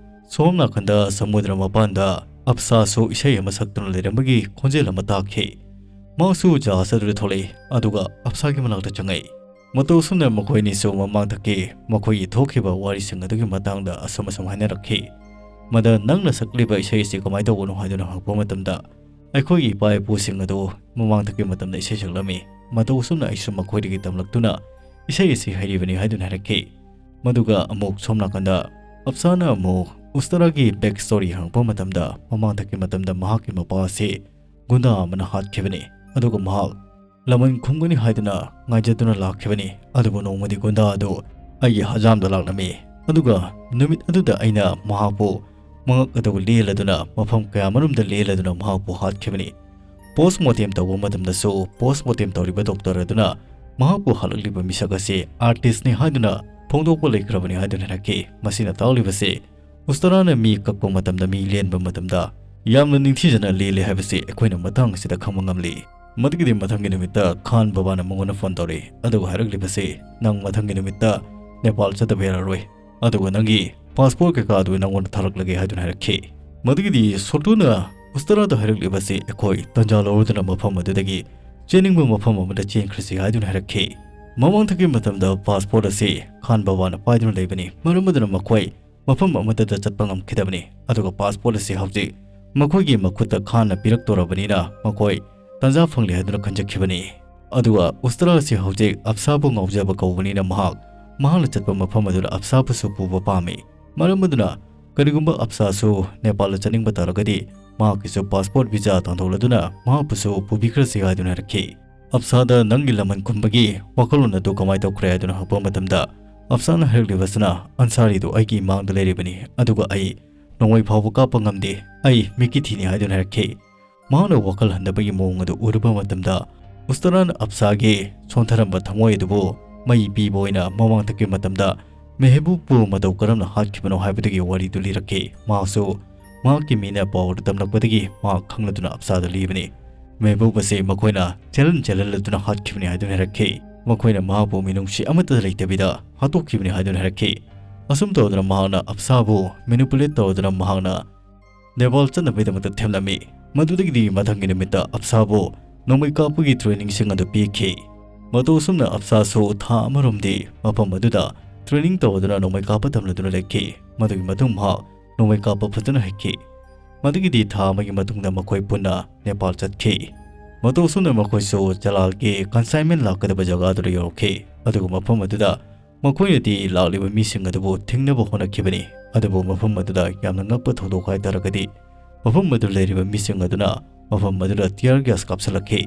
ꯁꯣꯝ ꯅꯥꯀꯟꯗ ꯁꯃꯨꯗ꯭ꯔ ꯃꯄꯥꯟꯗ ꯑꯞꯁꯥꯁꯨ ꯏꯁꯩ ꯑꯃ ꯁꯛꯇꯨꯅ ꯂꯩꯔꯝꯕꯒꯤ ꯈꯣꯟꯖꯦꯜ ꯑꯃ ꯇꯥꯈꯤ꯫ ꯃꯍꯥꯛꯁꯨ ꯖꯍꯥꯖ ꯑꯗꯨꯗ ꯊꯣꯛꯂꯛꯏ, ꯑꯗꯨꯒ ꯑꯞꯁꯥꯒꯤ ꯃꯅꯥꯛꯇ ꯆꯪꯉꯛꯏ꯫ ꯃꯇꯧ ꯑꯁꯨꯝꯅ ꯃꯈꯣꯏ ꯑꯅꯤꯁꯨ ꯃꯃꯥꯡꯗꯒꯤ ꯃꯈꯣꯏꯒꯤ ꯊꯣꯛꯈꯤꯕ ꯋꯥꯔꯤꯁꯤꯡ ꯑꯗꯨꯒꯤ ꯃꯇꯥꯡꯗ ꯑꯁꯨꯝ ꯑꯁꯨꯝ ꯍꯥꯏꯅꯔꯛꯈꯤ꯫ ꯃꯗ ꯅꯪꯅ ꯁꯛꯂꯤꯕ ꯏꯁꯩ ꯑꯁꯤ ꯀꯃꯥꯏꯅ ꯇꯧꯕꯅꯣ ꯍꯥꯏꯗꯨꯅ ꯍꯪꯉꯛꯄ ꯃꯇꯝꯗ ꯑꯩꯈꯣꯏꯒꯤ ꯏꯄꯥ ꯏꯄꯨꯁꯤꯡ ꯑꯗꯨ ꯃꯃꯥꯡꯗꯒꯤ ꯃꯇꯝꯗ ꯏꯁꯩ ꯁꯛꯂꯝꯃꯤ꯫ ꯃꯇꯧ ꯑꯁꯨꯝꯅ ꯑꯩꯁꯨ ꯃꯈꯣꯏꯗꯒꯤ ꯇꯝꯂꯛꯇꯨꯅ ꯏꯁꯩ ꯑꯁꯤ ꯍꯩꯔꯤꯕꯅꯤ ꯍꯥꯏꯗꯨꯅ ꯍꯥꯏꯔꯛꯈꯤ꯫ ꯃꯗꯨꯒ ꯑꯃꯨꯛ ꯁꯣꯝ ꯅꯥꯀꯟꯗ ꯑꯞꯁꯥꯅ ꯑꯃꯨꯛ ꯎꯁꯇꯔꯥꯒꯤ back story ꯍꯪꯉꯛꯄ ꯃꯇꯝꯗ ꯃꯃꯥꯡꯗꯒꯤ ꯃꯇꯝꯗ ꯃꯍꯥꯛꯀꯤ ꯃꯄꯥ ꯑꯁꯤ ꯒꯨꯟꯗꯥ ꯑꯃꯅ ꯍꯥꯠꯈꯤꯕꯅꯤ, ꯑꯗꯨꯒ ꯃꯍꯥꯛ ꯂꯃꯟ ꯈꯨꯝꯒꯅꯤ ꯍꯥꯏꯗꯨꯅ ꯉꯥꯏꯖꯗꯨꯅ ꯂꯥꯛꯈꯤꯕꯅꯤ꯫ ꯑꯗꯨꯕꯨ ꯅꯣꯡꯃꯗꯤ ꯒꯨꯟꯗꯥ ꯑꯗꯨ ꯑꯩꯒꯤ ꯍꯖꯥꯝꯗ ꯂꯥꯛꯂꯝꯃꯤ, ꯑꯗꯨꯒ ꯅꯨꯃꯤꯠ ꯑꯗꯨꯗ ꯑꯩꯅ ꯃꯍꯥꯛꯄꯨ ꯃꯉꯛ ꯑꯗꯨ ꯂꯦꯜꯂꯗꯨꯅ ꯃꯐꯝ ꯀꯌꯥꯃꯔꯨꯝꯗ ꯂꯦꯜꯂꯗꯨꯅ ꯃꯍꯥꯛꯄꯨ ꯍꯥꯠꯈꯤꯕꯅꯤ꯫ Post mortem ꯇꯧꯕ ꯃꯇꯝꯗꯁꯨ post mortem ꯇꯧꯔꯤꯕ doctor ꯑꯗꯨꯅ ꯃꯍꯥꯛꯄꯨ ꯍꯜꯂꯛꯂꯤꯕ ꯃꯤꯁꯛ ꯑꯁꯤ artistꯅꯤ ꯍꯥꯏꯗꯨꯅ ꯐꯣꯡꯗꯣꯛꯄ ꯂꯩꯈ꯭ꯔꯕꯅꯤ ꯍꯥꯏꯗꯨꯅ ꯍꯥꯏꯔꯛꯈꯤ꯫ ꯃꯁꯤꯅ ꯇꯥꯛꯂꯤꯕꯁꯤ ꯎꯁꯇꯔꯥꯅ ꯃꯤ ꯀꯛꯄ ꯃꯇꯝꯗ, ꯃꯤ ꯂꯦꯟꯕ ꯃꯇꯝꯗ ꯌꯥꯝꯅ ꯅꯤꯡꯊꯤꯖꯅ ꯂꯦꯜꯂꯦ ꯍꯥꯏꯕꯁꯤ ꯑꯩꯈꯣꯏꯅ ꯃꯇꯥꯡ ꯑꯁꯤꯗ ꯈꯪꯕ ꯉꯝꯂꯤ꯫ ꯃꯗꯨꯒꯤꯗꯤ ꯃꯊꯪꯒꯤ ꯅꯨꯃꯤꯠꯇ ꯈꯥꯟ ꯕꯕꯥꯅ ꯃꯉꯣꯟꯗ phone ꯇꯧꯔꯛꯏ, ꯑꯗꯨꯒ ꯍꯥꯏꯔꯛꯂꯤꯕꯁꯤ, "ꯅꯪ ꯃꯊꯪꯒꯤ ꯅꯨꯃꯤꯠꯇ ꯅꯦꯄꯥꯜ ꯆꯠꯇꯕ ꯌꯥꯔꯔꯣꯏ꯫ ꯑꯗꯨꯒ ꯅꯪꯒꯤ ꯄꯥꯁꯄꯣꯔꯠ ꯀꯩꯀꯥ ꯑꯗꯨ ꯅꯪꯉꯣꯟꯗ ꯊꯥꯔꯛꯂꯒꯦ ꯍꯥꯏꯗꯨꯅ ꯍꯥꯏꯔꯛꯈꯤ꯫ ꯃꯗꯨꯒꯤꯗꯤ ꯁꯣꯇꯨꯅ ꯎꯁꯇꯔꯥꯗ ꯍꯥꯏꯔꯛꯂꯤꯕꯁꯤ ꯑꯩꯈꯣꯏ ꯇꯟꯖꯥ ꯂꯧꯔꯗꯨꯅ ꯃꯐꯝ ꯑꯗꯨꯗꯒꯤ ꯆꯦꯟꯅꯤꯡꯕ ꯃꯐꯝ ꯑꯃꯗ ꯆꯦꯟꯈ꯭ꯔꯁꯤ ꯍꯥꯏꯗꯨꯅ ꯍꯥꯏꯔꯛꯈꯤ꯫ ꯃꯃꯥꯡꯊꯛꯀꯤ ꯃꯇꯝꯗ ꯄꯥꯁꯄꯣꯔꯠ ꯑꯁꯤ ꯈꯥꯟ ꯕꯕꯥꯅ ꯄꯥꯏꯗꯨꯅ ꯂꯩꯕꯅꯤ꯫ ꯃꯔꯝ ꯑꯗꯨꯅ ꯃꯈꯣꯏ ꯃꯐꯝ ꯑꯃꯠꯇꯗ ꯆꯠꯄ ꯉꯝꯈꯤꯗꯕꯅꯤ꯫ ꯑꯗꯨꯒ ꯄꯥꯁꯄꯣꯔꯠ ꯑꯁꯤ ꯍꯧꯖꯤꯛ ꯃꯈꯣꯏꯒꯤ ꯃꯈꯨꯠꯇ ꯈꯥꯟꯅ ꯄꯤꯔꯛꯇꯣꯔꯕꯅꯤꯅ ꯃꯈꯣꯏ ꯇꯟꯖꯥ ꯐꯪꯂꯦ ꯍꯥꯏꯗꯨꯅ ꯈꯟꯖꯈꯤꯕꯅꯤ꯫ ꯑꯗꯨꯒ ꯎꯁꯇꯔꯥ ꯑꯁꯤ ꯍꯧꯖꯤꯛ ꯑꯞꯁꯥꯕꯨ ꯉꯥꯎꯖꯕ ꯀꯧꯕꯅꯤꯅ ꯃꯍꯥꯛ, ꯃꯍꯥꯛꯅ ꯆꯠꯄ ꯃꯐꯝ ꯑꯗꯨꯗ ꯑꯞꯁꯥꯕꯨꯁꯨ ꯄꯨꯕ ꯄꯥꯝꯃꯤ꯫ ꯃꯔꯝ ꯑꯗꯨꯅ ꯀꯔꯤꯒꯨꯝꯕ ꯑꯞꯁꯥꯁꯨ ꯅꯦꯄꯥꯜꯗ ꯆꯠꯅꯤꯡꯕ ꯇꯥꯔꯒꯗꯤ ꯃꯍꯥꯛꯀꯤꯁꯨ ꯄꯥꯁꯄꯣꯔꯠ ꯚꯤꯖꯥ ꯇꯥꯟꯊꯣꯛꯂꯗꯨꯅ ꯃꯍꯥꯛꯄꯨꯁꯨ ꯄꯨꯕꯤꯈ꯭ꯔꯁꯤ ꯍꯥꯏꯗꯨꯅ ꯍꯥꯏꯔꯛꯈꯤ꯫ ꯑꯞꯁꯥꯗ ꯅꯪꯒꯤ ꯂꯃꯟ ꯈꯨꯝꯕꯒꯤ ꯋꯥꯈꯜꯂꯣꯟ ꯑꯗꯨ ꯀꯃꯥꯏꯅ ꯇꯧꯈ꯭ꯔꯦ ꯍꯥꯏꯗꯨꯅ ꯍꯪꯕ ꯃꯇꯝꯗ ꯑꯞꯁꯥꯅ ꯍꯥꯏꯔꯛꯂꯤꯕꯁꯤꯅ, ꯑꯟꯁꯥꯔꯤꯗꯨ ꯑꯩꯒꯤ ꯏꯃꯥꯡꯗ ꯂꯩꯔꯤꯕꯅꯤ, ꯑꯗꯨꯒ ꯑꯩ ꯅꯣꯡꯃꯩ ꯐꯥꯎꯕ ꯀꯥꯞꯄ ꯉꯝꯗꯦ, ꯑꯩ ꯃꯤꯠꯀꯤ ꯊꯤꯅꯤ ꯍꯥꯏꯗꯨꯅ ꯍꯥꯏꯔꯛꯈꯤ꯫ ꯃꯍꯥꯛꯅ ꯋꯥꯈꯜ ꯍꯟꯗꯕꯒꯤ ꯃꯑꯣꯡ ꯑꯗꯨ ꯎꯔꯨꯕ ꯃꯇꯝꯗ ꯎꯁꯇꯔꯥꯅ ꯑꯞꯁꯥꯒꯤ ꯁꯣꯟꯊꯔꯝꯕ ꯊꯃꯣꯏ ꯑꯗꯨꯕꯨ ꯃꯩ ꯄꯤꯕ ꯑꯣꯏꯅ ꯃꯃꯥꯡꯊꯛꯀꯤ ꯃꯇꯝꯗ ꯃꯦꯍꯕꯨꯕꯄꯨ ꯃꯇꯧ ꯀꯔꯝꯅ ꯍꯥꯠꯈꯤꯕꯅꯣ ꯍꯥꯏꯕꯗꯨꯒꯤ ꯋꯥꯔꯤꯗꯨ ꯂꯤꯔꯛꯈꯤ꯫ ꯃꯍꯥꯛꯁꯨ ꯃꯍꯥꯛꯀꯤ ꯃꯤꯅ ꯄꯥꯎ ꯑꯗꯨ ꯇꯝꯂꯛꯄꯗꯒꯤ ꯃꯍꯥꯛ ꯈꯪꯂꯗꯨꯅ ꯑꯞꯁꯥꯗ ꯂꯤꯕꯅꯤ꯫ ꯃꯦꯍꯕꯨꯕ ꯑꯁꯤ ꯃꯈꯣꯏꯅ ꯆꯦꯜꯍꯟ ꯆꯦꯜꯍꯜꯂꯗꯨꯅ ꯍꯥꯠꯈꯤꯕꯅꯤ ꯍꯥꯏꯗꯨꯅ ꯍꯥꯏꯔꯛꯈꯤ꯫ ꯃꯈꯣꯏꯅ ꯃꯍꯥꯛꯄꯨ ꯃꯤꯅꯨꯡꯁꯤ ꯑꯃꯠꯇ ꯂꯩꯇꯕꯤꯗ ꯍꯥꯠꯇꯣꯛꯈꯤꯕꯅꯤ ꯍꯥꯏꯗꯨꯅ ꯍꯥꯏꯔꯛꯈꯤ꯫ ꯑꯁꯨꯝ ꯇꯧꯗꯨꯅ ꯃꯍꯥꯛꯅ ꯑꯞꯁꯥꯕꯨ ꯃꯦꯅꯤꯄꯨꯂꯦꯠ ꯇꯧꯗꯨꯅ ꯃꯍꯥꯛꯅ ꯅꯦꯄꯥꯜ ꯆꯠꯅꯕꯒꯤꯗꯃꯛꯇ ꯊꯦꯝꯂꯝꯃꯤ꯫ ꯃꯗꯨꯗꯒꯤꯗꯤ ꯃꯊꯪꯒꯤ ꯅꯨꯃꯤꯠꯇ ꯑꯞꯁꯥꯕꯨ ꯅꯣꯡꯃꯩ ꯀꯥꯞꯄꯒꯤ ꯇ꯭ꯔꯦꯅꯤꯡꯁꯤꯡ ꯑꯗꯨ ꯄꯤꯈꯤ꯫ ꯃꯇꯧ ꯑꯁꯨꯝꯅ ꯑꯞꯁꯥꯁꯨ ꯊꯥ ꯑꯃꯔꯣꯝꯗꯤ ꯃꯐꯝ ꯑꯗꯨꯗ ꯇ꯭ꯔꯦꯅꯤꯡ ꯇꯧꯗꯨꯅ ꯅꯣꯡꯃꯩ ꯀꯥꯞꯄ ꯇꯝꯂꯗꯨꯅ ꯂꯩꯈꯤ꯫ ꯃꯗꯨꯒꯤ ꯃꯇꯨꯡ ꯃꯍꯥꯛ ꯅꯣꯡꯃꯩ ꯀꯥꯞꯄ ꯐꯖꯅ ꯍꯩꯈꯤ꯫ ꯃꯗꯨꯒꯤꯗꯤ ꯊꯥ ꯑꯃꯒꯤ ꯃꯇꯨꯡꯗ ꯃꯈꯣꯏ ꯄꯨꯟꯅ ꯅꯦꯄꯥꯜ ꯆꯠꯈꯤ꯫ ꯃꯇꯧ ꯑꯁꯨꯝꯅ ꯃꯈꯣꯏꯁꯨ ꯖꯂꯥꯜꯒꯤ ꯀꯟꯁꯥꯏꯟꯃꯦꯟ ꯂꯥꯛꯀꯗꯕ ꯖꯒꯥꯗꯨꯗ ꯌꯧꯔꯛꯈꯤ꯫ ꯑꯗꯨꯒ ꯃꯐꯝ ꯑꯗꯨꯗ ꯃꯈꯣꯏꯅꯗꯤ ꯂꯥꯛꯂꯤꯕ ꯃꯤꯁꯤꯡ ꯑꯗꯨꯕꯨ ꯊꯤꯡꯅꯕ ꯍꯣꯠꯅꯈꯤꯕꯅꯤ꯫ ꯑꯗꯨꯕꯨ ꯃꯐꯝ ꯑꯗꯨꯗ ꯌꯥꯝꯅ ꯉꯛꯄ ꯊꯧꯗꯣꯛ ꯍꯥꯏꯇꯥꯔꯒꯗꯤ ꯃꯐꯝ ꯑꯗꯨꯗ ꯂꯩꯔꯤꯕ ꯃꯤꯁꯤꯡ ꯑꯗꯨꯅ ꯃꯐꯝ ꯑꯗꯨꯗ tear gas ꯀꯥꯞꯁꯤꯜꯂꯛꯈꯤ꯫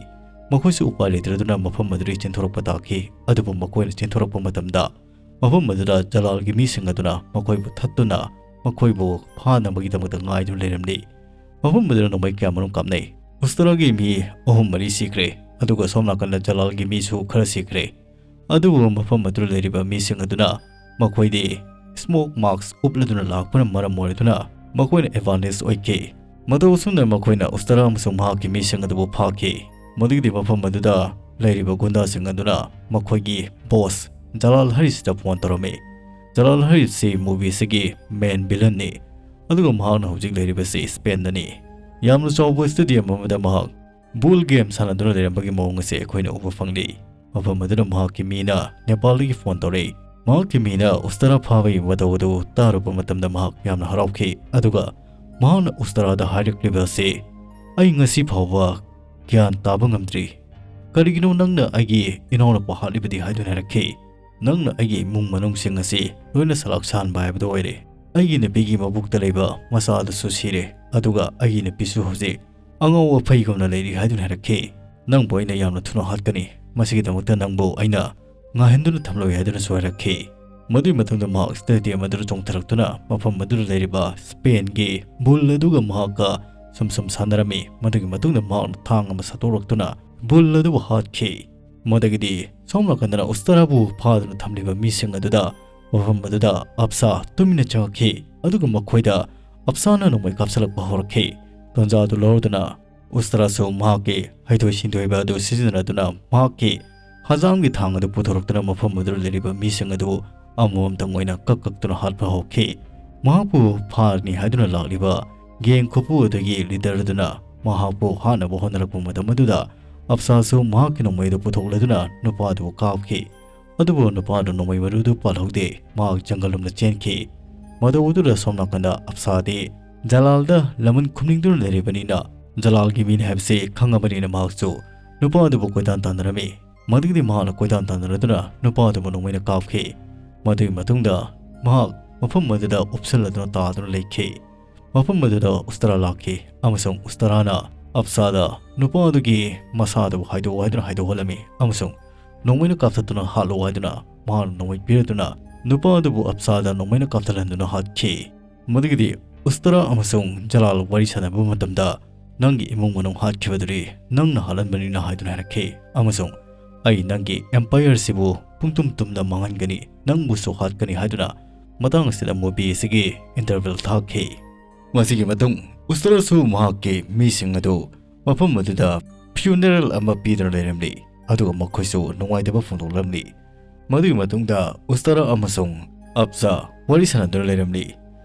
ꯃꯈꯣꯏꯁꯨ ꯎꯄꯥꯏ ꯂꯩꯇ꯭ꯔꯗꯨꯅ ꯃꯐꯝ ꯑꯗꯨꯗꯒꯤ ꯆꯦꯟꯊꯣꯔꯛꯄ ꯇꯥꯈꯤ꯫ ꯑꯗꯨꯕꯨ ꯃꯈꯣꯏꯅ ꯆꯦꯟꯊꯣꯔꯛꯄ ꯃꯇꯝꯗ ꯃꯐꯝ ꯑꯗꯨꯗ ꯖꯂꯥꯜꯒꯤ ꯃꯤꯁꯤꯡ ꯑꯗꯨꯅ ꯃꯈꯣꯏꯕꯨ ꯊꯠꯇꯨꯅ ꯃꯈꯣꯏꯕꯨ ꯐꯥꯅꯕꯒꯤꯗꯃꯛꯇ ꯉꯥꯏꯗꯨꯅ ꯂꯩꯔꯝꯂꯤ꯫ ꯃꯐꯝ ꯑꯗꯨꯗ ꯅꯣꯡꯃꯩ ꯀꯌꯥꯃꯔꯨꯝ ꯀꯥꯞꯅꯩ꯫ ꯎꯁꯇꯔꯥꯒꯤ ꯃꯤ ꯑꯍꯨꯝ ꯃꯔꯤ ꯁꯤꯈ꯭ꯔꯦ, ꯑꯗꯨꯒ ꯁꯣꯝ ꯅꯥꯀꯟꯗ ꯖꯂꯥꯜꯒꯤ ꯃꯤꯁꯨ ꯈꯔ ꯁꯤꯈ꯭ꯔꯦ꯫ ꯑꯗꯨꯕꯨ ꯃꯐꯝ ꯑꯗꯨꯗ ꯂꯩꯔꯤꯕ ꯃꯤꯁꯤꯡ ꯑꯗꯨꯅ ꯃꯈꯣꯏꯗꯤ smoke mask ꯎꯞꯂꯗꯨꯅ ꯂꯥꯛꯄꯅ ꯃꯔꯝ ꯑꯣꯏꯔꯗꯨꯅ ꯃꯈꯣꯏꯅ advantage ꯑꯣꯏꯈꯤ꯫ ꯃꯇꯧ ꯑꯁꯨꯝꯅ ꯃꯈꯣꯏꯅ ꯎꯁꯇꯔꯥ ꯑꯃꯁꯨꯡ ꯃꯍꯥꯛꯀꯤ ꯃꯤꯁꯤꯡ ꯑꯗꯨꯕꯨ ꯐꯥꯈꯤ꯫ ꯃꯗꯨꯒꯤꯗꯤ ꯃꯐꯝ ꯑꯗꯨꯗ ꯂꯩꯔꯤꯕ ꯒꯨꯟꯗꯥꯁꯤꯡ ꯑꯗꯨꯅ ꯃꯈꯣꯏꯒꯤ boss ꯖꯂꯥꯜ ꯍꯔꯤꯁꯇ phone ꯇꯧꯔꯝꯃꯤ꯫ ꯖꯂꯥꯜ ꯍꯥꯏꯔꯤꯕꯁꯤ movie ꯑꯁꯤꯒꯤ main villain ꯅꯤ, ꯑꯗꯨꯒ ꯃꯍꯥꯛꯅ ꯍꯧꯖꯤꯛ ꯂꯩꯔꯤꯕꯁꯤ Spain ꯗꯅꯤ꯫ ꯌꯥꯝꯅ ꯆꯥꯎꯕ stadium ꯑꯃꯗ ꯃꯍꯥꯛ ball game ꯁꯥꯟꯅꯗꯨꯅ ꯂꯩꯔꯝꯕꯒꯤ ꯃꯑꯣꯡ ꯑꯁꯤ ꯑꯩꯈꯣꯏꯅ ꯎꯕ ꯐꯪꯂꯤ꯫ ꯃꯐꯝ ꯑꯗꯨꯗ ꯃꯍꯥꯛꯀꯤ ꯃꯤꯅ ꯅꯦꯄꯥꯜꯗꯒꯤ phone ꯇꯧꯔꯛꯏ꯫ ꯃꯍꯥꯛꯀꯤ ꯃꯤꯅ ꯎꯁꯇꯔꯥ ꯐꯥꯕꯒꯤ ꯃꯇꯧ ꯑꯗꯨ ꯇꯥꯔꯨꯕ ꯃꯇꯝꯗ ꯃꯍꯥꯛ ꯌꯥꯝꯅ ꯍꯔꯥꯎꯈꯤ, ꯑꯗꯨꯒ ꯃꯍꯥꯛꯅ ꯎꯁꯇꯔꯥꯗ ꯍꯥꯏꯔꯛꯂꯤꯕ ꯑꯁꯤ, "ꯑꯩ ꯉꯁꯤ ꯐꯥꯎꯕ ꯒ꯭ꯌꯥꯟ ꯇꯥꯕ ꯉꯝꯗ꯭ꯔꯤ꯫ ꯀꯔꯤꯒꯤꯅꯣ ꯅꯪꯅ ꯑꯩꯒꯤ ꯏꯅꯥꯎꯅꯨꯄꯥ ꯍꯥꯠꯂꯤꯕꯗꯤ?" ꯍꯥꯏꯗꯨꯅ ꯍꯥꯏꯔꯛꯈꯤ꯫ "ꯅꯪꯅ ꯑꯩꯒꯤ ꯏꯃꯨꯡ ꯃꯅꯨꯡꯁꯤꯡ ꯑꯁꯤ ꯂꯣꯏꯅ ꯁꯂꯥꯛ ꯁꯥꯍꯟꯕ ꯍꯥꯏꯕꯗꯨ ꯑꯣꯏꯔꯦ꯫ ꯑꯩꯒꯤ ꯅꯨꯄꯤꯒꯤ ꯃꯕꯨꯛꯇ ꯂꯩꯕ ꯃꯆꯥ ꯑꯗꯨꯁꯨ ꯁꯤꯔꯦ, ꯑꯗꯨꯒ ꯑꯩꯒꯤ ꯅꯨꯄꯤꯁꯨ ꯍꯧꯖꯤꯛ ꯑꯉꯥꯎ ꯑꯐꯩꯒꯨꯝꯅ ꯂꯩꯔꯤ" ꯍꯥꯏꯗꯨꯅ ꯍꯥꯏꯔꯛꯈꯤ꯫ "ꯅꯪꯕꯨ ꯑꯩꯅ ꯌꯥꯝꯅ ꯊꯨꯅ ꯍꯥꯠꯀꯅꯤ꯫ ꯃꯁꯤꯒꯤꯗꯃꯛꯇ ꯅꯪꯕꯨ ꯑꯩꯅ ꯉꯥꯏꯍꯟꯗꯨꯅ ꯊꯝꯂꯣꯏ" ꯍꯥꯏꯗꯨꯅꯁꯨ ꯍꯥꯏꯔꯛꯈꯤ꯫ ꯃꯗꯨꯒꯤ ꯃꯇꯨꯡꯗ ꯃꯍꯥꯛ stadium ꯑꯗꯨꯗ ꯆꯣꯡꯊꯔꯛꯇꯨꯅ ꯃꯐꯝ ꯑꯗꯨꯗ ꯂꯩꯔꯤꯕ Spain ꯒꯤ ball ꯑꯗꯨꯒ ꯃꯍꯥꯛꯀ ꯁꯨꯝ ꯁꯨꯝ ꯁꯥꯟꯅꯔꯝꯃꯤ꯫ ꯃꯗꯨꯒꯤ ꯃꯇꯨꯡꯗ ꯃꯍꯥꯛꯅ ꯊꯥꯡ ꯑꯃ ꯁꯠꯇꯣꯔꯛꯇꯨꯅ ball ꯑꯗꯨꯕꯨ ꯍꯥꯠꯈꯤ꯫ ꯃꯗꯒꯤꯗꯤ ꯁꯣꯝ ꯅꯥꯀꯟꯗꯅ ꯎꯁꯇꯔꯥꯕꯨ ꯐꯥꯗꯨꯅ ꯊꯝꯂꯤꯕ ꯃꯤꯁꯤꯡ ꯑꯗꯨꯗ ꯃꯐꯝ ꯑꯗꯨꯗ ꯑꯞꯁꯥ ꯇꯨꯃꯤꯟꯅ ꯆꯪꯉꯛꯈꯤ, ꯑꯗꯨꯒ ꯃꯈꯣꯏꯗ ꯑꯞꯁꯥꯅ ꯅꯣꯡꯃꯩ ꯀꯥꯞꯁꯤꯜꯂꯛꯄ ꯍꯧꯔꯛꯈꯤ꯫ ꯇꯥꯟꯖꯥ ꯑꯗꯨ ꯂꯧꯔꯗꯨꯅ ꯎꯁꯇꯔꯥꯁꯨ ꯃꯍꯥꯛꯀꯤ ꯍꯩꯊꯣꯏ ꯁꯤꯡꯊꯣꯏꯕ ꯑꯗꯨ ꯁꯤꯖꯤꯟꯅꯗꯨꯅ ꯃꯍꯥꯛꯀꯤ ꯍꯖꯥꯝꯒꯤ ꯊꯥꯡ ꯑꯗꯨ ꯄꯨꯊꯣꯔꯛꯇꯨꯅ ꯃꯐꯝ ꯑꯗꯨꯗ ꯂꯩꯔꯤꯕ ꯃꯤꯁꯤꯡ ꯑꯗꯨ ꯑꯃꯃꯝꯇꯪ ꯑꯣꯏꯅ ꯀꯛ ꯀꯛꯇꯨꯅ ꯍꯥꯠꯄ ꯍꯧꯈꯤ꯫ ꯃꯍꯥꯛꯄꯨ ꯐꯥꯔꯅꯤ ꯍꯥꯏꯗꯨꯅ ꯂꯥꯛꯂꯤꯕ gang ꯈꯨꯄꯨ ꯑꯗꯨꯒꯤ leader ꯑꯗꯨꯅ ꯃꯍꯥꯛꯄꯨ ꯍꯥꯠꯅꯕ ꯍꯣꯠꯅꯔꯛꯄ ꯃꯇꯝ ꯑꯗꯨꯗ ꯑꯞꯁꯥꯁꯨ ꯃꯍꯥꯛꯀꯤ ꯅꯣꯡꯃꯩ ꯑꯗꯨ ꯄꯨꯊꯣꯛꯂꯗꯨꯅ ꯅꯨꯄꯥ ꯑꯗꯨꯕꯨ ꯀꯥꯞꯈꯤ꯫ ꯑꯗꯨꯕꯨ ꯅꯨꯄꯥ ꯑꯗꯨ ꯅꯣꯡꯃꯩ ꯃꯔꯨ ꯑꯗꯨ ꯄꯥꯜꯍꯧꯗꯦ꯫ ꯃꯍꯥꯛ ꯖꯪꯒꯜ ꯂꯣꯝꯗ ꯆꯦꯟꯈꯤ꯫ ꯃꯇꯧ ꯑꯗꯨꯗ ꯁꯣꯝ ꯅꯥꯀꯟꯗ ꯑꯞꯁꯥꯗꯤ ꯖꯂꯥꯜꯗ ꯂꯃꯟ ꯈꯨꯝꯅꯤꯡꯗꯨꯅ ꯂꯩꯔꯤꯕꯅꯤꯅ, ꯖꯂꯥꯜꯒꯤ ꯃꯤꯅꯤ ꯍꯥꯏꯕꯁꯤ ꯈꯪꯉꯕꯅꯤꯅ ꯃꯍꯥꯛꯁꯨ ꯅꯨꯄꯥ ꯑꯗꯨꯕꯨ ꯀꯣꯏꯇꯥꯟ ꯇꯥꯟꯅꯔꯝꯃꯤ꯫ ꯃꯗꯨꯒꯤꯗꯤ ꯃꯍꯥꯛꯅ ꯀꯣꯏꯇꯥꯟ ꯇꯥꯟꯅꯔꯗꯨꯅ ꯅꯨꯄꯥ ꯑꯗꯨꯕꯨ ꯅꯣꯡꯃꯩꯅ ꯀꯥꯞꯈꯤ꯫ ꯃꯗꯨꯒꯤ ꯃꯇꯨꯡꯗ ꯃꯍꯥꯛ ꯃꯐꯝ ꯑꯗꯨꯗ ꯎꯞꯁꯜꯂꯗꯨꯅ ꯇꯥꯗꯨꯅ ꯂꯩꯈꯤ꯫ ꯃꯐꯝ ꯑꯗꯨꯗ ꯎꯁꯇꯔꯥ ꯂꯥꯛꯈꯤ ꯑꯃꯁꯨꯡ ꯎꯁꯇꯔꯥꯅ ꯑꯞꯁꯥꯗ ꯅꯨꯄꯥ ꯑꯗꯨꯒꯤ ꯃꯁꯥ ꯑꯗꯨ ꯍꯥꯏꯗꯣꯛꯎ ꯍꯥꯏꯗꯨꯅ ꯍꯥꯏꯗꯣꯛꯍꯜꯂꯝꯃꯤ ꯑꯃꯁꯨꯡ ꯅꯣꯡꯃꯩꯅ ꯀꯥꯞꯊꯠꯇꯨꯅ ꯍꯥꯠꯂꯨ ꯍꯥꯏꯗꯨꯅ ꯃꯍꯥꯛꯅ ꯅꯣꯡꯃꯩ ꯄꯤꯔꯗꯨꯅ ꯅꯨꯄꯥ ꯑꯗꯨꯕꯨ ꯑꯞꯁꯥꯗ ꯅꯣꯡꯃꯩꯅ ꯀꯥꯞꯊꯠꯍꯟꯗꯨꯅ ꯍꯥꯠꯈꯤ꯫ ꯃꯗꯨꯒꯤꯗꯤ ꯎꯁꯇꯔꯥ ꯑꯃꯁꯨꯡ ꯖꯂꯥꯜ ꯋꯥꯔꯤ ꯁꯥꯟꯅꯕ ꯃꯇꯝꯗ, "ꯅꯪꯒꯤ ꯏꯃꯨꯡ ꯃꯅꯨꯡ ꯍꯥꯠꯈꯤꯕꯗꯨꯗꯤ ꯅꯪꯅ ꯍꯥꯠꯍꯟꯕꯅꯤꯅ" ꯍꯥꯏꯗꯨꯅ ꯍꯥꯏꯔꯛꯈꯤ ꯑꯃꯁꯨꯡ "ꯑꯩ ꯅꯪꯒꯤ empire ꯁꯤꯕꯨ ꯄꯨꯡꯇꯨꯝ ꯇꯨꯝꯅ ꯃꯥꯡꯍꯟꯒꯅꯤ, ꯅꯪꯕꯨꯁꯨ ꯍꯥꯠꯀꯅꯤ" ꯍꯥꯏꯗꯨꯅ ꯃꯇꯥꯡ ꯑꯁꯤꯗ movie ꯑꯁꯤꯒꯤ interval ꯊꯥꯈꯤ꯫ ꯃꯁꯤꯒꯤ ꯃꯇꯨꯡ ꯎꯁꯇꯔꯥꯁꯨ ꯃꯍꯥꯛꯀꯤ ꯃꯤꯁꯤꯡ ꯑꯗꯨ ꯃꯐꯝ ꯑꯗꯨꯗ funeral ꯑꯃ ꯄꯤꯗꯨꯅ ꯂꯩꯔꯝꯂꯤ, ꯑꯗꯨꯒ ꯃꯈꯣꯏꯁꯨ ꯅꯨꯡꯉꯥꯏꯇꯕ ꯐꯣꯡꯗꯣꯛꯂꯝꯂꯤ꯫ ꯃꯗꯨꯒꯤ ꯃꯇꯨꯡꯗ ꯎꯁꯇꯔꯥ ꯑꯃꯁꯨꯡ ꯑꯞꯁꯥ ꯋꯥꯔꯤ ꯁꯥꯟꯅꯗꯨꯅ ꯂꯩꯔꯝꯂꯤ꯫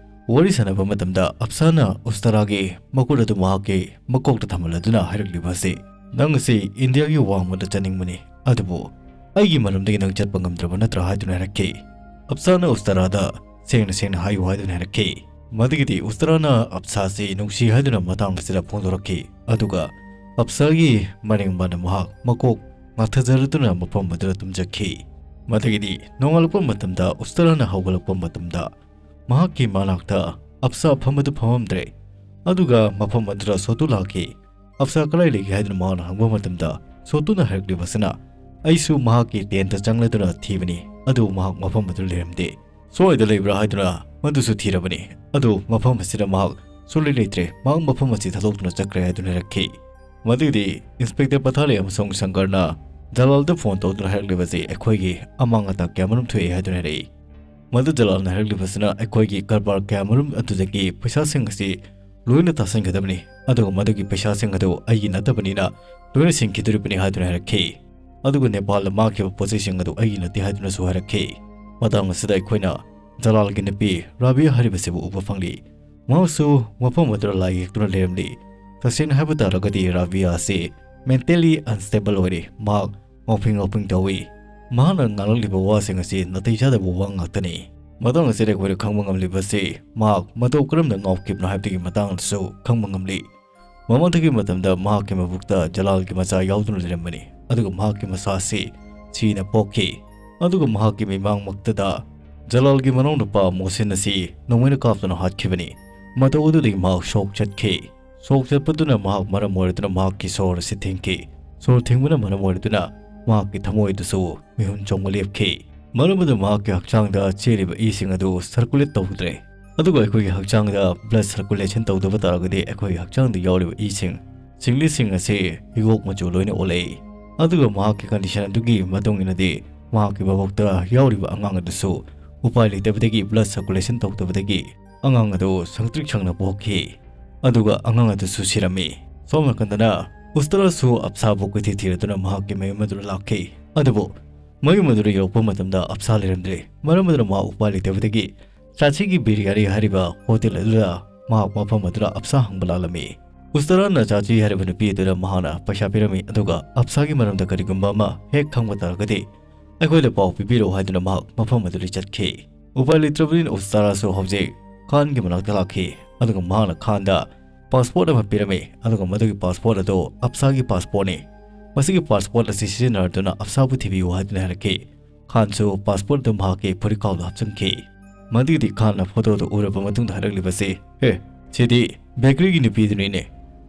ꯋꯥꯔꯤ ꯁꯥꯟꯅꯕ ꯃꯇꯝꯗ ꯑꯞꯁꯥꯅ ꯎꯁꯇꯔꯥꯒꯤ ꯃꯈꯨꯠ ꯑꯗꯨ ꯃꯍꯥꯛꯀꯤ ꯃꯀꯣꯛꯇ ꯊꯝꯍꯜꯂꯗꯨꯅ ꯍꯥꯏꯔꯛꯂꯤꯕ ꯑꯁꯤ, "ꯅꯪ ꯑꯁꯤ ꯏꯟꯗꯤꯌꯥꯒꯤ ꯋꯥꯡꯃꯗ ꯆꯠꯅꯤꯡꯕꯅꯤ, ꯑꯗꯨꯕꯨ ꯑꯩꯒꯤ ꯃꯔꯝꯗꯒꯤ ꯅꯪ ꯆꯠꯄ ꯉꯝꯗ꯭ꯔꯕ ꯅꯠꯇ꯭ꯔꯥ?" ꯍꯥꯏꯗꯨꯅ ꯍꯥꯏꯔꯛꯈꯤ꯫ ꯑꯞꯁꯥꯅ ꯎꯁꯇꯔꯥꯗ ꯁꯦꯡꯅ ꯁꯦꯡꯅ ꯍꯥꯏꯌꯨ ꯍꯥꯏꯗꯨꯅ ꯍꯥꯏꯔꯛꯈꯤ꯫ ꯃꯗꯨꯒꯤꯗꯤ ꯎꯁꯇꯔꯥꯅ ꯑꯞꯁꯥꯁꯤ ꯅꯨꯡꯁꯤ ꯍꯥꯏꯗꯨꯅ ꯃꯇꯥꯡ ꯑꯁꯤꯗ ꯐꯣꯡꯗꯣꯔꯛꯈꯤ, ꯑꯗꯨꯒ ꯑꯞꯁꯥꯒꯤ ꯃꯔꯦꯡꯕꯥꯅ ꯃꯍꯥꯛ ꯃꯀꯣꯛ ꯉꯥꯛꯊꯖꯔꯗꯨꯅ ꯃꯐꯝ ꯑꯗꯨꯗ ꯇꯨꯝꯖꯈꯤ꯫ ꯃꯗꯨꯒꯤꯗꯤ ꯅꯣꯡꯉꯥꯜꯂꯛꯄ ꯃꯇꯝꯗ ꯎꯁꯇꯔꯥꯅ ꯍꯧꯒꯠꯂꯛꯄ ꯃꯇꯝꯗ ꯃꯍꯥꯛꯀꯤ ꯃꯅꯥꯛꯇ ꯑꯞꯁꯥ ꯐꯝꯕꯗꯨ ꯐꯝꯃꯝꯗ꯭ꯔꯦ꯫ ꯑꯗꯨꯒ ꯃꯐꯝ ꯑꯗꯨꯗ ꯁꯣꯇꯨ ꯂꯥꯛꯈꯤ꯫ "ꯑꯞꯁꯥ ꯀꯗꯥꯏ ꯂꯩꯒꯦ?" ꯍꯥꯏꯗꯨꯅ ꯃꯍꯥꯛꯅ ꯍꯪꯕ ꯃꯇꯝꯗ ꯁꯣꯇꯨꯅ ꯍꯥꯏꯔꯛꯂꯤꯕꯁꯤꯅ, "ꯑꯩꯁꯨ ꯃꯍꯥꯛꯀꯤ ꯇꯦꯟꯇ ꯆꯪꯂꯗꯨꯅ ꯊꯤꯕꯅꯤ, ꯑꯗꯨꯕꯨ ꯃꯍꯥꯛ ꯃꯐꯝ ꯑꯗꯨꯗ ꯂꯩꯔꯝꯗꯦ꯫ ꯁ꯭ꯋꯥꯏꯗ ꯂꯩꯕ꯭ꯔꯥ ꯍꯥꯏꯗꯨꯅ ꯃꯗꯨꯁꯨ ꯊꯤꯔꯕꯅꯤ, ꯑꯗꯨ ꯃꯐꯝ ꯑꯁꯤꯗ ꯃꯍꯥꯛ ꯁꯨꯡꯂꯩ ꯂꯩꯇ꯭ꯔꯦ, ꯃꯍꯥꯛ ꯃꯐꯝ ꯑꯁꯤ ꯊꯥꯗꯣꯛꯇꯨꯅ ꯆꯠꯈ꯭ꯔꯦ" ꯍꯥꯏꯗꯨꯅ ꯍꯥꯏꯔꯛꯈꯤ꯫ ꯃꯗꯨꯒꯤꯗꯤ ꯏꯟꯁꯄꯦꯛꯇꯔ ꯄꯊꯥꯂꯤ ꯑꯃꯁꯨꯡ ꯁꯪꯀꯔꯅ ꯖꯂꯥꯜꯗ ꯐꯣꯟ ꯇꯧꯗꯨꯅ ꯍꯥꯏꯔꯛꯂꯤꯕꯁꯤ, "ꯑꯩꯈꯣꯏꯒꯤ ꯑꯃꯥꯡ ꯑꯇꯥ ꯀꯌꯥꯃꯔꯨꯝ ꯊꯣꯛꯑꯦ" ꯍꯥꯏꯗꯨꯅ ꯍꯥꯏꯔꯛꯏ꯫ ꯃꯗꯨ ꯖꯂꯥꯜꯅ ꯍꯥꯏꯔꯛꯂꯤꯕꯁꯤꯅ, "ꯑꯩꯈꯣꯏꯒꯤ ꯀꯔꯕꯥꯔ ꯀꯌꯥꯃꯔꯨꯝ ꯑꯗꯨꯗꯒꯤ ꯄꯩꯁꯥꯁꯤꯡ ꯑꯁꯤ ꯂꯣꯏꯅ ꯇꯥꯁꯤꯟꯒꯗꯕꯅꯤ, ꯑꯗꯨꯒ ꯃꯗꯨꯒꯤ ꯄꯩꯁꯥꯁꯤꯡ ꯑꯗꯨ ꯑꯩꯒꯤ ꯅꯠꯇꯕꯅꯤꯅ ꯂꯣꯏꯅ ꯁꯤꯡꯈꯤꯗꯣꯔꯤꯕꯅꯤ" ꯍꯥꯏꯗꯨꯅ ꯍꯥꯏꯔꯛꯈꯤ꯫ ꯑꯗꯨꯒ ꯅꯦꯄꯥꯜꯗ ꯃꯥꯡꯈꯤꯕ ꯄꯣꯠꯆꯩꯁꯤꯡ ꯑꯗꯨ ꯑꯩꯒꯤ ꯅꯠꯇꯦ ꯍꯥꯏꯗꯨꯅꯁꯨ ꯍꯥꯏꯔꯛꯈꯤ꯫ ꯃꯇꯥꯡ ꯑꯁꯤꯗ ꯑꯩꯈꯣꯏꯅ ꯖꯂꯥꯜꯒꯤ ꯅꯨꯄꯤ ꯔꯥꯕꯤꯌꯥ ꯍꯥꯏꯔꯤꯕꯁꯤꯕꯨ ꯎꯕ ꯐꯪꯂꯤ꯫ ꯃꯍꯥꯛꯁꯨ ꯃꯐꯝ ꯑꯗꯨꯗ ꯂꯥꯏ ꯌꯦꯛꯇꯨꯅ ꯂꯩꯔꯝꯂꯤ꯫ ꯇꯁꯦꯡꯅ ꯍꯥꯏꯕ ꯇꯥꯔꯒꯗꯤ ꯔꯥꯕꯤꯌꯥ ꯑꯁꯤ mentally unstable ꯑꯣꯏꯔꯤ꯫ ꯃꯍꯥꯛ ꯉꯥꯎꯐꯤꯡ ꯉꯥꯎꯐꯤꯡ ꯇꯧꯏ꯫ ꯃꯍꯥꯛꯅ ꯉꯥꯡꯂꯛꯂꯤꯕ ꯋꯥꯁꯤꯡ ꯑꯁꯤ ꯅꯥꯇꯩ ꯆꯥꯗꯕ ꯋꯥ ꯉꯥꯛꯇꯅꯤ꯫ ꯃꯇꯥꯡ ꯑꯁꯤꯗ ꯑꯩꯈꯣꯏꯅ ꯈꯪꯕ ꯉꯝꯂꯤꯕꯁꯤ ꯃꯍꯥꯛ ꯃꯇꯧ ꯀꯔꯝꯅ ꯉꯥꯎꯈꯤꯕꯅꯣ ꯍꯥꯏꯕꯗꯨꯒꯤ ꯃꯇꯥꯡꯗꯁꯨ ꯈꯪꯕ ꯉꯝꯂꯤ꯫ ꯃꯃꯥꯡꯗꯒꯤ ꯃꯇꯝꯗ ꯃꯍꯥꯛꯀꯤ ꯃꯕꯨꯛꯇ ꯖꯂꯥꯜꯒꯤ ꯃꯆꯥ ꯌꯥꯎꯗꯨꯅ ꯂꯩꯔꯝꯕꯅꯤ, ꯑꯗꯨꯒ ꯃꯍꯥꯛꯀꯤ ꯃꯆꯥ ꯑꯁꯤ ꯁꯤꯅ ꯄꯣꯛꯈꯤ꯫ ꯑꯗꯨꯒ ꯃꯍꯥꯛꯀꯤ ꯃꯤꯃꯥꯡꯃꯛꯇꯗ ꯖꯂꯥꯜꯒꯤ ꯃꯅꯥꯎꯅꯨꯄꯥ ꯃꯣꯁꯤꯟ ꯑꯁꯤ ꯅꯣꯡꯃꯩꯅ ꯀꯥꯞꯇꯨꯅ ꯍꯥꯠꯈꯤꯕꯅꯤ꯫ ꯃꯇꯧ ꯑꯗꯨꯗꯒꯤ ꯃꯍꯥꯛ ꯁꯣꯛ ꯆꯠꯈꯤ꯫ ꯁꯣꯛ ꯆꯠꯄꯗꯨꯅ ꯃꯍꯥꯛ ꯃꯔꯝ ꯑꯣꯏꯔꯗꯨꯅ ꯃꯍꯥꯛꯀꯤ ꯁꯣꯔ ꯑꯁꯤ ꯊꯤꯡꯈꯤ꯫ ꯁꯣꯔ ꯊꯤꯡꯕꯅ ꯃꯔꯝ ꯑꯣꯏꯔꯗꯨꯅ ꯃꯍꯥꯛꯀꯤ ꯊꯃꯣꯏꯗꯁꯨ ꯃꯤꯍꯨꯟ ꯆꯣꯡꯕ ꯂꯦꯞꯈꯤ꯫ ꯃꯔꯝ ꯑꯗꯨꯅ ꯃꯍꯥꯛꯀꯤ ꯍꯛꯆꯥꯡꯗ ꯆꯦꯜꯂꯤꯕ ꯏꯁꯤꯡ ꯑꯗꯨ circulate ꯇꯧꯗ꯭ꯔꯦ꯫ ꯑꯗꯨꯒ ꯑꯩꯈꯣꯏꯒꯤ ꯍꯛꯆꯥꯡꯗ blood circulation ꯇꯧꯗꯕ ꯇꯥꯔꯒꯗꯤ ꯑꯩꯈꯣꯏꯒꯤ ꯍꯛꯆꯥꯡꯗ ꯌꯥꯎꯔꯤꯕ ꯏꯁꯤꯡ, ꯁꯤꯡꯂꯤꯁꯤꯡ ꯑꯁꯤ ꯍꯤꯒꯣꯛ ꯃꯆꯨ ꯂꯣꯏꯅ ꯑꯣꯜꯂꯛꯏ꯫ ꯑꯗꯨꯒ ꯃꯍꯥꯛꯀꯤ condition ꯑꯗꯨꯒꯤ ꯃꯇꯨꯡ ꯏꯟꯅꯗꯤ ꯃꯍꯥꯛꯀꯤ ꯃꯕꯨꯛꯇ ꯌꯥꯎꯔꯤꯕ ꯑꯉꯥꯡ ꯑꯗꯨꯁꯨ ꯎꯄꯥꯏ ꯂꯩꯇꯕꯗꯒꯤ blood circulation ꯇꯧꯗꯕꯗꯒꯤ ꯑꯉꯥꯡ ꯑꯗꯨ ꯁꯪꯇ꯭ꯔꯤꯛ ꯁꯪꯅ ꯄꯣꯛꯈꯤ꯫ ꯑꯗꯨꯒ ꯑꯉꯥꯡ ꯑꯗꯨꯁꯨ ꯁꯤꯔꯝꯃꯤ꯫ ꯁꯣꯝ ꯅꯥꯀꯟꯗꯅ ꯎꯁꯇꯔꯥꯁꯨ ꯑꯞꯁꯥꯕꯨ ꯀꯣꯏꯊꯤ ꯊꯤꯔꯗꯨꯅ ꯃꯍꯥꯛꯀꯤ ꯃꯌꯨꯝ ꯑꯗꯨꯗ ꯂꯥꯛꯈꯤ꯫ ꯑꯗꯨꯕꯨ ꯃꯌꯨꯝ ꯑꯗꯨꯗ ꯌꯧꯔꯛꯄ ꯃꯇꯝꯗ ꯑꯞꯁꯥ ꯂꯩꯔꯝꯗ꯭ꯔꯦ꯫ ꯃꯔꯝ ꯑꯗꯨꯅ ꯃꯍꯥꯛ ꯎꯄꯥꯏ ꯂꯩꯇꯕꯗꯒꯤ ꯆꯥꯆꯤꯒꯤ ꯕꯤꯔꯌꯥꯅꯤ ꯍꯥꯏꯔꯤꯕ ꯍꯣꯇꯦꯜ ꯑꯗꯨꯗ ꯃꯍꯥꯛ ꯃꯐꯝ ꯑꯗꯨꯗ ꯑꯞꯁꯥ ꯍꯪꯕ ꯂꯥꯛꯂꯝꯃꯤ꯫ ꯎꯁꯇꯔꯥꯅ ꯆꯥꯆꯤ ꯍꯥꯏꯔꯤꯕ ꯅꯨꯄꯤ ꯑꯗꯨꯗ ꯃꯍꯥꯛꯅ ꯄꯩꯁꯥ ꯄꯤꯔꯝꯃꯤ, ꯑꯗꯨꯒ ꯑꯞꯁꯥꯒꯤ ꯃꯔꯝꯗ ꯀꯔꯤꯒꯨꯝꯕ ꯑꯃ ꯍꯦꯛ ꯈꯪꯕ ꯇꯥꯔꯒꯗꯤ ꯑꯩꯈꯣꯏꯗ ꯄꯥꯎ ꯄꯤꯕꯤꯔꯛꯎ ꯍꯥꯏꯗꯨꯅ ꯃꯍꯥꯛ ꯃꯐꯝ ꯑꯗꯨꯗ ꯆꯠꯈꯤ꯫ ꯎꯄꯥꯏ ꯂꯩꯇ꯭ꯔꯕꯅꯤꯅ ꯎꯁꯇꯔꯥꯁꯨ ꯍꯧꯖꯤꯛ ꯈꯥꯟꯒꯤ ꯃꯅꯥꯛꯇ ꯂꯥꯛꯈꯤ, ꯑꯗꯨꯒ ꯃꯍꯥꯛꯅ ꯈꯥꯟꯗ ꯄꯥꯁꯄꯣꯔꯠ ꯑꯃ ꯄꯤꯔꯝꯃꯤ, ꯑꯗꯨꯒ ꯃꯗꯨꯒꯤ ꯄꯥꯁꯄꯣꯔꯠ ꯑꯗꯨ ꯑꯞꯁꯥꯒꯤ ꯄꯥꯁꯄꯣꯔꯠꯅꯤ꯫ ꯃꯁꯤꯒꯤ ꯄꯥꯁꯄꯣꯔꯠ ꯑꯁꯤ ꯁꯤꯖꯤꯟꯅꯔꯗꯨꯅ ꯑꯞꯁꯥꯕꯨ ꯊꯤꯕꯤꯌꯨ ꯍꯥꯏꯗꯨꯅ ꯍꯥꯏꯔꯛꯈꯤ꯫ ꯈꯥꯟꯁꯨ ꯄꯥꯁꯄꯣꯔꯠ ꯑꯗꯨ ꯃꯍꯥꯛꯀꯤ ꯐꯨꯔꯤꯠꯈꯥꯎꯗ ꯍꯥꯞꯆꯤꯟꯈꯤ꯫ ꯃꯗꯨꯒꯤꯗꯤ ꯈꯥꯟꯅ ꯐꯣꯇꯣꯗꯨ ꯎꯔꯕ ꯃꯇꯨꯡꯗ ꯍꯥꯏꯔꯛꯂꯤꯕꯁꯤ, "ꯑꯦ, ꯁꯤꯗꯤ ꯕꯦꯀꯔꯤꯒꯤ ꯅꯨꯄꯤꯗꯨꯅꯤꯅꯦ꯫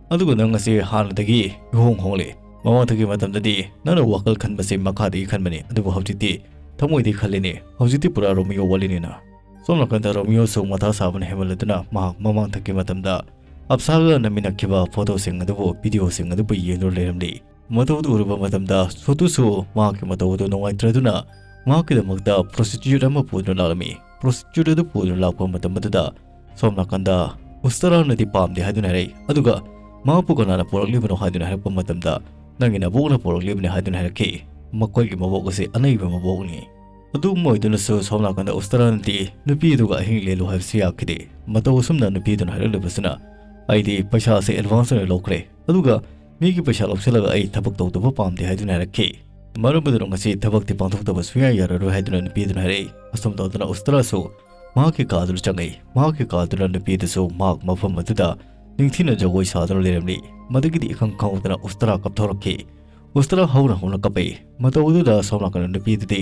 ꯑꯗꯨꯒ ꯅꯪ ꯑꯁꯤ ꯍꯥꯟꯅꯗꯒꯤ ꯏꯍꯣꯡ ꯍꯣꯡꯂꯦ꯫ ꯃꯃꯥꯡꯊꯛꯀꯤ ꯃꯇꯝꯗꯗꯤ ꯅꯪꯅ ꯋꯥꯈꯜ ꯈꯟꯕꯁꯤ ꯃꯈꯥꯗꯒꯤ ꯈꯟꯕꯅꯤ, ꯑꯗꯨꯕꯨ ꯍꯧꯖꯤꯛꯇꯤ ꯊꯃꯣꯏꯗꯒꯤ ꯈꯜꯂꯤꯅꯦ꯫ ꯍꯧꯖꯤꯛꯇꯤ ꯄꯨꯔꯥ ꯔꯣꯃꯤꯌꯣ ꯋꯥꯠꯂꯤꯅꯤꯅ"꯫ ꯁꯣꯝ ꯅꯥꯀꯟꯗ ꯔꯣꯃꯤꯌꯣꯁꯨ ꯃꯊꯥ ꯁꯥꯕꯅ ꯍꯦꯟꯃꯜꯂꯗꯨꯅ ꯃꯍꯥꯛ ꯃꯃꯥꯡꯊꯛꯀꯤ ꯃꯇꯝꯗ ꯑꯞꯁꯥꯒ ꯅꯝꯃꯤꯟꯅꯈꯤꯕ ꯐꯣꯇꯣꯁꯤꯡ ꯑꯗꯨꯕꯨ, ꯚꯤꯗꯤꯑꯣꯁꯤꯡ ꯑꯗꯨꯕꯨ ꯌꯦꯡꯗꯨꯅ ꯂꯩꯔꯝꯂꯤ꯫ ꯃꯇꯧ ꯑꯗꯨ ꯎꯔꯨꯕ ꯃꯇꯝꯗ ꯁꯣꯇꯨꯁꯨ ꯃꯍꯥꯛꯀꯤ ꯃꯇꯧ ꯑꯗꯨ ꯅꯨꯡꯉꯥꯏꯇ꯭ꯔꯗꯨꯅ ꯃꯍꯥꯛꯀꯤꯗꯃꯛꯇ ꯄ꯭ꯔꯣꯁꯇꯤꯇ꯭ꯌꯨꯠ ꯑꯃ ꯄꯨꯗꯨꯅ ꯂꯥꯛꯂꯝꯃꯤ꯫ ꯄ꯭ꯔꯣꯁꯇꯤꯇ꯭ꯌꯨꯠ ꯑꯗꯨ ꯄꯨꯗꯨꯅ ꯂꯥꯛꯄ ꯃꯇꯝ ꯑꯗꯨꯗ ꯁꯣꯝ ꯅꯥꯀꯟꯗ ꯎꯁꯇꯔꯥꯅꯗꯤ ꯄꯥꯝꯗꯦ ꯍꯥꯏꯗꯨꯅ ꯍꯥꯏꯔꯛꯏ, ꯑꯗꯨꯒ ꯃꯍꯥꯛꯄꯨ ꯀꯅꯥꯅ ꯄꯨꯔꯛꯂꯤꯕꯅꯣ ꯍꯥꯏꯗꯨꯅ ꯍꯥꯏꯔꯛꯄ ꯃꯇꯝꯗ, "ꯅꯪꯒꯤ ꯅꯕꯣꯛꯅ ꯄꯨꯔꯛꯂꯤꯕꯅꯤ" ꯍꯥꯏꯗꯨꯅ ꯍꯥꯏꯔꯛꯈꯤ꯫ ꯃꯈꯣꯏꯒꯤ ꯃꯕꯣꯛ ꯑꯁꯤ ꯑꯅꯩꯕ ꯃꯕꯣꯛꯅꯤ꯫ ꯑꯗꯨꯝ ꯑꯣꯏꯗꯨꯅꯁꯨ ꯁꯣꯝ ꯅꯥꯀꯟꯗ ꯎꯁꯇꯔꯥꯅꯗꯤ ꯅꯨꯄꯤ ꯑꯗꯨꯒ ꯑꯍꯤꯡ ꯂꯦꯜꯂꯨ ꯍꯥꯏꯕꯁꯨ ꯌꯥꯈꯤꯗꯦ꯫ ꯃꯇꯧ ꯑꯁꯨꯝꯅ ꯅꯨꯄꯤ ꯑꯗꯨꯅ ꯍꯥꯏꯔꯛꯂꯤꯕꯁꯤꯅ, "ꯑꯩꯗꯤ ꯄꯩꯁꯥ ꯑꯁꯤ ꯑꯦꯗꯚꯥꯟꯁ ꯑꯣꯏꯅ ꯂꯧꯈ꯭ꯔꯦ, ꯑꯗꯨꯒ ꯃꯤꯒꯤ ꯄꯩꯁꯥ ꯂꯧꯁꯤꯜꯂꯒ ꯑꯩ ꯊꯕꯛ ꯇꯧꯗꯕ ꯄꯥꯝꯗꯦ" ꯍꯥꯏꯗꯨꯅ ꯍꯥꯏꯔꯛꯈꯤ꯫ ꯃꯔꯝ ꯑꯗꯨꯅ ꯉꯁꯤ ꯊꯕꯛꯇꯤ ꯄꯥꯡꯊꯣꯛꯇꯕ ꯁꯨꯡꯌꯥ ꯌꯥꯔꯔꯣꯏ ꯍꯥꯏꯗꯨꯅ ꯅꯨꯄꯤ ꯑꯗꯨꯅ ꯍꯥꯏꯔꯛꯏ꯫ ꯑꯁꯨꯝ ꯇꯧꯗꯨꯅ ꯎꯁꯇꯔꯥꯁꯨ ꯃꯍꯥꯛꯀꯤ ꯀꯥꯗꯨꯗ ꯆꯪꯉꯛꯏ꯫ ꯃꯍꯥꯛꯀꯤ ꯀꯥꯗꯨꯗ ꯅꯨꯄꯤ ꯑꯗꯨꯁꯨ ꯃꯍꯥꯛ ꯃꯐꯝ ꯑꯗꯨꯗ ꯅꯤꯡꯊꯤꯅ ꯖꯒꯣꯏ ꯁꯥꯗꯨꯅ ꯂꯩꯔꯝꯂꯤ꯫ ꯃꯗꯨꯒꯤꯗꯤ ꯏꯈꯪ ꯈꯪꯍꯧꯗꯅ ꯎꯁꯇꯔꯥ ꯀꯞꯊꯣꯔꯛꯈꯤ꯫ ꯎꯁꯇꯔꯥ ꯍꯧꯅ ꯍꯧꯅ ꯀꯞꯄꯛꯏ꯫ ꯃꯇꯧ ꯑꯗꯨꯗ ꯁꯣꯝ ꯅꯥꯀꯟꯗ ꯅꯨꯄꯤ ꯑꯗꯨꯗꯤ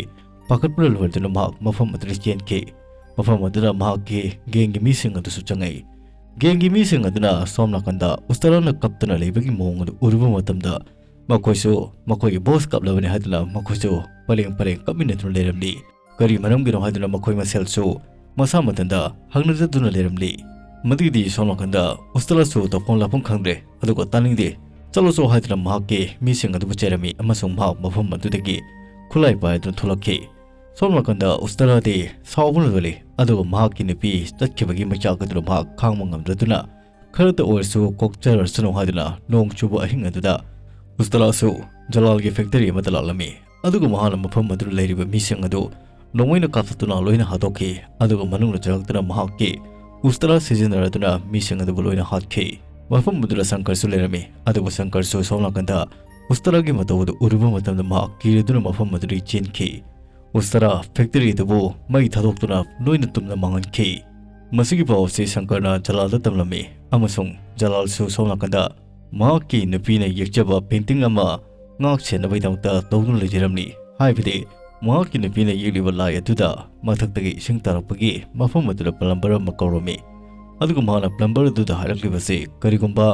ꯄꯥꯈꯠꯄꯅ ꯂꯣꯏꯔꯗꯨꯅ ꯃꯍꯥꯛ ꯃꯐꯝ ꯑꯗꯨꯗ ꯆꯦꯟꯈꯤ꯫ ꯃꯐꯝ ꯑꯗꯨꯗ ꯃꯍꯥꯛꯀꯤ ꯒꯦꯡꯒꯤ ꯃꯤꯁꯤꯡ ꯑꯗꯨꯁꯨ ꯆꯪꯉꯛꯏ꯫ ꯒꯦꯡꯒꯤ ꯃꯤꯁꯤꯡ ꯑꯗꯨꯅ ꯁꯣꯝ ꯅꯥꯀꯟꯗ ꯎꯁꯇꯔꯥꯅ ꯀꯞꯇꯨꯅ ꯂꯩꯕꯒꯤ ꯃꯑꯣꯡ ꯑꯗꯨ ꯎꯔꯨꯕ ꯃꯇꯝꯗ ꯃꯈꯣꯏꯁꯨ ꯃꯈꯣꯏꯒꯤ ꯕꯣꯁ ꯀꯞꯂꯕꯅꯤ ꯍꯥꯏꯗꯨꯅ ꯃꯈꯣꯏꯁꯨ ꯄꯔꯦꯡ ꯄꯔꯦꯡ ꯀꯞꯃꯤꯟꯅꯗꯨꯅ ꯂꯩꯔꯝꯂꯤ꯫ ꯀꯔꯤ ꯃꯔꯝꯒꯤꯅꯣ ꯍꯥꯏꯗꯨꯅ ꯃꯈꯣꯏ ꯃꯁꯦꯜꯁꯨ ꯃꯁꯥ ꯃꯊꯟꯇ ꯍꯪꯅꯖꯗꯨꯅ ꯂꯩꯔꯝꯂꯤ꯫ ꯃꯗꯨꯒꯤꯗꯤ ꯁꯣꯝ ꯅꯥꯀꯟꯗ ꯎꯁꯇꯔꯥꯁꯨ ꯇꯧꯐꯝ ꯂꯥꯛꯐꯝ ꯈꯪꯗ꯭ꯔꯦ, ꯑꯗꯨꯒ ꯇꯥꯅꯤꯡꯗꯦ, ꯆꯠꯂꯣ ꯆꯠꯂꯣ ꯍꯥꯏꯗꯨꯅ ꯃꯍꯥꯛꯀꯤ ꯃꯤꯁꯤꯡ ꯑꯗꯨꯕꯨ ꯆꯩꯔꯝꯃꯤ ꯑꯃꯁꯨꯡ ꯃꯍꯥꯛ ꯃꯐꯝ ꯑꯗꯨꯗꯒꯤ ꯈꯨꯠꯂꯥꯏ ꯄꯥꯏꯗꯨꯅ ꯊꯣꯛꯂꯛꯈꯤ꯫ ꯁꯣꯝ ꯅꯥꯀꯟꯗ ꯎꯁꯇꯔꯥꯗꯤ ꯁꯥꯎꯕꯅ ꯂꯣꯏꯔꯦ, ꯑꯗꯨꯒ ꯃꯍꯥꯛꯀꯤ ꯅꯨꯄꯤ ꯆꯠꯈꯤꯕꯒꯤ ꯃꯩꯆꯥꯛ ꯑꯗꯨꯅ ꯃꯍꯥꯛ ꯈꯥꯡꯕ ꯉꯝꯗ꯭ꯔꯗꯨꯅ ꯈꯔꯇ ꯑꯣꯏꯔꯁꯨ ꯀꯣꯛꯆꯔꯁꯅꯨ ꯍꯥꯏꯗꯨꯅ ꯅꯣꯡ ꯆꯨꯕ ꯑꯍꯤꯡ ꯑꯗꯨꯗ ꯎꯁꯇꯔꯥꯁꯨ ꯖꯂꯥꯜꯒꯤ ꯐꯦꯛꯇꯔꯤ ꯑꯃꯗ ꯂꯥꯛꯂꯝꯃꯤ꯫ ꯑꯗꯨꯒ ꯃꯍꯥꯛꯅ ꯃꯐꯝ ꯑꯗꯨꯗ ꯂꯩꯔꯤꯕ ꯃꯤꯁꯤꯡ ꯑꯗꯨ ꯅꯣꯡꯃꯩꯅ ꯀꯥꯞꯊꯠꯇꯨꯅ ꯂꯣꯏꯅ ꯍꯥꯠꯇꯣꯛꯈꯤ꯫ ꯑꯗꯨꯒ ꯃꯅꯨꯡꯗ ꯆꯪꯂꯛꯇꯨꯅ ꯃꯍꯥꯛꯀꯤ ꯎꯁꯇꯔꯥ ꯁꯤꯖꯤꯟꯅꯔꯗꯨꯅ ꯃꯤꯁꯤꯡ ꯑꯗꯨꯕꯨ ꯂꯣꯏꯅ ꯍꯥꯠꯈꯤ꯫ ꯃꯐꯝ ꯑꯗꯨꯗ ꯁꯪꯀꯔꯁꯨ ꯂꯩꯔꯝꯃꯤ꯫ ꯑꯗꯨꯕꯨ ꯁꯪꯀꯔꯁꯨ ꯁꯣꯝ ꯅꯥꯀꯟꯗ ꯎꯁꯇꯔꯥꯒꯤ ꯃꯇꯧ ꯑꯗꯨ ꯎꯔꯨꯕ ꯃꯇꯝꯗ ꯃꯍꯥꯛ ꯀꯤꯔꯗꯨꯅ ꯃꯐꯝ ꯑꯗꯨꯗꯒꯤ ꯆꯦꯟꯈꯤ꯫ ꯎꯁꯇꯔꯥ ꯐꯦꯛꯇꯔꯤ ꯑꯗꯨꯕꯨ ꯃꯩ ꯊꯥꯗꯣꯛꯇꯨꯅ ꯂꯣꯏꯅ ꯇꯨꯝꯅ ꯃꯥꯡꯍꯟꯈꯤ꯫ ꯃꯁꯤꯒꯤ ꯄꯥꯎ ꯑꯁꯤ ꯁꯪꯀꯔꯅ ꯖꯂꯥꯜꯗ ꯇꯝꯂꯝꯃꯤ ꯑꯃꯁꯨꯡ ꯖꯂꯥꯜꯁꯨ ꯁꯣꯝ ꯅꯥꯀꯟꯗ ꯃꯍꯥꯛꯀꯤ ꯅꯨꯄꯤꯅ ꯌꯦꯛꯆꯕ ꯄꯦꯟꯇꯤꯡ ꯑꯃ ꯉꯥꯛ ꯁꯦꯟꯅꯕꯒꯤꯗꯃꯛꯇ ꯇꯧꯗꯨꯅ ꯂꯩꯖꯔꯝꯂꯤ꯫ ꯍꯥꯏꯕꯗꯤ ꯃꯍꯥꯛꯀꯤ ꯅꯨꯄꯤꯅ ꯌꯦꯛꯂꯤꯕ ꯂꯥꯏ ꯑꯗꯨꯗ ꯃꯊꯛꯇꯒꯤ ꯏꯁꯤꯡ ꯇꯥꯔꯛꯄꯒꯤ ꯃꯐꯝ ꯑꯗꯨꯗ ꯄ꯭ꯂꯝꯕꯔ ꯑꯃ ꯀꯧꯔꯝꯃꯤ꯫ ꯑꯗꯨꯒ ꯃꯍꯥꯛꯅ ꯄ꯭ꯂꯝꯕꯔ ꯑꯗꯨꯗ ꯍꯥꯏꯔꯛꯂꯤꯕꯁꯤ, ꯀꯔꯤꯒꯨꯝꯕ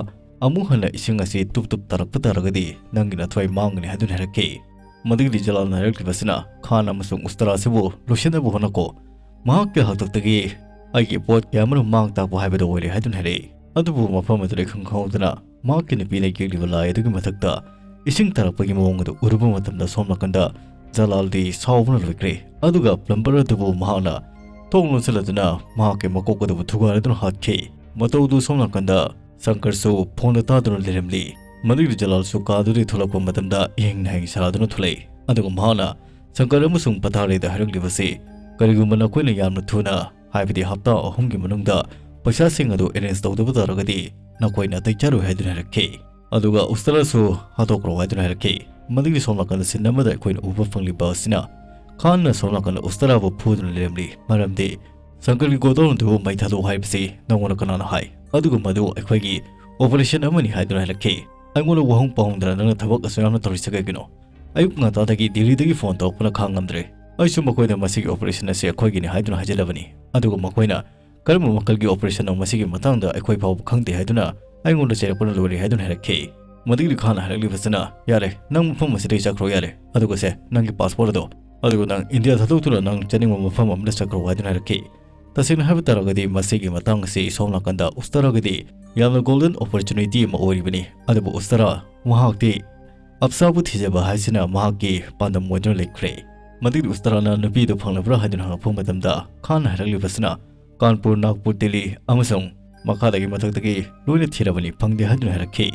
ꯑꯃꯨꯛ ꯍꯟꯅ ꯏꯁꯤꯡ ꯑꯁꯤ ꯇꯨꯞ ꯇꯨꯞ ꯇꯥꯔꯛꯄ ꯇꯥꯔꯒꯗꯤ ꯅꯪꯒꯤ ꯅꯊ꯭ꯋꯥꯏ ꯃꯥꯡꯒꯅꯤ ꯍꯥꯏꯗꯨꯅ ꯍꯥꯏꯔꯛꯈꯤ꯫ ꯃꯗꯨꯒꯤꯗꯤ ꯖꯂꯥꯜꯅ ꯍꯥꯏꯔꯛꯂꯤꯕꯁꯤꯅ ꯈꯥꯟ ꯑꯃꯁꯨꯡ ꯎꯁꯇꯔꯥ ꯑꯁꯤꯕꯨ ꯂꯣꯏꯁꯤꯟꯅꯕ ꯍꯣꯠꯅꯈꯣ꯫ ꯃꯍꯥꯛꯀꯤ ꯍꯥꯛꯇꯛꯇꯒꯤ ꯑꯩꯒꯤ ꯄꯣꯠ ꯀꯌꯥ ꯑꯃꯔꯣꯝ ꯃꯥꯡ ꯇꯥꯛꯄ ꯍꯥꯏꯕꯗꯨ ꯑꯣꯏꯔꯦ ꯍꯥꯏꯗꯨꯅ ꯍꯥꯏꯔꯛꯏ꯫ ꯑꯗꯨꯕꯨ ꯃꯐꯝ ꯑꯗꯨꯗ ꯏꯈꯪ ꯈꯪꯍꯧꯗꯅ ꯃꯍꯥꯛꯀꯤ ꯅꯨꯄꯤꯅ ꯌꯦꯛꯂꯤꯕ ꯂꯥꯏ ꯑꯗꯨꯒꯤ ꯃꯊꯛꯇ ꯏꯁꯤꯡ ꯇꯥꯔꯛꯄꯒꯤ ꯃꯑꯣꯡ ꯑꯗꯨ ꯎꯔꯨꯕ ꯃꯇꯝꯗ ꯁꯣꯝ ꯅꯥꯀꯟꯗ ꯖꯂꯥꯜꯗꯤ ꯁꯥꯎꯕꯅ ꯂꯣꯏꯈ꯭ꯔꯦ꯫ ꯑꯗꯨꯒ ꯄ꯭ꯂꯝꯕꯔ ꯑꯗꯨꯕꯨ ꯃꯍꯥꯛꯅ ꯊꯣꯡ ꯂꯣꯟꯁꯤꯜꯂꯗꯨꯅ ꯃꯍꯥꯛꯀꯤ ꯃꯀꯣꯛ ꯑꯗꯨꯕꯨ ꯊꯨꯒꯥꯏꯔꯗꯨꯅ ꯍꯥꯠꯈꯤ꯫ ꯃꯇꯧꯗꯨ ꯁꯣꯝ ꯅꯥꯀꯟꯗ ꯁꯪꯀꯔꯁꯨ ꯐꯣꯟꯗ ꯇꯥꯗꯨꯅ ꯂꯩꯔꯝꯂꯤ꯫ ꯃꯗꯨꯒꯤ ꯖꯂꯥꯜꯁꯨ ꯀꯥꯗꯨꯗꯒꯤ ꯊꯣꯛꯂꯛꯄ ꯃꯇꯝꯗ ꯏꯍꯤꯡ ꯅꯥꯍꯤꯡ ꯁꯥꯗꯨꯅ ꯊꯣꯛꯂꯛꯏ꯫ ꯑꯗꯨꯒ ꯃꯍꯥꯛꯅ ꯁꯪꯀꯔ ꯑꯃꯁꯨꯡ ꯄꯊꯥꯔꯤꯗ ꯍꯥꯏꯔꯛꯂꯤꯕꯁꯤ, ꯀꯔꯤꯒꯨꯝꯕ ꯅꯈꯣꯏꯅ ꯌꯥꯝꯅ ꯊꯨꯅ, ꯍꯥꯏꯕꯗꯤ ꯍꯞꯇꯥ ꯑꯍꯨꯝꯒꯤ ꯃꯅꯨꯡꯗ ꯄꯩꯁꯥꯁꯤꯡ ꯑꯗꯨ ꯑꯦꯔꯦꯟꯖ ꯇꯧꯗꯕ ꯇꯥꯔꯒꯗꯤ ꯅꯈꯣꯏ ꯅꯥꯇꯩ ꯆꯥꯔꯣꯏ ꯍꯥꯏꯗꯨꯅ ꯍꯥꯏꯔꯛꯈꯤ꯫ ꯑꯗꯨꯒ ꯎꯁꯇꯔꯥꯁꯨ ꯍꯥꯠꯇꯣꯛꯈ꯭ꯔꯣ ꯍꯥꯏꯗꯨꯅ ꯍꯥꯏꯔꯛꯈꯤ꯫ ꯃꯗꯨꯒꯤ ꯁꯣꯝ ꯅꯥꯀꯟꯗ ꯁꯤꯟ ꯑꯃꯗ ꯑꯩꯈꯣꯏꯅ ꯎꯕ ꯐꯪꯂꯤꯕ ꯑꯁꯤꯅ ꯈꯥꯟꯅ ꯁꯣꯝ ꯅꯥꯀꯟꯗ ꯎꯁꯇꯔꯥꯕꯨ ꯐꯨꯗꯨꯅ ꯂꯩꯔꯝꯂꯤ꯫ ꯃꯔꯝꯗꯤ ꯁꯪꯀꯔꯒꯤ ꯒꯣꯗꯥꯎꯟ ꯑꯗꯨꯕꯨ ꯃꯩ ꯊꯥꯗꯣꯛꯎ ꯍꯥꯏꯕꯁꯤ ꯅꯪꯉꯣꯟꯗ ꯀꯅꯥꯅ ꯍꯥꯏ? ꯑꯗꯨꯒ ꯃꯗꯨ ꯑꯩꯈꯣꯏꯒꯤ ꯑꯣꯄꯔꯦꯁꯟ ꯑꯃꯅꯤ ꯍꯥꯏꯗꯨꯅ ꯍꯥꯏꯔꯛꯈꯤ꯫ ꯑꯩꯉꯣꯟꯗ ꯋꯥꯍꯪ ꯄꯥꯎꯍꯪꯗꯅ ꯅꯪꯅ ꯊꯕꯛ ꯑꯁꯨꯛ ꯌꯥꯝꯅ ꯇꯧꯔꯤꯁꯤ ꯀꯩꯒꯤꯅꯣ? ꯑꯌꯨꯛ ꯉꯟꯇꯥꯗꯒꯤ ꯗꯤꯜꯂꯤꯗꯒꯤ ꯐꯣꯟ ꯇꯧꯔꯛꯄꯅ ꯈꯥꯡ ꯉꯝꯗ꯭ꯔꯦ꯫ ꯑꯩꯁꯨ ꯃꯈꯣꯏꯗ ꯃꯁꯤꯒꯤ ꯑꯣꯄꯔꯦꯁꯟ ꯑꯁꯤ ꯑꯩꯈꯣꯏꯒꯤꯅꯤ ꯍꯥꯏꯗꯨꯅ ꯍꯥꯏꯖꯤꯜꯂꯕꯅꯤ꯫ ꯑꯗꯨꯒ ꯃꯈꯣꯏꯅ ꯀꯔꯝꯕ ꯃꯈꯜꯒꯤ ꯑꯣꯄꯔꯦꯁꯟꯅꯣ ꯃꯁꯤꯒꯤ ꯃꯇꯥꯡꯗ ꯑꯩꯈꯣꯏ ꯐꯥꯎꯕ ꯈꯪꯗꯦ ꯍꯥꯏꯗꯨꯅ ꯑꯩꯉꯣꯟꯗ ꯆꯩꯔꯛꯄꯅ ꯂꯣꯏꯔꯦ ꯍꯥꯏꯗꯨꯅ ꯍꯥꯏꯔꯛꯈꯤ꯫ ꯃꯗꯨꯒꯤ ꯈꯥꯟꯅ ꯍꯥꯏꯔꯛꯂꯤꯕꯁꯤꯅ, ꯌꯥꯔꯦ, ꯅꯪ ꯃꯐꯝ ꯑꯁꯤꯗꯒꯤ ꯆꯠꯈ꯭ꯔꯣ ꯌꯥꯔꯦ꯫ ꯑꯗꯨꯒ ꯁꯦ, ꯅꯪꯒꯤ ꯄꯥꯁꯄꯣꯔꯠ ꯑꯗꯣ꯫ ꯑꯗꯨꯒ ꯅꯪ ꯏꯟꯗꯤꯌꯥ ꯊꯥꯗꯣꯛꯇꯨꯅ ꯅꯪ ꯆꯠꯅꯤꯡꯕ ꯃꯐꯝ ꯑꯃꯗ ꯆꯠꯈ꯭ꯔꯣ ꯍꯥꯏꯗꯨꯅ ꯍꯥꯏꯔꯛꯈꯤ꯫ ꯇꯁꯦꯡꯅ ꯍꯥꯏꯕ ꯇꯥꯔꯒꯗꯤ ꯃꯁꯤꯒꯤ ꯃꯇꯥꯡ ꯑꯁꯤ ꯁꯣꯝ ꯅꯥꯀꯟꯗ ꯎꯁꯇꯔꯒꯗꯤ ꯌꯥꯝꯅ ꯒꯣꯜꯗꯟ ꯑꯣꯄꯣꯔꯆꯨꯅꯤꯇꯤ ꯑꯃ ꯑꯣꯏꯔꯤꯕꯅꯤ꯫ ꯑꯗꯨꯕꯨ ꯎꯁꯇꯔ ꯃꯍꯥꯛꯇꯤ ꯑꯞꯁꯥꯕꯨ ꯊꯤꯖꯕ ꯍꯥꯏꯁꯤꯅ ꯃꯍꯥꯛꯀꯤ ꯄꯥꯟꯗꯝ ꯑꯣꯏꯗꯨꯅ ꯂꯩꯈ꯭ꯔꯦ꯫ ꯃꯗꯨꯒꯤ ꯎꯁꯇꯔꯥꯅ ꯅꯨꯄꯤꯗꯨ ꯐꯪꯂꯕ꯭ꯔꯥ ꯍꯥꯏꯗꯨꯅ ꯍꯪꯂꯛꯄ ꯃꯇꯝꯗ ꯈꯥꯟꯅ ꯍꯥꯏꯔꯛꯂꯤꯕꯁꯤꯅ ꯀꯥꯟꯄꯨꯔ, ꯅꯥꯒꯄꯨꯔ, ꯗꯤꯜꯂꯤ ꯑꯃꯁꯨꯡ ꯃꯈꯥꯗꯒꯤ ꯃꯊꯛꯇꯒꯤ ꯂꯣꯏꯅ ꯊꯤꯔꯕꯅꯤ, ꯐꯪꯗꯦ ꯍꯥꯏꯗꯨꯅ ꯍꯥꯏꯔꯛꯈꯤ꯫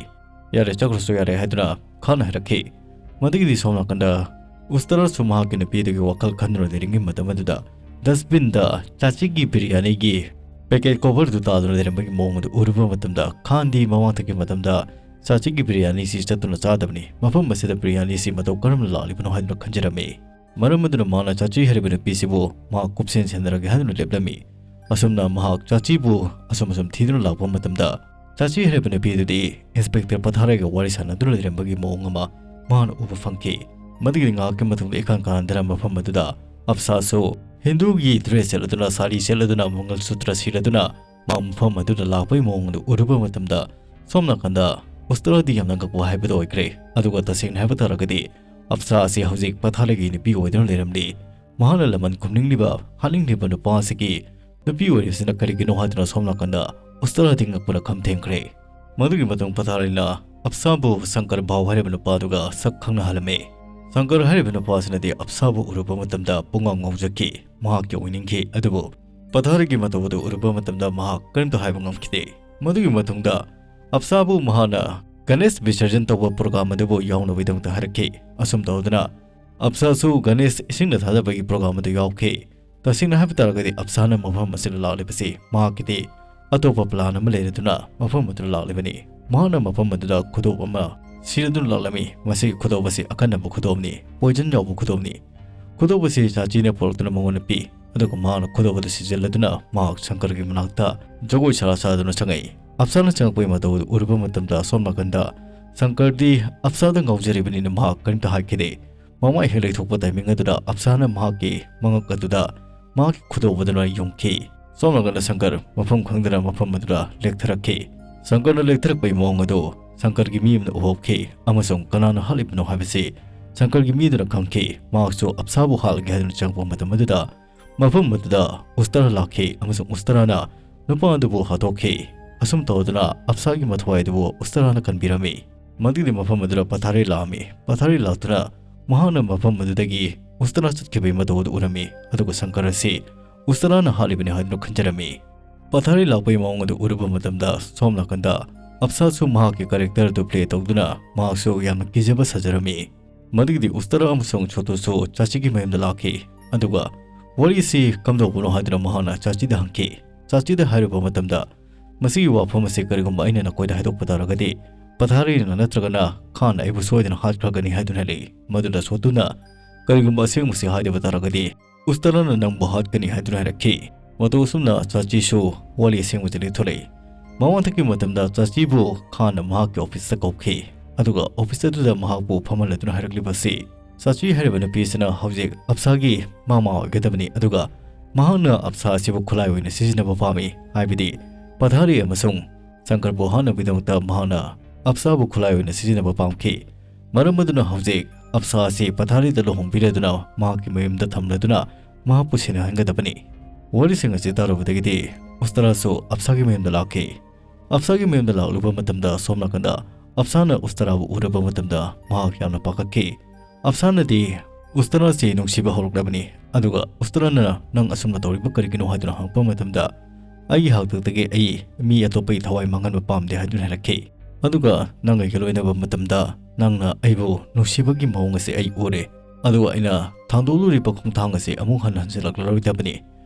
ꯌꯥꯔꯦ, ꯆꯠꯈ꯭ꯔꯁꯨ ꯌꯥꯔꯦ ꯍꯥꯏꯗꯨꯅ ꯈꯥꯟꯅ ꯍꯥꯏꯔꯛꯈꯤ꯫ ꯃꯗꯨꯒꯤꯗꯤ ꯁꯣꯝ ꯅꯥꯀꯟꯗ ꯎꯁꯇꯔꯥꯁꯨ ꯃꯍꯥꯛꯀꯤ ꯅꯨꯄꯤꯗꯨꯒꯤ ꯋꯥꯈꯜ ꯈꯟꯗꯨꯅ ꯂꯩꯔꯤꯉꯩ ꯃꯇꯝ ꯑꯗꯨꯗ ꯗꯁꯕꯤꯟꯗ ꯆꯥꯆꯤꯒꯤ ꯕꯤꯔꯌꯥꯅꯤꯒꯤ ꯄꯦꯀꯦꯠ ꯀꯣꯚꯔꯗꯨ ꯇꯥꯗꯨꯅ ꯂꯩꯔꯝꯕꯒꯤ ꯃꯑꯣꯡ ꯑꯗꯨ ꯎꯔꯨꯕ ꯃꯇꯝꯗ ꯈꯥꯟꯗꯤ ꯃꯃꯥꯡꯊꯛꯀꯤ ꯃꯇꯝꯗ ꯆꯥꯆꯤꯒꯤ ꯕꯤꯔꯌꯥꯅꯤꯁꯤ ꯆꯠꯇꯨꯅ ꯆꯥꯗꯕꯅꯤ꯫ ꯃꯐꯝ ꯑꯁꯤꯗ ꯕꯤꯔꯌꯥꯅꯤꯁꯤ ꯃꯇꯧ ꯀꯔꯝꯅ ꯂꯥꯛꯂꯤꯕꯅꯣ ꯍꯥꯏꯗꯨꯅ ꯈꯟꯖꯔꯝꯃꯤ꯫ ꯃꯔꯝ ꯑꯗꯨꯅ ꯃꯥꯅ ꯆꯥꯆꯤ ꯍꯥꯏꯔꯤꯕ ꯅꯨꯄꯤꯁꯤꯕꯨ ꯃꯍꯥꯛ ꯀꯨꯞꯁꯦꯟ ꯁꯦꯟꯅꯔꯒꯦ ꯍꯥꯏꯗꯨꯅ ꯂꯦꯞꯂꯝꯃꯤ꯫ ꯑꯁꯨꯝꯅ ꯃꯍꯥꯛ ꯆꯥꯆꯤꯕꯨ ꯑꯁꯨꯝ ꯑꯁꯨꯝ ꯊꯤꯗꯨꯅ ꯂꯥꯛꯄ ꯃꯇꯝꯗ ꯆꯥꯆꯤ ꯍꯥꯏꯔꯤꯕ ꯅꯨꯄꯤ ꯑꯗꯨꯗꯤ ꯏꯟꯁꯄꯦꯛꯇꯔ ꯄꯊꯥꯔꯩꯒ ꯋꯥꯔꯤ ꯁꯥꯟꯅꯗꯨꯅ ꯂꯩꯔꯝꯕꯒꯤ ꯃꯑꯣꯡ ꯑꯃ ꯃꯍꯥꯛꯅ ꯎꯕ ꯐꯪꯈꯤ꯫ ꯃꯗꯨꯒꯤ ꯉꯥꯏꯍꯥꯛꯀꯤ ꯃꯇꯨꯡꯗ ꯏꯀꯥꯟ ꯀꯥꯟꯅꯗꯅ ꯃꯐꯝ ꯑꯗꯨꯗ ꯑꯞꯁꯥꯁꯨ ꯍꯤꯟꯗꯨꯒꯤ ꯗ꯭ꯔꯦꯁ ꯁꯦꯠꯂꯗꯨꯅ, ꯁꯥꯔꯤ ꯁꯦꯠꯂꯗꯨꯅ, ꯃꯪꯒꯜ ꯁꯨꯇ꯭ꯔ ꯁꯤꯔꯗꯨꯅ ꯃꯍꯥꯛ ꯃꯐꯝ ꯑꯗꯨꯗ ꯂꯥꯛꯄꯒꯤ ꯃꯑꯣꯡ ꯑꯗꯨ ꯎꯔꯨꯕ ꯃꯇꯝꯗ ꯁꯣꯝ ꯅꯥꯀꯟꯗ ꯎꯁꯇꯔꯥꯗꯤ ꯌꯥꯝꯅ ꯉꯛꯄ ꯍꯥꯏꯕꯗꯨ ꯑꯣꯏꯈ꯭ꯔꯦ꯫ ꯑꯗꯨꯒ ꯇꯁꯦꯡꯅ ꯍꯥꯏꯕ ꯇꯥꯔꯒꯗꯤ ꯑꯞꯁꯥ ꯑꯁꯤ ꯍꯧꯖꯤꯛ ꯄꯊꯥꯔꯩꯒꯤ ꯅꯨꯄꯤ ꯑꯣꯏꯗꯨꯅ ꯂꯩꯔꯝꯂꯤ꯫ ꯃꯍꯥꯛꯅ ꯂꯃꯟ ꯈꯨꯝꯅꯤꯡꯂꯤꯕ, ꯍꯥꯠꯅꯤꯡꯂꯤꯕ ꯅꯨꯄꯥ ꯑꯁꯤꯒꯤ ꯅꯨꯄꯤ ꯑꯣꯏꯔꯤꯕꯁꯤꯅ ꯀꯔꯤꯒꯤꯅꯣ ꯍꯥꯏꯗꯨꯅ ꯁꯣꯝ ꯅꯥꯀꯟꯗ ꯎꯁꯇꯔꯥꯗꯤ ꯉꯛꯄꯅ ꯈꯝ ꯊꯦꯡꯈ꯭ꯔꯦ꯫ ꯃꯗꯨꯒꯤ ꯃꯇꯨꯡ ꯄꯊꯥꯔꯩꯅ ꯑꯞꯁꯥꯕꯨ ꯁꯪꯀꯔ ꯚꯥꯎ ꯍꯥꯏꯔꯤꯕ ꯅꯨꯄꯥꯗꯨꯒ ꯁꯛ ꯈꯪꯅꯍꯜꯂꯝꯃꯤ꯫ ꯁꯪꯀꯔ ꯍꯥꯏꯔꯤꯕ ꯅꯨꯄꯥꯁꯤꯅꯗꯤ ꯑꯞꯁꯥꯕꯨ ꯎꯔꯨꯕ ꯃꯇꯝꯗ ꯄꯨꯡꯉꯥꯎ ꯉꯥꯎꯖꯈꯤ, ꯃꯍꯥꯛꯀꯤ ꯑꯣꯏꯅꯤꯡꯈꯤ꯫ ꯑꯗꯨꯕꯨ ꯄꯊꯥꯔꯩꯒꯤ ꯃꯇꯧ ꯑꯗꯨ ꯎꯔꯨꯕ ꯃꯇꯝꯗ ꯃꯍꯥꯛ ꯀꯔꯤꯝꯇ ꯍꯥꯏꯕ ꯉꯝꯈꯤꯗꯦ꯫ ꯃꯗꯨꯒꯤ ꯃꯇꯨꯡꯗ ꯑꯞꯁꯥꯕꯨ ꯃꯍꯥꯛꯅ ꯒꯅꯦꯁ ꯕꯤꯁꯔꯖꯟ ꯇꯧꯕ ꯄ꯭ꯔꯣꯒ꯭ꯔꯥꯝ ꯑꯗꯨꯕꯨ ꯌꯥꯎꯅꯕꯒꯤꯗꯃꯛꯇ ꯍꯥꯏꯔꯛꯈꯤ꯫ ꯑꯁꯨꯝ ꯇꯧꯗꯨꯅ ꯑꯞꯁꯥꯁꯨ ꯒꯅꯦꯁ ꯏꯁꯤꯡꯗ ꯊꯥꯗꯕꯒꯤ ꯄ꯭ꯔꯣꯒ꯭ꯔꯥꯝ ꯑꯗꯨ ꯌꯥꯎꯈꯤ꯫ ꯇꯁꯦꯡꯅ ꯍꯥꯏꯕ ꯇꯥꯔꯒꯗꯤ ꯑꯞꯁꯥꯅ ꯃꯐꯝ ꯑꯁꯤꯗ ꯂꯥꯛꯂꯤꯕꯁꯤ ꯃꯍꯥꯛꯀꯤꯗꯤ ꯑꯇꯣꯞꯄ ꯄ꯭ꯂꯥꯟ ꯑꯃ ꯂꯩꯔꯗꯨꯅ ꯃꯐꯝ ꯑꯗꯨꯗ ꯂꯥꯛꯂꯤꯕꯅꯤ꯫ ꯃꯍꯥꯛꯅ ꯃꯐꯝ ꯑꯗꯨꯗ ꯈꯨꯗꯣꯞ ꯑꯃ ꯁꯤꯔꯗꯨꯅ ꯂꯥꯛꯂꯝꯃꯤ꯫ ꯃꯁꯤꯒꯤ ꯈꯨꯗꯣꯞ ꯑꯁꯤ ꯑꯀꯟꯅꯕ ꯈꯨꯗꯣꯞꯅꯤ, ꯄꯣꯏꯖꯟ ꯌꯥꯎꯕ ꯈꯨꯗꯣꯞꯅꯤ꯫ ꯈꯨꯗꯣꯞ ꯑꯁꯤ ꯆꯥꯆꯤꯅ ꯄꯨꯔꯛꯇꯨꯅ ꯃꯉꯣꯟꯗ ꯄꯤ꯫ ꯑꯗꯨꯒ ꯃꯍꯥꯛꯅ ꯈꯨꯗꯣꯞ ꯑꯗꯨ ꯁꯤꯖꯤꯜꯂꯗꯨꯅ ꯃꯍꯥꯛ ꯁꯪꯀꯔꯒꯤ ꯃꯅꯥꯛꯇ ꯖꯒꯣꯏ ꯁꯥꯔꯥ ꯁꯥꯗꯨꯅ ꯆꯪꯉꯛꯏ꯫ ꯑꯞꯁꯥꯅ ꯆꯪꯉꯛꯄꯒꯤ ꯃꯇꯧ ꯑꯗꯨ ꯎꯔꯨꯕ ꯃꯇꯝꯗ ꯁꯣꯝ ꯅꯥꯀꯟꯗ ꯁꯪꯀꯔꯗꯤ ꯑꯞꯁꯥꯗ ꯉꯥꯎꯖꯔꯤꯕꯅꯤꯅ ꯃꯍꯥꯛ ꯀꯔꯤꯝꯇ ꯍꯥꯏꯈꯤꯗꯦ꯫ ꯃꯃꯥꯏ ꯍꯦꯛ ꯂꯩꯊꯣꯛꯄ ꯇꯥꯏꯃꯤꯡ ꯑꯗꯨꯗ ꯑꯞꯁꯥꯅ ꯃꯍꯥꯛꯀꯤ ꯃꯉꯛ ꯑꯗꯨꯗ ꯃꯍꯥꯛꯀꯤ ꯈꯨꯗꯣꯞ ꯑꯗꯨꯅ ꯌꯨꯡꯈꯤ꯫ ꯁꯣꯝ ꯅꯥꯀꯟꯗ ꯁꯪꯀꯔ ꯃꯐꯝ ꯈꯪꯗꯅ ꯃꯐꯝ ꯑꯗꯨꯗ ꯂꯦꯛꯊꯔꯛꯈꯤ꯫ ꯁꯪꯀꯔꯅ ꯂꯦꯛꯊꯔꯛꯄꯒꯤ ꯃꯑꯣꯡ ꯑꯗꯨ ꯁꯪꯀꯔꯒꯤ ꯃꯤ ꯑꯃꯅ ꯎꯍꯧꯈꯤ ꯑꯃꯁꯨꯡ ꯀꯅꯥꯅ ꯍꯥꯠꯂꯤꯕꯅꯣ ꯍꯥꯏꯕꯁꯤ ꯁꯪꯀꯔꯒꯤ ꯃꯤꯗꯨꯅ ꯈꯪꯈꯤ꯫ ꯃꯍꯥꯛꯁꯨ ꯑꯞꯁꯥꯕꯨ ꯍꯥꯠꯂꯒꯦ ꯍꯥꯏꯗꯨꯅ ꯆꯪꯉꯛꯄ ꯃꯇꯝ ꯑꯗꯨꯗ ꯃꯐꯝ ꯑꯗꯨꯗ ꯎꯁꯇꯔꯥ ꯂꯥꯛꯈꯤ ꯑꯃꯁꯨꯡ ꯎꯁꯇꯔꯥꯅ ꯅꯨꯄꯥ ꯑꯗꯨꯕꯨ ꯍꯥꯠꯇꯣꯛꯈꯤ꯫ ꯑꯁꯨꯝ ꯇꯧꯗꯨꯅ ꯑꯞꯁꯥꯒꯤ ꯃꯊ꯭ꯋꯥꯏ ꯑꯗꯨꯕꯨ ꯎꯁꯇꯔꯥꯅ ꯀꯟꯕꯤꯔꯝꯃꯤ꯫ ꯃꯗꯨꯒꯤ ꯃꯐꯝ ꯑꯗꯨꯗ ꯄꯊꯥꯔꯤ ꯂꯥꯛꯑꯝꯃꯤ꯫ ꯄꯊꯥꯔꯤ ꯂꯥꯛꯇꯨꯅ ꯃꯍꯥꯛꯅ ꯃꯐꯝ ꯑꯗꯨꯗꯒꯤ ꯎꯁꯇꯔꯥ ꯆꯠꯈꯤꯕꯒꯤ ꯃꯇꯧ ꯑꯗꯨ ꯎꯔꯝꯃꯤ꯫ ꯑꯗꯨꯒ ꯁꯪꯀꯔ ꯑꯁꯤ ꯎꯁꯇꯔꯥꯅ ꯍꯥꯠꯂꯤꯕꯅꯤ ꯍꯥꯏꯗꯨꯅ ꯈꯟꯖꯔꯝꯃꯤ꯫ ꯄꯊꯥꯔꯤ ꯂꯥꯛꯄꯒꯤ ꯃꯑꯣꯡ ꯑꯗꯨ ꯎꯔꯨꯕ ꯃꯇꯝꯗ ꯁꯣꯝ ꯅꯥꯀꯟꯗ ꯑꯞꯁꯥꯁꯨ ꯃꯍꯥꯛꯀꯤ ꯀꯦꯔꯦꯛꯇꯔ ꯑꯗꯨ ꯄ꯭ꯂꯦ ꯇꯧꯗꯨꯅ ꯃꯍꯥꯛꯁꯨ ꯌꯥꯝꯅ ꯀꯤꯖꯕ ꯁꯥꯖꯔꯝꯃꯤ꯫ ꯃꯗꯨꯒꯤꯗꯤ ꯎꯁꯇꯔꯥ ꯑꯃꯁꯨꯡ ꯁꯣꯇꯨꯁꯨ ꯆꯥꯆꯤꯒꯤ ꯃꯌꯨꯝꯗ ꯂꯥꯛꯈꯤ꯫ ꯑꯗꯨꯒ ꯋꯥꯔꯤ ꯑꯁꯤ ꯀꯝꯗꯧꯕꯅꯣ ꯍꯥꯏꯗꯨꯅ ꯃꯍꯥꯛꯅ ꯆꯥꯆꯤꯗ ꯍꯪꯈꯤ꯫ ꯆꯥꯆꯤꯗ ꯍꯥꯏꯔꯨꯕ ꯃꯇꯝꯗ, "ꯃꯁꯤꯒꯤ ꯋꯥꯐꯝ ꯑꯁꯤ ꯀꯔꯤꯒꯨꯝꯕ ꯑꯩꯅ ꯅꯈꯣꯏꯗ ꯍꯥꯏꯗꯣꯛꯄ ꯇꯥꯔꯒꯗꯤ, ꯄꯊꯥꯔꯤꯅ ꯅꯠꯇ꯭ꯔꯒꯅ ꯈꯥꯟꯅ ꯑꯩꯕꯨ ꯁꯣꯏꯗꯅ ꯍꯥꯠꯈ꯭ꯔꯒꯅꯤ" ꯍꯥꯏꯗꯨꯅ ꯍꯥꯏꯔꯛꯏ꯫ ꯃꯗꯨꯗ ꯁꯣꯇꯨꯅ, "ꯀꯔꯤꯒꯨꯝꯕ ꯑꯁꯦꯡꯕꯁꯤ ꯍꯥꯏꯗꯕ ꯇꯥꯔꯒꯗꯤ ꯎꯁꯇꯔꯥꯅ ꯅꯪꯕꯨ ꯍꯥꯠꯀꯅꯤ" ꯍꯥꯏꯗꯨꯅ ꯍꯥꯏꯔꯛꯈꯤ꯫ ꯃꯇꯧ ꯑꯁꯨꯝꯅ ꯆꯥꯆꯤꯁꯨ ꯋꯥꯔꯤ ꯑꯁꯦꯡꯕꯁꯤꯗ ꯊꯣꯛꯂꯛꯏ꯫ ꯃꯃꯥꯡꯊꯛꯀꯤ ꯃꯇꯝꯗ ꯆꯥꯆꯤꯕꯨ ꯈꯥꯟꯅ ꯃꯍꯥꯛꯀꯤ ꯑꯣꯐꯤꯁꯇ ꯀꯧꯈꯤ꯫ ꯑꯗꯨꯒ ꯑꯣꯐꯤꯁ ꯑꯗꯨꯗ ꯃꯍꯥꯛꯄꯨ ꯐꯝꯍꯜꯂꯗꯨꯅ ꯍꯥꯏꯔꯛꯂꯤꯕꯁꯤ, ꯆꯥꯆꯤ ꯍꯥꯏꯔꯤꯕ ꯅꯨꯄꯤ ꯑꯁꯤꯅ ꯍꯧꯖꯤꯛ ꯑꯞꯁꯥꯒꯤ ꯃꯃꯥ ꯑꯣꯏꯒꯗꯕꯅꯤ, ꯑꯗꯨꯒ ꯃꯍꯥꯛꯅ ꯑꯞꯁꯥ ꯑꯁꯤꯕꯨ ꯈꯨꯠꯂꯥꯏ ꯑꯣꯏꯅ ꯁꯤꯖꯤꯟꯅꯕ ꯄꯥꯝꯃꯤ, ꯍꯥꯏꯕꯗꯤ ꯄꯊꯥꯔꯤ ꯑꯃꯁꯨꯡ ꯁꯪꯀꯔꯕꯨ ꯍꯥꯠꯅꯕꯒꯤꯗꯃꯛꯇ ꯃꯍꯥꯛꯅ ꯑꯞꯁꯥꯕꯨ ꯈꯨꯠꯂꯥꯏ ꯑꯣꯏꯅ ꯁꯤꯖꯤꯟꯅꯕ ꯄꯥꯝꯈꯤ꯫ ꯃꯔꯝ ꯑꯗꯨꯅ ꯍꯧꯖꯤꯛ ꯑꯞꯁꯥ ꯑꯁꯤ ꯄꯊꯥꯔꯤꯗ ꯂꯨꯍꯣꯡꯕꯤꯔꯗꯨꯅ ꯃꯍꯥꯛꯀꯤ ꯃꯌꯨꯝꯗ ꯊꯝꯂꯗꯨꯅ ꯃꯍꯥꯛꯄꯨ ꯁꯦꯟꯅꯍꯟꯒꯗꯕꯅꯤ꯫ ꯋꯥꯔꯤꯁꯤꯡ ꯑꯁꯤ ꯇꯥꯔꯨꯕꯗꯒꯤꯗꯤ ꯎꯁꯇꯔꯥꯁꯨ ꯑꯞꯁꯥꯒꯤ ꯃꯌꯨꯝꯗ ꯂꯥꯛꯈꯤ꯫ ꯑꯞꯁꯥꯒꯤ ꯃꯌꯨꯝꯗ ꯂꯥꯛꯂꯨꯕ ꯃꯇꯝꯗ ꯁꯣꯝ ꯅꯥꯀꯟꯗ ꯑꯞꯁꯥꯅ ꯎꯁꯇꯔꯥꯕꯨ ꯎꯔꯕ ꯃꯇꯝꯗ ꯃꯍꯥꯛ ꯌꯥꯝꯅ ꯄꯥꯈꯠꯈꯤ꯫ ꯑꯞꯁꯥꯅꯗꯤ ꯎꯁꯇꯔꯥꯁꯤ ꯅꯨꯡꯁꯤꯕ ꯍꯧꯔꯛꯂꯕꯅꯤ꯫ ꯑꯗꯨꯒ ꯎꯁꯇꯔꯥꯅ, "ꯅꯪ ꯑꯁꯨꯝꯅ ꯇꯧꯔꯤꯕ ꯀꯔꯤꯒꯤꯅꯣ?" ꯍꯥꯏꯗꯨꯅ ꯍꯪꯉꯛꯄ ꯃꯇꯝꯗ, "ꯑꯩꯒꯤ ꯍꯥꯛꯇꯛꯇꯒꯤ ꯑꯩ ꯃꯤ ꯑꯇꯣꯞꯄꯒꯤ ꯊꯋꯥꯏ ꯃꯥꯡꯍꯟꯕ ꯄꯥꯝꯗꯦ" ꯍꯥꯏꯗꯨꯅ ꯍꯥꯏꯔꯛꯈꯤ꯫ "ꯑꯗꯨꯒ ꯅꯪ ꯑꯩꯒ ꯂꯣꯏꯅꯕ ꯃꯇꯝꯗ ꯅꯪꯅ ꯑꯩꯕꯨ ꯅꯨꯡꯁꯤꯕꯒꯤ ꯃꯑꯣꯡ ꯑꯁꯤ ꯑꯩ ꯎꯔꯦ꯫ ꯑꯗꯨꯒ ꯑꯩꯅ ꯊꯥꯡꯗꯣꯛꯂꯨꯔꯤꯕ ꯈꯣꯡꯊꯥꯡ ꯑꯁꯤ ꯑꯃꯨꯛ ꯍꯟꯅ ꯍꯟꯖꯤꯜꯂꯛꯂꯔꯣꯏꯗꯕꯅꯤ꯫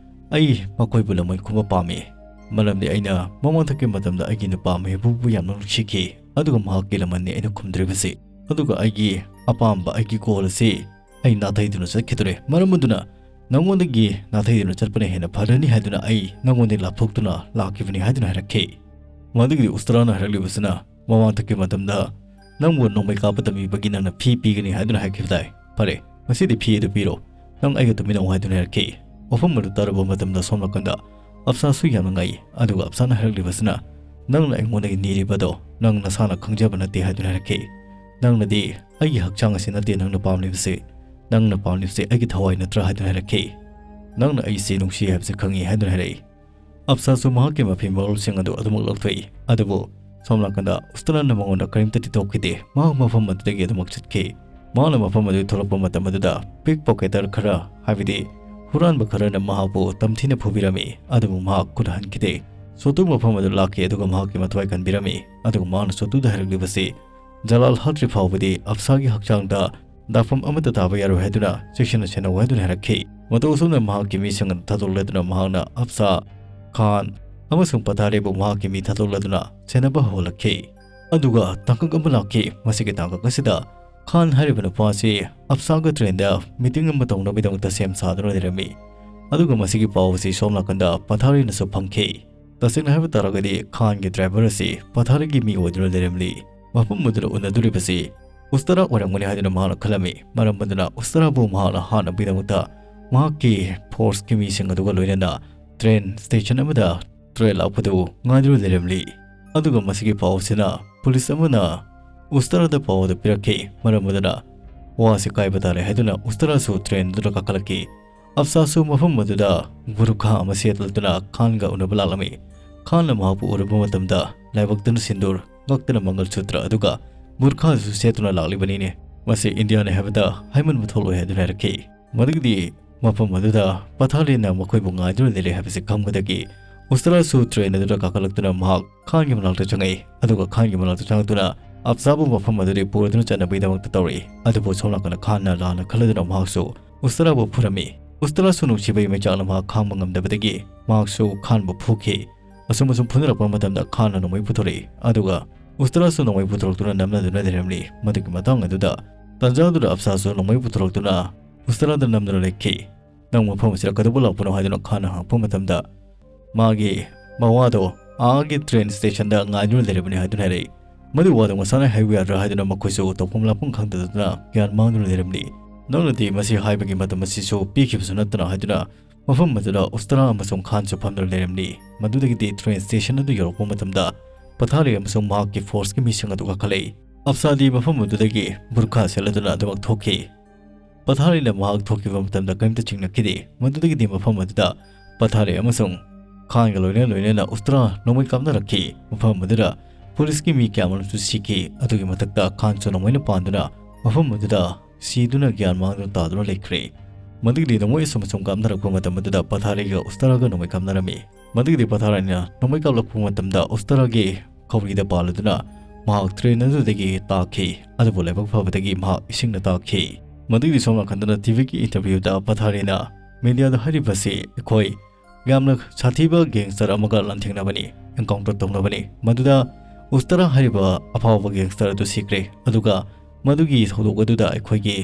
ꯑꯩ ꯃꯈꯣꯏꯕꯨ ꯂꯃꯟ ꯈꯨꯝꯕ ꯄꯥꯝꯃꯤ꯫ ꯃꯔꯝꯗꯤ ꯑꯩꯅ ꯃꯃꯥꯡꯊꯛꯀꯤ ꯃꯇꯝꯗ ꯑꯩꯒꯤ ꯅꯨꯄꯥ ꯃꯍꯦꯕꯨꯕꯨ ꯌꯥꯝꯅ ꯅꯨꯡꯁꯤꯈꯤ, ꯑꯗꯨꯒ ꯃꯍꯥꯛꯀꯤ ꯂꯃꯟꯅꯤ ꯑꯩꯅ ꯈꯨꯝꯗ꯭ꯔꯤꯕꯁꯤ꯫ ꯑꯗꯨꯒ ꯑꯩꯒꯤ ꯑꯄꯥꯝꯕ, ꯑꯩꯒꯤ ꯒꯣꯜ ꯑꯁꯤ ꯑꯩ ꯅꯥꯊꯩꯗꯨꯅ ꯆꯠꯈꯤꯗꯣꯔꯦ꯫ ꯃꯔꯝ ꯑꯗꯨꯅ ꯅꯉꯣꯟꯗꯒꯤ ꯅꯥꯊꯩꯗꯨꯅ ꯆꯠꯄꯅ ꯍꯦꯟꯅ ꯐꯔꯅꯤ ꯍꯥꯏꯗꯨꯅ ꯑꯩ ꯅꯉꯣꯟꯗꯒꯤ ꯂꯥꯞꯊꯣꯛꯇꯨꯅ ꯂꯥꯛꯈꯤꯕꯅꯤ" ꯍꯥꯏꯗꯨꯅ ꯍꯥꯏꯔꯛꯈꯤ꯫ ꯃꯗꯨꯒꯤꯗꯤ ꯎꯁꯇꯔꯥꯅ ꯍꯥꯏꯔꯛꯂꯤꯕꯁꯤꯅ, "ꯃꯃꯥꯡꯊꯛꯀꯤ ꯃꯇꯝꯗ ꯅꯪꯕꯨ ꯅꯣꯡꯃꯩ ꯀꯥꯞꯄ ꯇꯝꯕꯤꯕꯒꯤ ꯅꯪꯅ ꯐꯤ ꯄꯤꯒꯅꯤ ꯍꯥꯏꯗꯨꯅ ꯍꯥꯏꯈꯤꯕꯗꯥꯏ? ꯐꯔꯦ, ꯉꯁꯤꯗꯤ ꯐꯤ ꯑꯗꯨ ꯄꯤꯔꯣ꯫ ꯅꯪ ꯑꯩꯒ ꯇꯨꯃꯤꯟꯅꯧ" ꯍꯥꯏꯗꯨꯅ ꯍꯥꯏꯔꯛꯈꯤ꯫ ꯋꯥꯐꯝ ꯑꯗꯨ ꯇꯥꯔꯨꯕ ꯃꯇꯝꯗ ꯁꯣꯝ ꯅꯥꯀꯟꯗ ꯑꯞꯁꯥꯁꯨ ꯌꯥꯝꯅ ꯉꯛꯏ꯫ ꯑꯗꯨꯒ ꯑꯞꯁꯥꯅ ꯍꯥꯏꯔꯛꯂꯤꯕꯁꯤꯅ, "ꯅꯪꯅ ꯑꯩꯉꯣꯟꯗꯒꯤ ꯅꯤꯔꯤꯕꯗꯣ ꯅꯪ ꯅꯁꯥꯅ ꯈꯪꯖꯕ ꯅꯠꯇꯦ" ꯍꯥꯏꯗꯨꯅ ꯍꯥꯏꯔꯛꯈꯤ꯫ "ꯅꯪꯅꯗꯤ ꯑꯩꯒꯤ ꯍꯛꯆꯥꯡ ꯑꯁꯤ ꯅꯠꯇꯦ ꯅꯪꯅ ꯄꯥꯝꯂꯤꯕꯁꯤ, ꯅꯪꯅ ꯄꯥꯝꯂꯤꯕꯁꯤ ꯑꯩꯒꯤ ꯊꯋꯥꯏ ꯅꯠꯇ꯭ꯔꯥ?" ꯍꯥꯏꯗꯨꯅ ꯍꯥꯏꯔꯛꯈꯤ꯫ "ꯅꯪꯅ ꯑꯩꯁꯤ ꯅꯨꯡꯁꯤ ꯍꯥꯏꯕꯁꯤ ꯈꯪꯉꯤ" ꯍꯥꯏꯗꯨꯅ ꯍꯥꯏꯔꯛꯏ꯫ ꯑꯞꯁꯥꯁꯨ ꯃꯍꯥꯛꯀꯤ ꯃꯐꯤ ꯃꯔꯣꯜꯁꯤꯡ ꯑꯗꯨ ꯑꯗꯨꯃꯛ ꯂꯧꯊꯣꯛꯏ꯫ ꯑꯗꯨꯕꯨ ꯁꯣꯝ ꯅꯥꯀꯟꯗ ꯎꯁꯇꯔꯥꯅ ꯃꯉꯣꯟꯗ ꯀꯔꯤꯝꯇꯗꯤ ꯇꯧꯈꯤꯗꯦ꯫ ꯃꯍꯥꯛ ꯃꯐꯝ ꯑꯗꯨꯗꯒꯤ ꯑꯗꯨꯃꯛ ꯆꯠꯈꯤ꯫ ꯃꯍꯥꯛꯅ ꯃꯐꯝ ꯑꯗꯨ ꯊꯣꯛꯂꯛꯄ ꯃꯇꯝ ꯑꯗꯨꯗ ꯄꯤꯛ ꯄꯣꯀꯦꯇꯔ ꯈꯔ, ꯍꯥꯏꯕꯗꯤ ꯍꯨꯔꯥꯟꯕ ꯈꯔꯅ ꯃꯍꯥꯛꯄꯨ ꯇꯝꯊꯤꯅ ꯐꯨꯕꯤꯔꯝꯃꯤ꯫ ꯑꯗꯨꯕꯨ ꯃꯍꯥꯛ ꯈꯨꯠ ꯍꯟꯈꯤꯗꯦ꯫ ꯁꯣꯇꯨ ꯃꯐꯝ ꯑꯗꯨ ꯂꯥꯛꯈꯤ, ꯑꯗꯨꯒ ꯃꯍꯥꯛꯀꯤ ꯃꯊ꯭ꯋꯥꯏ ꯀꯟꯕꯤꯔꯝꯃꯤ꯫ ꯑꯗꯨꯒ ꯃꯍꯥꯛꯅ ꯁꯣꯇꯨꯗ ꯍꯥꯏꯔꯛꯂꯤꯕꯁꯤ, "ꯖꯂꯥꯜ ꯍꯥꯠꯇ꯭ꯔꯤ ꯐꯥꯎꯕꯗꯤ ꯑꯞꯁꯥꯒꯤ ꯍꯛꯆꯥꯡꯗ ꯗꯥꯛꯐꯝ ꯑꯃꯠꯇ ꯇꯥꯕ ꯌꯥꯔꯣꯏ ꯍꯥꯏꯗꯨꯅ ꯆꯦꯛꯁꯤꯟꯅ ꯁꯦꯟꯅꯧ ꯍꯥꯏꯗꯨꯅ ꯍꯥꯏꯔꯛꯈꯤ꯫ ꯃꯇꯧ ꯑꯁꯨꯝꯅ ꯃꯍꯥꯛꯀꯤ ꯃꯤꯁꯤꯡ ꯑꯗꯨ ꯊꯥꯗꯣꯛꯂꯗꯨꯅ ꯃꯍꯥꯛꯅ ꯑꯞꯁꯥ ꯈꯥꯟ ꯑꯃꯁꯨꯡ ꯄꯊꯥꯔꯤꯕꯨ ꯃꯍꯥꯛꯀꯤ ꯃꯤ ꯊꯥꯗꯣꯛꯂꯗꯨꯅ ꯁꯦꯟꯅꯕ ꯍꯧꯍꯜꯂꯛꯈꯤ꯫ ꯑꯗꯨꯒ ꯇꯥꯡꯀꯛ ꯑꯃ ꯂꯥꯛꯈꯤ꯫ ꯃꯁꯤꯒꯤ ꯇꯥꯡꯀꯛ ꯑꯁꯤꯗ ꯈꯥꯟ ꯍꯥꯏꯔꯤꯕ ꯅꯨꯄꯥ ꯑꯁꯤ ꯑꯞꯁꯥꯒ ꯇ꯭ꯔꯦꯟꯗ ꯃꯤꯇꯤꯡ ꯑꯃ ꯇꯧꯅꯕꯒꯤꯗꯃꯛꯇ ꯁꯦꯝ ꯁꯥꯗꯨꯅ ꯂꯩꯔꯝꯃꯤ꯫ ꯑꯗꯨꯒ ꯃꯁꯤꯒꯤ ꯄꯥꯎ ꯑꯁꯤ ꯁꯣꯝ ꯅꯥꯀꯟꯗ ꯄꯊꯥꯔꯤꯅꯁꯨ ꯐꯪꯈꯤ꯫ ꯇꯁꯦꯡꯅ ꯍꯥꯏꯕ ꯇꯥꯔꯒꯗꯤ ꯈꯥꯟꯒꯤ ꯗ꯭ꯔꯥꯏꯚꯔ ꯑꯁꯤ ꯄꯊꯥꯔꯤꯒꯤ ꯃꯤ ꯑꯣꯏꯗꯨꯅ ꯂꯩꯔꯝꯂꯤ꯫ ꯃꯐꯝ ꯑꯗꯨꯗ ꯎꯅꯗꯣꯔꯤꯕꯁꯤ ꯎꯁꯇꯔꯥ ꯑꯣꯏꯔꯝꯒꯅꯤ ꯍꯥꯏꯗꯨꯅ ꯃꯍꯥꯛꯅ ꯈꯜꯂꯝꯃꯤ꯫ ꯃꯔꯝ ꯑꯗꯨꯅ ꯎꯁꯇꯔꯥꯕꯨ ꯃꯍꯥꯛꯅ ꯍꯥꯠꯅꯕꯒꯤꯗꯃꯛꯇ ꯃꯍꯥꯛꯀꯤ ꯐꯣꯔꯁꯀꯤ ꯃꯤꯁꯤꯡ ꯑꯗꯨꯒ ꯂꯣꯏꯅꯅ ꯇ꯭ꯔꯦꯟ ꯁ꯭ꯇꯦꯁꯟ ꯑꯃꯗ ꯇ꯭ꯔꯦꯟ ꯂꯥꯛꯄꯗꯨ ꯉꯥꯏꯗꯨꯅ ꯂꯩꯔꯝꯂꯤ꯫ ꯑꯗꯨꯒ ꯃꯁꯤꯒꯤ ꯄꯥꯎ ꯑꯁꯤꯅ ꯄꯨꯂꯤꯁ ꯑꯃꯅ ꯎꯁꯇꯔꯥꯗ ꯄꯥꯎ ꯑꯗꯨ ꯄꯤꯔꯛꯈꯤ꯫ ꯃꯔꯝ ꯑꯗꯨꯅ ꯋꯥꯁꯤ ꯀꯥꯏꯕ ꯇꯥꯔꯦ ꯍꯥꯏꯗꯨꯅ ꯎꯁꯇꯔꯥꯁꯨ ꯇ꯭ꯔꯦꯟ ꯑꯗꯨꯗ ꯀꯥꯈꯠꯂꯛꯈꯤ꯫ ꯑꯞꯁꯥꯁꯨ ꯃꯐꯝ ꯑꯗꯨꯗ ꯕꯨꯔꯈꯥ ꯑꯃ ꯁꯦꯠꯂꯗꯨꯅ ꯈꯥꯟꯒ ꯎꯅꯕ ꯂꯥꯛꯂꯝꯃꯤ꯫ ꯈꯥꯟꯅ ꯃꯍꯥꯛꯄꯨ ꯎꯔꯨꯕ ꯃꯇꯝꯗ ꯂꯥꯏꯕꯛꯇꯅ ꯁꯤꯟꯗꯨꯔ, ꯉꯛꯇꯅ ꯃꯪꯒꯜ ꯁꯨꯇ꯭ꯔ, ꯑꯗꯨꯒ ꯕꯨꯔꯈꯥꯁꯨ ꯁꯦꯠꯇꯨꯅ ꯂꯥꯛꯂꯤꯕꯅꯤꯅꯦ꯫ ꯃꯁꯤ ꯏꯟꯗꯤꯌꯥꯅꯤ ꯍꯥꯏꯕꯗ ꯍꯥꯏꯃꯟꯕ ꯊꯣꯛꯂꯣꯏ ꯍꯥꯏꯗꯨꯅ ꯍꯥꯏꯔꯛꯈꯤ꯫ ꯃꯗꯨꯒꯤꯗꯤ ꯃꯐꯝ ꯑꯗꯨꯗ ꯄꯊꯥꯔꯤꯅ ꯃꯈꯣꯏꯕꯨ ꯉꯥꯏꯗꯨꯅ ꯂꯩꯔꯦ ꯍꯥꯏꯕꯁꯤ ꯈꯪꯕꯗꯒꯤ ꯎꯁꯇꯔꯥꯁꯨ ꯇ꯭ꯔꯦꯟ ꯑꯗꯨꯗ ꯀꯥꯈꯠꯂꯛꯇꯨꯅ ꯃꯍꯥꯛ ꯈꯥꯟꯒꯤ ꯃꯅꯥꯛꯇ ꯆꯪꯉꯛꯏ꯫ ꯑꯗꯨꯒ ꯈꯥꯟꯒꯤ ꯃꯅꯥꯛꯇ ꯆꯪꯉꯛꯇꯨꯅ ꯑꯞꯁꯥꯕꯨ ꯃꯐꯝ ꯑꯗꯨꯗꯒꯤ ꯄꯨꯔꯗꯨꯅ ꯆꯠꯅꯕꯒꯤꯗꯃꯛꯇ ꯇꯧꯔꯛꯏ꯫ ꯑꯗꯨꯕꯨ ꯁꯣꯝ ꯅꯥꯀꯟꯗ ꯈꯥꯟꯅ ꯂꯥꯟꯅ ꯈꯜꯂꯗꯨꯅ ꯃꯍꯥꯛꯁꯨ ꯎꯁꯇꯔꯥꯕꯨ ꯐꯨꯔꯝꯃꯤ꯫ ꯎꯁꯇꯔꯥꯁꯨ ꯅꯨꯡꯁꯤꯕꯒꯤ ꯃꯩꯆꯥꯛꯅ ꯃꯍꯥꯛ ꯈꯥꯡꯕ ꯉꯝꯗꯕꯗꯒꯤ ꯃꯍꯥꯛꯁꯨ ꯈꯥꯟꯕꯨ ꯐꯨꯈꯤ꯫ ꯑꯁꯨꯝ ꯑꯁꯨꯝ ꯐꯨꯅꯔꯛꯄ ꯃꯇꯝꯗ ꯈꯥꯟꯅ ꯅꯣꯡꯃꯩ ꯄꯨꯊꯣꯔꯛꯏ꯫ ꯑꯗꯨꯒ ꯎꯁꯇꯔꯥꯁꯨ ꯅꯣꯡꯃꯩ ꯄꯨꯊꯣꯔꯛꯇꯨꯅ ꯅꯝꯅꯗꯨꯅ ꯂꯩꯔꯝꯂꯤ꯫ ꯃꯗꯨꯒꯤ ꯃꯇꯥꯡ ꯑꯗꯨꯗ ꯇꯟꯖꯥꯗꯨꯗ ꯑꯞꯁꯥꯁꯨ ꯅꯣꯡꯃꯩ ꯄꯨꯊꯣꯔꯛꯇꯨꯅ ꯎꯁꯇꯔꯥꯗ ꯅꯝꯗꯨꯅ ꯂꯩꯈꯤ꯫ "ꯅꯪ ꯃꯐꯝ ꯑꯁꯤꯗ ꯀꯩꯗꯧꯕ ꯂꯥꯛꯄꯅꯣ?" ꯍꯥꯏꯗꯨꯅ ꯈꯥꯟꯅ ꯍꯪꯉꯛꯄ ꯃꯇꯝꯗ ꯃꯥꯒꯤ ꯃꯋꯥꯗꯣ ꯑꯥꯒꯤ ꯇ꯭ꯔꯦꯟ ꯁ꯭ꯇꯦꯁꯟꯗ ꯉꯥꯏꯗꯨꯅ ꯂꯩꯔꯕꯅꯤ ꯍꯥꯏꯗꯨꯅ ꯍꯥꯏꯔꯛꯏ꯫ ꯃꯗꯨ ꯋꯥꯗꯣ ꯉꯁꯥꯅ ꯍꯥꯏꯕ ꯌꯥꯗ꯭ꯔꯥ ꯍꯥꯏꯗꯨꯅ ꯃꯈꯣꯏꯁꯨ ꯇꯧꯐꯝ ꯂꯥꯛꯐꯝ ꯈꯪꯗꯗꯨꯅ ꯒ꯭ꯌꯥꯟ ꯃꯥꯡꯗꯨꯅ ꯂꯩꯔꯝꯂꯤ꯫ "ꯅꯪꯅꯗꯤ ꯃꯁꯤ ꯍꯥꯏꯕꯒꯤ ꯃꯇꯝ ꯑꯁꯤꯁꯨ ꯄꯤꯈꯤꯕꯁꯨ ꯅꯠꯇꯅ" ꯍꯥꯏꯗꯨꯅ ꯃꯐꯝ ꯑꯗꯨꯗ ꯎꯁꯇꯔꯥ ꯑꯃꯁꯨꯡ ꯈꯥꯟꯁꯨ ꯐꯝꯗꯨꯅ ꯂꯩꯔꯝꯂꯤ꯫ ꯃꯗꯨꯗꯒꯤꯗꯤ ꯇ꯭ꯔꯦꯟ ꯁ꯭ꯇꯦꯁꯟ ꯑꯗꯨ ꯌꯧꯔꯛꯄ ꯃꯇꯝꯗ ꯄꯊꯥꯔꯤ ꯑꯃꯁꯨꯡ ꯃꯍꯥꯛꯀꯤ ꯐꯣꯔꯁꯀꯤ ꯃꯤꯁꯤꯡ ꯑꯗꯨ ꯀꯥꯈꯠꯂꯛꯏ꯫ ꯑꯞꯁꯥꯗꯤ ꯃꯐꯝ ꯑꯗꯨꯗꯒꯤ ꯕꯨꯔꯈꯥ ꯁꯦꯠꯂꯗꯨꯅ ꯑꯗꯨꯃꯛ ꯊꯣꯛꯈꯤ꯫ ꯄꯊꯥꯔꯤꯅ ꯃꯍꯥꯛ ꯊꯣꯛꯈꯤꯕ ꯃꯇꯝꯗ ꯀꯔꯤꯝꯇ ꯆꯤꯡꯅꯈꯤꯗꯦ꯫ ꯃꯗꯨꯗꯒꯤꯗꯤ ꯃꯐꯝ ꯑꯗꯨꯗ ꯄꯊꯥꯔꯤ ꯑꯃꯁꯨꯡ ꯈꯥꯟꯒ ꯂꯣꯏꯅ ꯂꯣꯏꯅꯅ ꯎꯁꯇꯔꯥ ꯅꯣꯡꯃꯩ ꯀꯥꯞꯅꯔꯛꯈꯤ꯫ ꯃꯐꯝ ꯑꯗꯨꯗ ꯄꯨꯂꯤꯁꯀꯤ ꯃꯤ ꯀꯌꯥ ꯑꯃꯁꯨ ꯁꯤꯈꯤ꯫ ꯑꯗꯨꯒꯤ ꯃꯊꯛꯇ ꯈꯥꯟꯁꯨ ꯅꯣꯡꯃꯩꯅ ꯄꯥꯟꯗꯨꯅ ꯃꯐꯝ ꯑꯗꯨꯗ ꯁꯤꯗꯨꯅ ꯒ꯭ꯌꯥꯟ ꯃꯥꯡꯗꯨꯅ ꯇꯥꯗꯨꯅ ꯂꯩꯈ꯭ꯔꯦ꯫ ꯃꯗꯨꯒꯤꯗꯤ ꯅꯣꯡꯃꯩ ꯑꯁꯨꯝ ꯑꯁꯨꯝ ꯀꯥꯞꯅꯔꯛꯄ ꯃꯇꯝ ꯑꯗꯨꯗ ꯄꯊꯥꯔꯤꯒ ꯎꯁꯇꯔꯥꯒ ꯅꯣꯡꯃꯩ ꯀꯥꯞꯅꯔꯝꯃꯤ꯫ ꯃꯗꯨꯒꯤꯗꯤ ꯄꯊꯥꯔꯤꯅ ꯅꯣꯡꯃꯩ ꯀꯥꯞꯂꯛꯄ ꯃꯇꯝꯗ ꯎꯁꯇꯔꯥꯒꯤ ꯈꯧꯔꯤꯗ ꯄꯥꯜꯂꯗꯨꯅ ꯃꯍꯥꯛ ꯇ꯭ꯔꯦꯟ ꯑꯗꯨꯗꯒꯤ ꯇꯥꯈꯤ, ꯑꯗꯨꯕꯨ ꯂꯥꯏꯕꯛ ꯐꯕꯗꯒꯤ ꯃꯍꯥꯛ ꯏꯁꯤꯡꯅ ꯇꯥꯈꯤ꯫ ꯃꯗꯨꯒꯤ ꯁꯣꯝ ꯅꯥꯀꯟꯗꯅ ꯇꯤꯚꯤꯒꯤ ꯏꯟꯇꯔꯚ꯭ꯌꯨꯗ ꯄꯊꯥꯔꯤꯅ ꯃꯤꯗꯤꯌꯥꯗ ꯍꯥꯏꯔꯤꯕꯁꯤ ꯑꯩꯈꯣꯏ ꯌꯥꯝꯅ ꯁꯥꯊꯤꯕ ꯒꯦꯡꯁꯇꯔ ꯑꯃꯒ ꯂꯥꯟꯊꯦꯡꯅꯕꯅꯤ, ꯑꯦꯟꯀꯥꯎꯟꯇꯔ ꯇꯧꯅꯕꯅꯤ꯫ ꯃꯗꯨꯗ ꯎꯁꯇꯔꯥ ꯍꯥꯏꯔꯤꯕ ꯑꯐꯥꯎꯕ ꯒꯦꯡꯁꯇꯔ ꯑꯗꯨ ꯁꯤꯈ꯭ꯔꯦ, ꯑꯗꯨꯒ ꯃꯗꯨꯒꯤ ꯊꯧꯗꯣꯛ ꯑꯗꯨꯗ ꯑꯩꯈꯣꯏꯒꯤ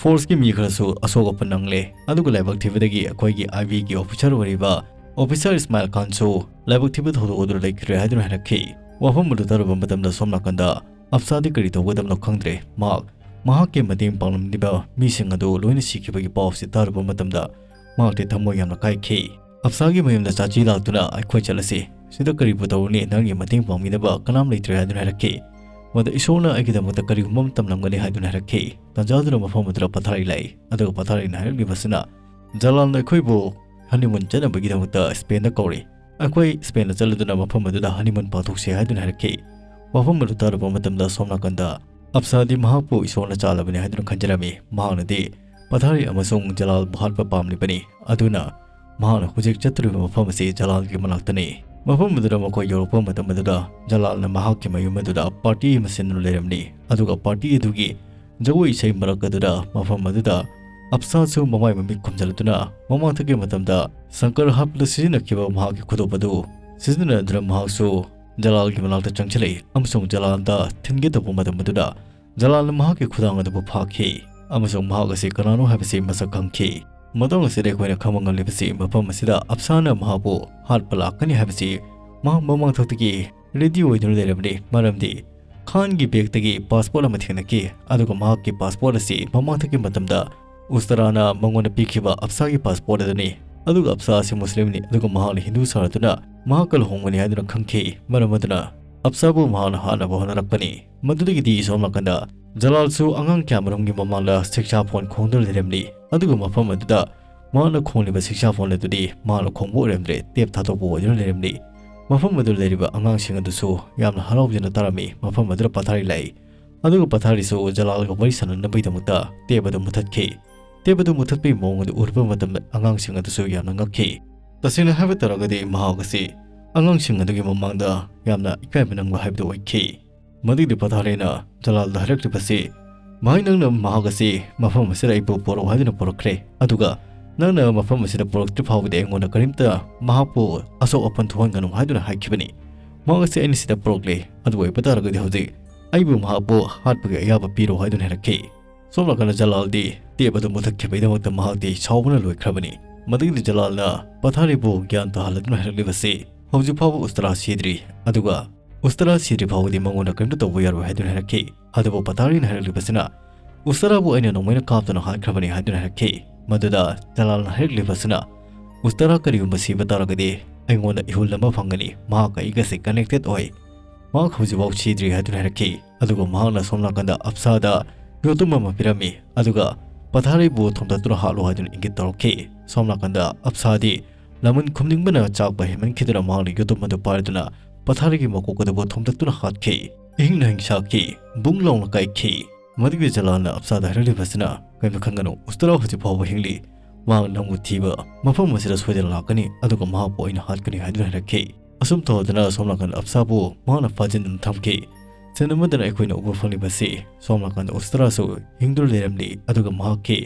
ꯐꯣꯔꯁꯀꯤ ꯃꯤ ꯈꯔꯁꯨ ꯑꯁꯣꯛ ꯑꯄꯟ ꯅꯪꯂꯦ, ꯑꯗꯨꯒ ꯂꯥꯏꯕꯛ ꯊꯤꯕꯗꯒꯤ ꯑꯩꯈꯣꯏꯒꯤ ꯑꯥꯏ ꯕꯤꯒꯤ ꯑꯣꯐꯤꯁꯥꯔ ꯑꯣꯏꯔꯤꯕ ꯑꯣꯐꯤꯁꯥꯔ ꯏꯁꯃꯥꯏꯜ ꯈꯥꯟꯁꯨ ꯂꯥꯏꯕꯛ ꯊꯤꯕ ꯊꯧꯗꯣꯛ ꯑꯗꯨꯗ ꯂꯩꯈꯤꯗ꯭ꯔꯦ ꯍꯥꯏꯗꯨꯅ ꯍꯥꯏꯔꯛꯈꯤ꯫ ꯋꯥꯐꯝ ꯑꯗꯨ ꯇꯥꯔꯨꯕ ꯃꯇꯝꯗ ꯁꯣꯝ ꯅꯥꯀꯟꯗ ꯑꯞꯁꯥꯗꯤ ꯀꯔꯤ ꯇꯧꯒꯗꯕꯅꯣ ꯈꯪꯗ꯭ꯔꯦ꯫ ꯃꯍꯥꯛ ꯃꯍꯥꯛꯀꯤ ꯃꯇꯦꯡ ꯄꯥꯡꯂꯝꯂꯤꯕ ꯃꯤꯁꯤꯡ ꯑꯗꯨ ꯂꯣꯏꯅ ꯁꯤꯈꯤꯕꯒꯤ ꯄꯥꯎꯁꯤ ꯇꯥꯔꯨꯕ ꯃꯇꯝꯗ ꯃꯍꯥꯛꯇꯤ ꯊꯃꯣꯏ ꯌꯥꯝꯅ ꯀꯥꯏꯈꯤ꯫ ꯑꯞꯁꯥꯒꯤ ꯃꯌꯨꯝꯗ ꯆꯥꯆꯤ ꯂꯥꯛꯇꯨꯅ, "ꯑꯩꯈꯣꯏ ꯆꯠꯂꯁꯤ, ꯁꯤꯗ ꯀꯔꯤꯕꯨ ꯇꯧꯔꯨꯅꯤ? ꯅꯪꯒꯤ ꯃꯇꯦꯡ ꯄꯥꯡꯕꯤꯅꯕ ꯀꯅꯥꯝ ꯂꯩꯇ꯭ꯔꯦ" ꯍꯥꯏꯗꯨꯅ ꯍꯥꯏꯔꯛꯈꯤ꯫ ꯃꯗ ꯏꯁꯣꯔꯅ ꯑꯩꯒꯤꯗꯃꯛꯇ ꯀꯔꯤꯒꯨꯝꯕ ꯑꯃ ꯇꯝꯂꯝꯒꯅꯤ ꯍꯥꯏꯗꯨꯅ ꯍꯥꯏꯔꯛꯈꯤ꯫ ꯇꯥꯟꯖꯥꯗꯨꯅ ꯃꯐꯝ ꯑꯗꯨꯗ ꯄꯊꯥꯔꯤ ꯂꯥꯛꯏ, ꯑꯗꯨꯒ ꯄꯊꯥꯔꯤꯅ ꯍꯥꯏꯔꯛꯂꯤꯕꯁꯤꯅ, "ꯖꯂꯥꯜꯅ ꯑꯩꯈꯣꯏꯕꯨ ꯍꯅꯤꯃꯨꯟ ꯆꯠꯅꯕꯒꯤꯗꯃꯛꯇ ꯁ꯭ꯄꯦꯟꯗ ꯀꯧꯔꯤ꯫ ꯑꯩꯈꯣꯏ ꯁ꯭ꯄꯦꯟꯗ ꯆꯠꯂꯗꯨꯅ ꯃꯐꯝ ꯑꯗꯨꯗ ꯍꯅꯤꯃꯨꯟ ꯄꯥꯡꯊꯣꯛꯁꯤ" ꯍꯥꯏꯗꯨꯅ ꯍꯥꯏꯔꯛꯈꯤ꯫ ꯋꯥꯐꯝ ꯑꯗꯨ ꯇꯥꯔꯨꯕ ꯃꯇꯝꯗ ꯁꯣꯝ ꯅꯥꯀꯟꯗ ꯑꯞꯁꯥꯗꯤ ꯃꯍꯥꯛꯄꯨ ꯏꯁꯣꯔꯅ ꯆꯥꯜꯂꯕꯅꯤ ꯍꯥꯏꯗꯨꯅ ꯈꯟꯖꯔꯝꯃꯤ꯫ ꯃꯍꯥꯛꯅꯗꯤ ꯄꯊꯥꯔꯤ ꯑꯃꯁꯨꯡ ꯖꯂꯥꯜꯕꯨ ꯍꯥꯠꯄ ꯄꯥꯝꯂꯤꯕꯅꯤ꯫ ꯑꯗꯨꯅ ꯃꯍꯥꯛꯅ ꯍꯧꯖꯤꯛ ꯆꯠꯇꯧꯔꯤꯕ ꯃꯐꯝ ꯑꯁꯤ ꯖꯂꯥꯜꯒꯤ ꯃꯅꯥꯛꯇꯅꯤ꯫ ꯃꯐꯝ ꯑꯗꯨꯗ ꯃꯈꯣꯏ ꯌꯧꯔꯛꯄ ꯃꯇꯝ ꯑꯗꯨꯗ ꯖꯂꯥꯜꯅ ꯃꯍꯥꯛꯀꯤ ꯃꯌꯨꯝ ꯑꯗꯨꯗ ꯄꯥꯔꯇꯤ ꯑꯃ ꯁꯤꯟꯗꯨꯅ ꯂꯩꯔꯝꯂꯤ꯫ ꯑꯗꯨꯒ ꯄꯥꯔꯇꯤ ꯑꯗꯨꯒꯤ ꯖꯒꯣꯏ ꯏꯁꯩ ꯃꯔꯛ ꯑꯗꯨꯗ ꯃꯐꯝ ꯑꯗꯨꯗ ꯑꯞꯁꯥꯁꯨ ꯃꯃꯥꯏ ꯃꯃꯤꯠ ꯈꯨꯝꯖꯤꯜꯂꯗꯨꯅ ꯃꯃꯥꯡꯊꯛꯀꯤ ꯃꯇꯝꯗ ꯁꯪꯀꯔ ꯍꯥꯞꯄꯗ ꯁꯤꯖꯤꯟꯅꯈꯤꯕ ꯃꯍꯥꯛꯀꯤ ꯈꯨꯗꯣꯞ ꯑꯗꯨ ꯁꯤꯖꯤꯟꯅꯗꯨꯅ ꯃꯍꯥꯛꯁꯨ ꯖꯂꯥꯜꯒꯤ ꯃꯅꯥꯛꯇ ꯆꯪꯁꯤꯜꯂꯛꯏ ꯑꯃꯁꯨꯡ ꯖꯂꯥꯜꯗ ꯊꯤꯟꯒꯦ ꯇꯧꯕ ꯃꯇꯝ ꯑꯗꯨꯗ ꯖꯂꯥꯜꯅ ꯃꯍꯥꯛꯀꯤ ꯈꯨꯗꯥꯡ ꯑꯗꯨꯕꯨ ꯐꯥꯈꯤ ꯑꯃꯁꯨꯡ ꯃꯍꯥꯛ ꯑꯁꯤ ꯀꯅꯥꯅꯣ ꯍꯥꯏꯕꯁꯤ ꯃꯁꯛ ꯈꯪꯈꯤ꯫ ꯃꯇꯥꯡ ꯑꯁꯤꯗ ꯑꯩꯈꯣꯏꯅ ꯈꯪꯕ ꯉꯝꯂꯤꯕꯁꯤ ꯃꯐꯝ ꯑꯁꯤꯗ ꯑꯞꯁꯥꯅ ꯃꯍꯥꯛꯄꯨ ꯍꯥꯠꯄ ꯂꯥꯛꯀꯅꯤ ꯍꯥꯏꯕꯁꯤ ꯃꯍꯥꯛ ꯃꯃꯥꯡꯊꯛꯇꯒꯤ ꯔꯦꯗꯤ ꯑꯣꯏꯗꯨꯅ ꯂꯩꯔꯕꯅꯤ, ꯃꯔꯝꯗꯤ ꯈꯥꯟꯒꯤ ꯕꯦꯒꯇꯒꯤ ꯄꯥꯁꯄꯣꯔꯠ ꯑꯃ ꯊꯦꯡꯅꯈꯤ, ꯑꯗꯨꯒ ꯃꯍꯥꯛꯀꯤ ꯄꯥꯁꯄꯣꯔꯠ ꯑꯁꯤ ꯃꯃꯥꯡꯊꯛꯀꯤ ꯃꯇꯝꯗ ꯎꯁꯇꯔꯥꯅ ꯃꯉꯣꯟꯗ ꯄꯤꯈꯤꯕ ꯑꯞꯁꯥꯒꯤ ꯄꯥꯁꯄꯣꯔꯠ ꯑꯗꯨꯅꯤ꯫ ꯑꯗꯨꯒ ꯑꯞꯁꯥ ꯑꯁꯤ ꯃꯨꯁꯂꯤꯝꯅꯤ, ꯑꯗꯨꯒ ꯃꯍꯥꯛꯅ ꯍꯤꯟꯗꯨ ꯁꯥꯔꯗꯨꯅ ꯃꯍꯥꯛꯀ ꯂꯨꯍꯣꯡꯒꯅꯤ ꯍꯥꯏꯗꯨꯅ ꯈꯪꯈꯤ꯫ ꯃꯔꯝ ꯑꯗꯨꯅ ꯑꯞꯁꯥꯕꯨ ꯃꯍꯥꯛꯅ ꯍꯥꯠꯅꯕ ꯍꯣꯠꯅꯔꯛꯄꯅꯤ꯫ ꯃꯗꯨꯗꯒꯤꯗꯤ ꯁꯣꯝ ꯅꯥꯀꯟꯗ ꯖꯂꯥꯜꯁꯨ ꯑꯉꯥꯡ ꯀꯌꯥꯃꯔꯨꯝꯒꯤ ꯃꯃꯥꯡꯗ ꯁꯤꯛꯁꯥ ꯐꯣꯟ ꯈꯣꯡꯗꯨꯅ ꯂꯩꯔꯝꯂꯤ, ꯑꯗꯨꯒ ꯃꯐꯝ ꯑꯗꯨꯗ ꯃꯍꯥꯛꯅ ꯈꯣꯡꯂꯤꯕ ꯁꯤꯛꯁꯥ ꯐꯣꯟ ꯑꯗꯨꯗꯤ ꯃꯍꯥꯛꯅ ꯈꯣꯡꯕ ꯑꯣꯏꯔꯝꯗ꯭ꯔꯦ, ꯇꯦꯞ ꯊꯥꯗꯣꯛꯄ ꯑꯣꯏꯗꯨꯅ ꯂꯩꯔꯝꯂꯤ꯫ ꯃꯐꯝ ꯑꯗꯨꯗ ꯂꯩꯔꯤꯕ ꯑꯉꯥꯡꯁꯤꯡ ꯑꯗꯨꯁꯨ ꯌꯥꯝꯅ ꯍꯔꯥꯎꯖꯅ ꯇꯥꯔꯝꯃꯤ꯫ ꯃꯐꯝ ꯑꯗꯨꯗ ꯄꯊꯥꯔꯤ ꯂꯥꯛꯏ, ꯑꯗꯨꯒ ꯄꯊꯥꯔꯤꯁꯨ ꯖꯂꯥꯜꯒ ꯋꯥꯔꯤ ꯁꯥꯟꯅꯅꯕꯒꯤꯗꯃꯛꯇ ꯇꯦꯞ ꯑꯗꯨ ꯃꯨꯊꯠꯈꯤ꯫ ꯇꯦꯞ ꯑꯗꯨ ꯃꯨꯊꯠꯄꯒꯤ ꯃꯑꯣꯡ ꯑꯗꯨ ꯎꯔꯨꯕ ꯃꯇꯝꯗ ꯑꯉꯥꯡꯁꯤꯡ ꯑꯗꯨꯁꯨ ꯌꯥꯝꯅ ꯉꯛꯈꯤ꯫ ꯇꯁꯦꯡꯅ ꯍꯥꯏꯕ ꯇꯥꯔꯒꯗꯤ ꯃꯍꯥꯛ ꯑꯁꯤ ꯑꯉꯥꯡꯁꯤꯡ ꯑꯗꯨꯒꯤ ꯃꯃꯥꯡꯗ ꯌꯥꯝꯅ ꯏꯀꯥꯏꯕ ꯅꯪꯕ ꯍꯥꯏꯕꯗꯨ ꯑꯣꯏꯈꯤ꯫ ꯃꯗꯨꯒꯤꯗꯤ ꯄꯊꯥꯔꯤꯅ ꯖꯂꯥꯜꯗ ꯍꯥꯏꯔꯛꯂꯤꯕꯁꯤ, "ꯚꯥꯏ, ꯅꯪꯅ ꯃꯍꯥꯛ ꯑꯁꯤ ꯃꯐꯝ ꯑꯁꯤꯗ ꯑꯩꯕꯨ ꯄꯨꯔꯛꯎ ꯍꯥꯏꯗꯨꯅ ꯄꯨꯔꯛꯈ꯭ꯔꯦ, ꯑꯗꯨꯒ ꯅꯪꯅ ꯃꯐꯝ ꯑꯁꯤꯗ ꯄꯨꯔꯛꯇ꯭ꯔꯤ ꯐꯥꯎꯕꯗꯤ ꯑꯩꯉꯣꯟꯗ ꯀꯔꯤꯝꯇ ꯃꯍꯥꯛꯄꯨ ꯑꯁꯣꯛ ꯑꯄꯟ ꯊꯣꯛꯍꯟꯒꯅꯨ ꯍꯥꯏꯗꯨꯅ ꯍꯥꯏꯈꯤꯕꯅꯤ꯫ ꯃꯍꯥꯛ ꯑꯁꯤ ꯑꯩꯅ ꯁꯤꯗ ꯄꯨꯔꯛꯂꯦ, ꯑꯗꯨ ꯑꯣꯏꯕ ꯇꯥꯔꯒꯗꯤ ꯍꯧꯖꯤꯛ ꯑꯩꯕꯨ ꯃꯍꯥꯛꯄꯨ ꯍꯥꯠꯄꯒꯤ ꯑꯌꯥꯕ ꯄꯤꯔꯣ" ꯍꯥꯏꯗꯨꯅ ꯍꯥꯏꯔꯛꯈꯤ꯫ ꯁꯣꯝ ꯅꯥꯀꯟꯗ ꯖꯂꯥꯜꯗꯤ ꯇꯦꯞ ꯑꯗꯨ ꯃꯨꯊꯠꯈꯤꯕꯒꯤꯗꯃꯛꯇ ꯃꯍꯥꯛꯇꯤ ꯁꯥꯎꯕꯅ ꯂꯣꯏꯈ꯭ꯔꯕꯅꯤ꯫ ꯃꯗꯨꯒꯤꯗꯤ ꯖꯂꯥꯜꯅ ꯄꯊꯥꯔꯤꯕꯨ ꯒ꯭ꯌꯥꯟ ꯇꯥꯍꯜꯂꯗꯨꯅ ꯍꯥꯏꯔꯛꯂꯤꯕꯁꯤ, "ꯍꯧꯖꯤꯛ ꯐꯥꯎꯕ ꯎꯁꯇꯔꯥ ꯁꯤꯗ꯭ꯔꯤ, ꯑꯗꯨꯒ ꯎꯁꯇꯔꯥ ꯁꯤꯗ꯭ꯔꯤ ꯐꯥꯎꯕꯗꯤ ꯃꯉꯣꯟꯗ ꯀꯔꯤꯝꯇ ꯇꯧꯕ ꯌꯥꯔꯣꯏ" ꯍꯥꯏꯗꯨꯅ ꯍꯥꯏꯔꯛꯈꯤ꯫ ꯑꯗꯨꯕꯨ ꯄꯊꯥꯔꯤꯅ ꯍꯥꯏꯔꯛꯂꯤꯕꯁꯤꯅ, "ꯎꯁꯇꯔꯥꯕꯨ ꯑꯩꯅ ꯅꯣꯡꯃꯩꯅ ꯀꯥꯞꯇꯨꯅ ꯍꯥꯠꯈ꯭ꯔꯕꯅꯤ" ꯍꯥꯏꯗꯨꯅ ꯍꯥꯏꯔꯛꯈꯤ꯫ ꯃꯗꯨꯗ ꯖꯂꯥꯜꯅ ꯍꯥꯏꯔꯛꯂꯤꯕꯁꯤꯅ, "ꯎꯁꯇꯔꯥ ꯀꯔꯤꯒꯨꯝꯕ ꯁꯤꯕ ꯇꯥꯔꯒꯗꯤ ꯑꯩꯉꯣꯟꯗ ꯏꯍꯨꯜ ꯑꯃ ꯐꯪꯒꯅꯤ, ꯃꯍꯥꯛꯀ ꯑꯩꯒꯁꯦ ꯀꯅꯦꯛꯇꯦꯠ ꯑꯣꯏ꯫ ꯃꯍꯥꯛ ꯍꯧꯖꯤꯛꯐꯥꯎ ꯁꯤꯗ꯭ꯔꯤ" ꯍꯥꯏꯗꯨꯅ ꯍꯥꯏꯔꯛꯈꯤ꯫ ꯑꯗꯨꯒ ꯃꯍꯥꯛꯅ ꯁꯣꯝ ꯅꯥꯀꯟꯗ ꯑꯞꯁꯥꯗ ꯌꯣꯠꯇꯨꯝ ꯑꯃ ꯄꯤꯔꯝꯃꯤ, ꯑꯗꯨꯒ ꯄꯊꯥꯔꯤꯕꯨ ꯊꯣꯝꯇꯠꯇꯨꯅ ꯍꯥꯠꯂꯣ ꯍꯥꯏꯗꯨꯅ ꯏꯪꯒꯤꯠ ꯇꯧꯔꯛꯈꯤ꯫ ꯁꯣꯝ ꯅꯥꯀꯟꯗ ꯑꯞꯁꯥꯗꯤ ꯂꯃꯟ ꯈꯨꯝꯅꯤꯡꯕꯅ ꯆꯥꯛꯄ ꯍꯦꯟꯃꯟꯈꯤꯗꯨꯅ ꯃꯍꯥꯛꯅ ꯌꯣꯠꯇꯨꯝ ꯑꯗꯨ ꯄꯥꯏꯗꯨꯅ ꯄꯊꯥꯔꯤꯒꯤ ꯃꯀꯣꯛ ꯑꯗꯨꯕꯨ ꯊꯣꯝꯇꯠꯇꯨꯅ ꯍꯥꯠꯈꯤ꯫ ꯏꯍꯤꯡ ꯅꯥꯍꯤꯡ ꯁꯥꯈꯤ, ꯕꯨꯡ ꯂꯥꯎꯅ ꯀꯥꯏꯈꯤ꯫ ꯃꯗꯨꯒꯤ ꯖꯂꯥꯜꯅ ꯑꯞꯁꯥꯗ ꯍꯥꯏꯔꯛꯂꯤꯕꯁꯤꯅ, "ꯀꯔꯤꯝꯇ ꯈꯟꯒꯅꯨ, ꯎꯁꯇꯔꯥ ꯍꯧꯖꯤꯛ ꯐꯥꯎꯕ ꯍꯤꯡꯂꯤ꯫ ꯃꯍꯥꯛ ꯅꯪꯕꯨ ꯊꯤꯕ ꯃꯐꯝ ꯑꯁꯤꯗ ꯁꯣꯏꯗꯅ ꯂꯥꯛꯀꯅꯤ, ꯑꯗꯨꯒ ꯃꯍꯥꯛꯄꯨ ꯑꯩꯅ ꯍꯥꯠꯀꯅꯤ" ꯍꯥꯏꯗꯨꯅ ꯍꯥꯏꯔꯛꯈꯤ꯫ ꯑꯁꯨꯝ ꯇꯧꯗꯨꯅ ꯁꯣꯝ ꯅꯥꯀꯟ ꯑꯞꯁꯥꯕꯨ ꯃꯍꯥꯛꯅ ꯐꯥꯖꯤꯟꯗꯨꯅ ꯊꯝꯈꯤ꯫ ꯁꯤꯟ ꯑꯃꯗꯅ ꯑꯩꯈꯣꯏꯅ ꯎꯕ ꯐꯪꯂꯤꯕꯁꯤ, ꯁꯣꯝ ꯅꯥꯀꯟꯗ ꯎꯁꯇꯔꯥꯁꯨ ꯍꯤꯡꯗꯨꯅ ꯂꯩꯔꯝꯂꯤ, ꯑꯗꯨꯒ ꯃꯍꯥꯛꯀꯤ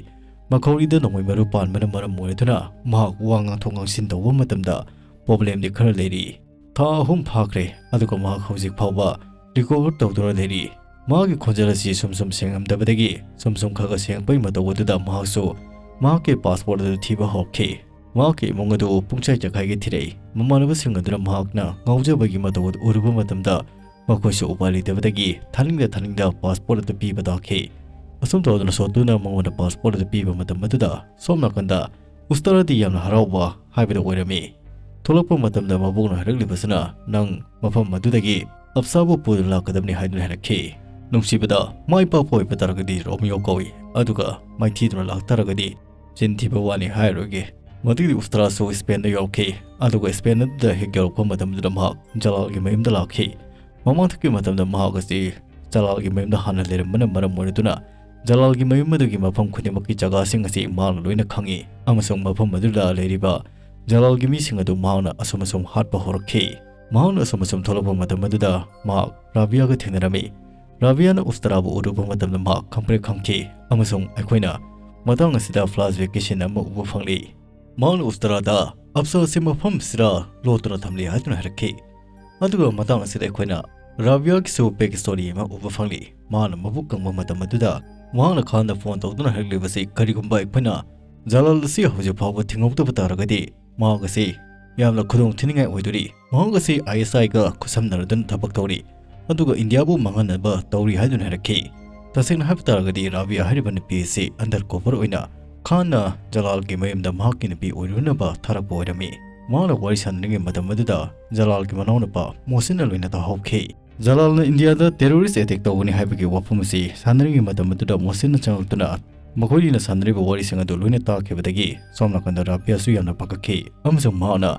ꯃꯈꯧꯔꯤꯗ ꯅꯣꯡꯃꯩ ꯃꯔꯨ ꯄꯥꯟꯕꯅ ꯃꯔꯝ ꯑꯣꯏꯔꯗꯨꯅ ꯃꯍꯥꯛ ꯋꯥ ꯉꯥꯡꯊꯣꯛ ꯉꯥꯡꯁꯤꯟ ꯇꯧꯕ ꯃꯇꯝꯗ ꯄ꯭ꯔꯣꯕ꯭ꯂꯦꯝꯗꯤ ꯈꯔ ꯂꯩꯔꯤ꯫ ꯊꯥ ꯑꯍꯨꯝ ꯐꯥꯈ꯭ꯔꯦ, ꯑꯗꯨꯒ ꯃꯍꯥꯛ ꯍꯧꯖꯤꯛ ꯐꯥꯎꯕ ꯔꯤꯀꯣꯚꯔ ꯇꯧꯗꯨꯅ ꯂꯩꯔꯤ꯫ ꯃꯍꯥꯛꯀꯤ ꯈꯣꯟꯖꯦꯜ ꯑꯁꯤ ꯁꯨꯝ ꯁꯨꯝ ꯁꯦꯡꯉꯝꯗꯕꯗꯒꯤ ꯁꯨꯝ ꯁꯨꯝ ꯈꯔ ꯈꯔ ꯁꯦꯡꯉꯛꯄꯒꯤ ꯃꯇꯧ ꯑꯗꯨꯗ ꯃꯍꯥꯛꯁꯨ ꯃꯍꯥꯛꯀꯤ ꯄꯥꯁꯄꯣꯔꯠ ꯑꯗꯨ ꯊꯤꯕ ꯍꯧꯔꯛꯈꯤ꯫ ꯃꯍꯥꯛꯀꯤ ꯏꯃꯨꯡ ꯑꯗꯨ ꯄꯨꯡꯆꯥꯏ ꯆꯥꯏꯈꯥꯏꯒꯦ ꯊꯤꯔꯛꯏ꯫ ꯃꯃꯥꯟꯅꯕꯁꯤꯡ ꯑꯗꯨꯅ ꯃꯍꯥꯛꯅ ꯉꯥꯎꯖꯕꯒꯤ ꯃꯇꯧ ꯑꯗꯨ ꯎꯔꯨꯕ ꯃꯇꯝꯗ ꯃꯈꯣꯏꯁꯨ ꯎꯄꯥꯏ ꯂꯩꯇꯕꯗꯒꯤ ꯊꯥꯅꯤꯡꯗ ꯊꯥꯅꯤꯡꯗ ꯄꯥꯁꯄꯣꯔꯠ ꯑꯗꯨ ꯄꯤꯕ ꯇꯥꯈꯤ꯫ ꯑꯁꯨꯝ ꯇꯧꯗꯅ ꯁꯣꯇꯨꯅ ꯃꯉꯣꯟꯗ ꯄꯥꯁꯄꯣꯔꯠ ꯑꯗꯨ ꯄꯤꯕ ꯃꯇꯝ ꯑꯗꯨꯗ ꯁꯣꯝ ꯅꯥꯀꯟꯗ ꯎꯁꯇꯔꯥꯗꯤ ꯌꯥꯝꯅ ꯍꯔꯥꯎꯕ ꯍꯥꯏꯕꯗꯨ ꯑꯣꯏꯔꯝꯃꯤ꯫ ꯊꯣꯛꯂꯛꯄ ꯃꯇꯝꯗ ꯃꯕꯣꯛꯅ ꯍꯥꯏꯔꯛꯂꯤꯕꯁꯤꯅ, "ꯅꯪ ꯃꯐꯝ ꯑꯗꯨꯗꯒꯤ ꯑꯞꯁꯥꯕꯨ ꯄꯨꯗꯨꯅ ꯂꯥꯛꯀꯗꯕꯅꯤ" ꯍꯥꯏꯗꯨꯅ ꯍꯥꯏꯔꯛꯈꯤ꯫ ꯅꯨꯡꯁꯤꯕꯗ, ꯃꯥꯏ ꯄꯥꯛꯄ ꯑꯣꯏꯕ ꯇꯥꯔꯒꯗꯤ ꯔꯣꯃꯤꯌꯣ ꯀꯧꯏ, ꯑꯗꯨꯒ ꯃꯥꯏꯊꯤꯗꯨꯅ ꯂꯥꯛꯇꯥꯔꯒꯗꯤ ꯆꯤꯟ ꯊꯤꯕ ꯋꯥꯅꯤ ꯍꯥꯏꯔꯣꯏꯒꯦ꯫ ꯃꯗꯨꯒꯤꯗꯤ ꯎꯁꯇꯔꯥꯁꯨ ꯏꯁꯄꯦꯟꯗ ꯌꯧꯔꯛꯈꯤ, ꯑꯗꯨꯒ ꯏꯁꯄꯦꯟ ꯑꯗꯨꯗ ꯍꯦꯛ ꯌꯧꯔꯛꯄ ꯃꯇꯝꯗꯨꯗ ꯃꯍꯥꯛ ꯖꯂꯥꯜꯒꯤ ꯃꯌꯨꯝꯗ ꯂꯥꯛꯈꯤ꯫ ꯃꯃꯥꯡꯊꯛꯀꯤ ꯃꯇꯝꯗ ꯃꯍꯥꯛ ꯑꯁꯤ ꯖꯂꯥꯜꯒꯤ ꯃꯌꯨꯝꯗ ꯍꯥꯟꯅ ꯂꯩꯔꯝꯕꯅ ꯃꯔꯝ ꯑꯣꯏꯔꯗꯨꯅ ꯖꯂꯥꯜꯒꯤ ꯃꯌꯨꯝ ꯑꯗꯨꯒꯤ ꯃꯐꯝ ꯈꯨꯗꯤꯡꯃꯛꯀꯤ ꯖꯒꯥꯁꯤꯡ ꯑꯁꯤ ꯃꯍꯥꯛꯅ ꯂꯣꯏꯅ ꯈꯪꯏ, ꯑꯃꯁꯨꯡ ꯃꯐꯝ ꯑꯗꯨꯗ ꯂꯩꯔꯤꯕ ꯖꯂꯥꯜꯒꯤ ꯃꯤꯁꯤꯡ ꯑꯗꯨ ꯃꯍꯥꯛꯅ ꯑꯁꯨꯝ ꯑꯁꯨꯝ ꯍꯥꯠꯄ ꯍꯧꯔꯛꯈꯤ꯫ ꯃꯍꯥꯛꯅ ꯑꯁꯨꯝ ꯑꯁꯨꯝ ꯊꯣꯛꯂꯛꯄ ꯃꯇꯝ ꯑꯗꯨꯗ ꯃꯍꯥꯛ ꯔꯥꯕꯤꯌꯥꯒ ꯊꯦꯡꯅꯔꯝꯃꯤ꯫ ꯔꯥꯕꯤꯌꯥꯅ ꯎꯁꯇꯔꯥꯕꯨ ꯎꯔꯨꯕ ꯃꯇꯝꯗ ꯃꯍꯥꯛ ꯈꯪꯄ꯭ꯔꯦꯛ ꯈꯪꯈꯤ, ꯑꯃꯁꯨꯡ ꯑꯩꯈꯣꯏꯅ ꯃꯇꯥꯡ ꯑꯁꯤꯗ flashback ꯀꯤ scene ꯑꯃ ꯎꯕ ꯐꯪꯂꯤ꯫ ꯃꯍꯥꯛꯅ ꯎꯁꯇꯔꯥꯗ ꯑꯞꯁꯥ ꯑꯁꯤ ꯃꯐꯝ ꯑꯁꯤꯗ ꯂꯣꯠꯇꯨꯅ ꯊꯝꯂꯤ ꯍꯥꯏꯗꯨꯅ ꯍꯥꯏꯔꯛꯈꯤ꯫ ꯑꯗꯨꯒ ꯃꯇꯥꯡ ꯑꯁꯤꯗ ꯑꯩꯈꯣꯏꯅ ꯔꯥꯕꯤꯌꯥꯒꯤꯁꯨ back story ꯑꯃ ꯎꯕ ꯐꯪꯂꯤ꯫ ꯃꯍꯥꯛꯅ ꯃꯕꯨꯛ ꯀꯪꯕ ꯃꯇꯝ ꯑꯗꯨꯗ ꯃꯍꯥꯛꯅ ꯈꯥꯟꯗ phone ꯇꯧꯗꯨꯅ ꯍꯥꯏꯔꯛꯂꯤꯕꯁꯤ, ꯀꯔꯤꯒꯨꯝꯕ ꯑꯩꯈꯣꯏꯅ ꯖꯂꯥꯜ ꯑꯁꯤ ꯍꯧꯖꯤꯛ ꯐꯥꯎꯕ ꯊꯤꯡꯍꯧꯗꯕ ꯇꯥꯔꯒꯗꯤ ꯃꯍꯥꯛ ꯑꯁꯤ ꯌꯥꯝꯅ ꯈꯨꯗꯣꯡ ꯊꯤꯅꯤꯡꯉꯥꯏ ꯑꯣꯏꯗꯣꯔꯤ꯫ ꯃꯍꯥꯛ ꯑꯁꯤ ISI ꯒ ꯈꯨꯠꯁꯝꯅꯔꯗꯨꯅ ꯊꯕꯛ ꯇꯧꯔꯤ, ꯑꯗꯨꯒ ꯏꯟꯗꯤꯌꯥꯕꯨ ꯃꯥꯡꯍꯟꯅꯕ ꯇꯧꯔꯤ ꯍꯥꯏꯗꯨꯅ ꯍꯥꯏꯔꯛꯈꯤ꯫ ꯇꯁꯦꯡꯅ ꯍꯥꯏꯕ ꯇꯥꯔꯒꯗꯤ ꯔꯥꯕꯤꯌꯥ ꯍꯥꯏꯔꯤꯕ ꯅꯨꯄꯤ ꯑꯁꯤ undercover ꯑꯣꯏꯅ ꯈꯥꯟꯅ ꯖꯂꯥꯜꯒꯤ ꯃꯌꯨꯝꯗ ꯃꯍꯥꯛꯀꯤ ꯅꯨꯄꯤ ꯑꯣꯏꯔꯨꯅꯕ ꯊꯥꯔꯛꯄ ꯑꯣꯏꯔꯝꯃꯤ꯫ ꯃꯍꯥꯛꯅ ꯋꯥꯔꯤ ꯁꯥꯟꯅꯔꯤꯉꯩ ꯃꯇꯝ ꯑꯗꯨꯗ ꯖꯂꯥꯜꯒꯤ ꯃꯅꯥꯎꯅꯨꯄꯥ ꯃꯣꯁꯤꯟꯅ ꯂꯣꯏꯅ ꯇꯥꯍꯧꯈꯤ꯫ ꯖꯂꯥꯜꯅ ꯏꯟꯗꯤꯌꯥꯗ terrorist attack ꯇꯧꯒꯅꯤ ꯍꯥꯏꯕꯒꯤ ꯋꯥꯐꯝ ꯑꯁꯤ ꯁꯥꯟꯅꯔꯤꯉꯩ ꯃꯇꯝ ꯑꯗꯨꯗ ꯃꯣꯁꯤꯟꯅ ꯆꯪꯂꯛꯇꯨꯅ ꯃꯈꯣꯏꯅꯤꯅ ꯁꯥꯟꯅꯔꯤꯕ ꯋꯥꯔꯤꯁꯤꯡ ꯑꯗꯨ ꯂꯣꯏꯅ ꯇꯥꯈꯤꯕꯗꯒꯤ ꯁꯣꯝ ꯅꯥꯀꯟꯗ ꯔꯥꯕꯤꯌꯥꯁꯨ ꯌꯥꯝꯅ ꯄꯥꯈꯠꯈꯤ, ꯑꯃꯁꯨꯡ ꯃꯍꯥꯛꯅ,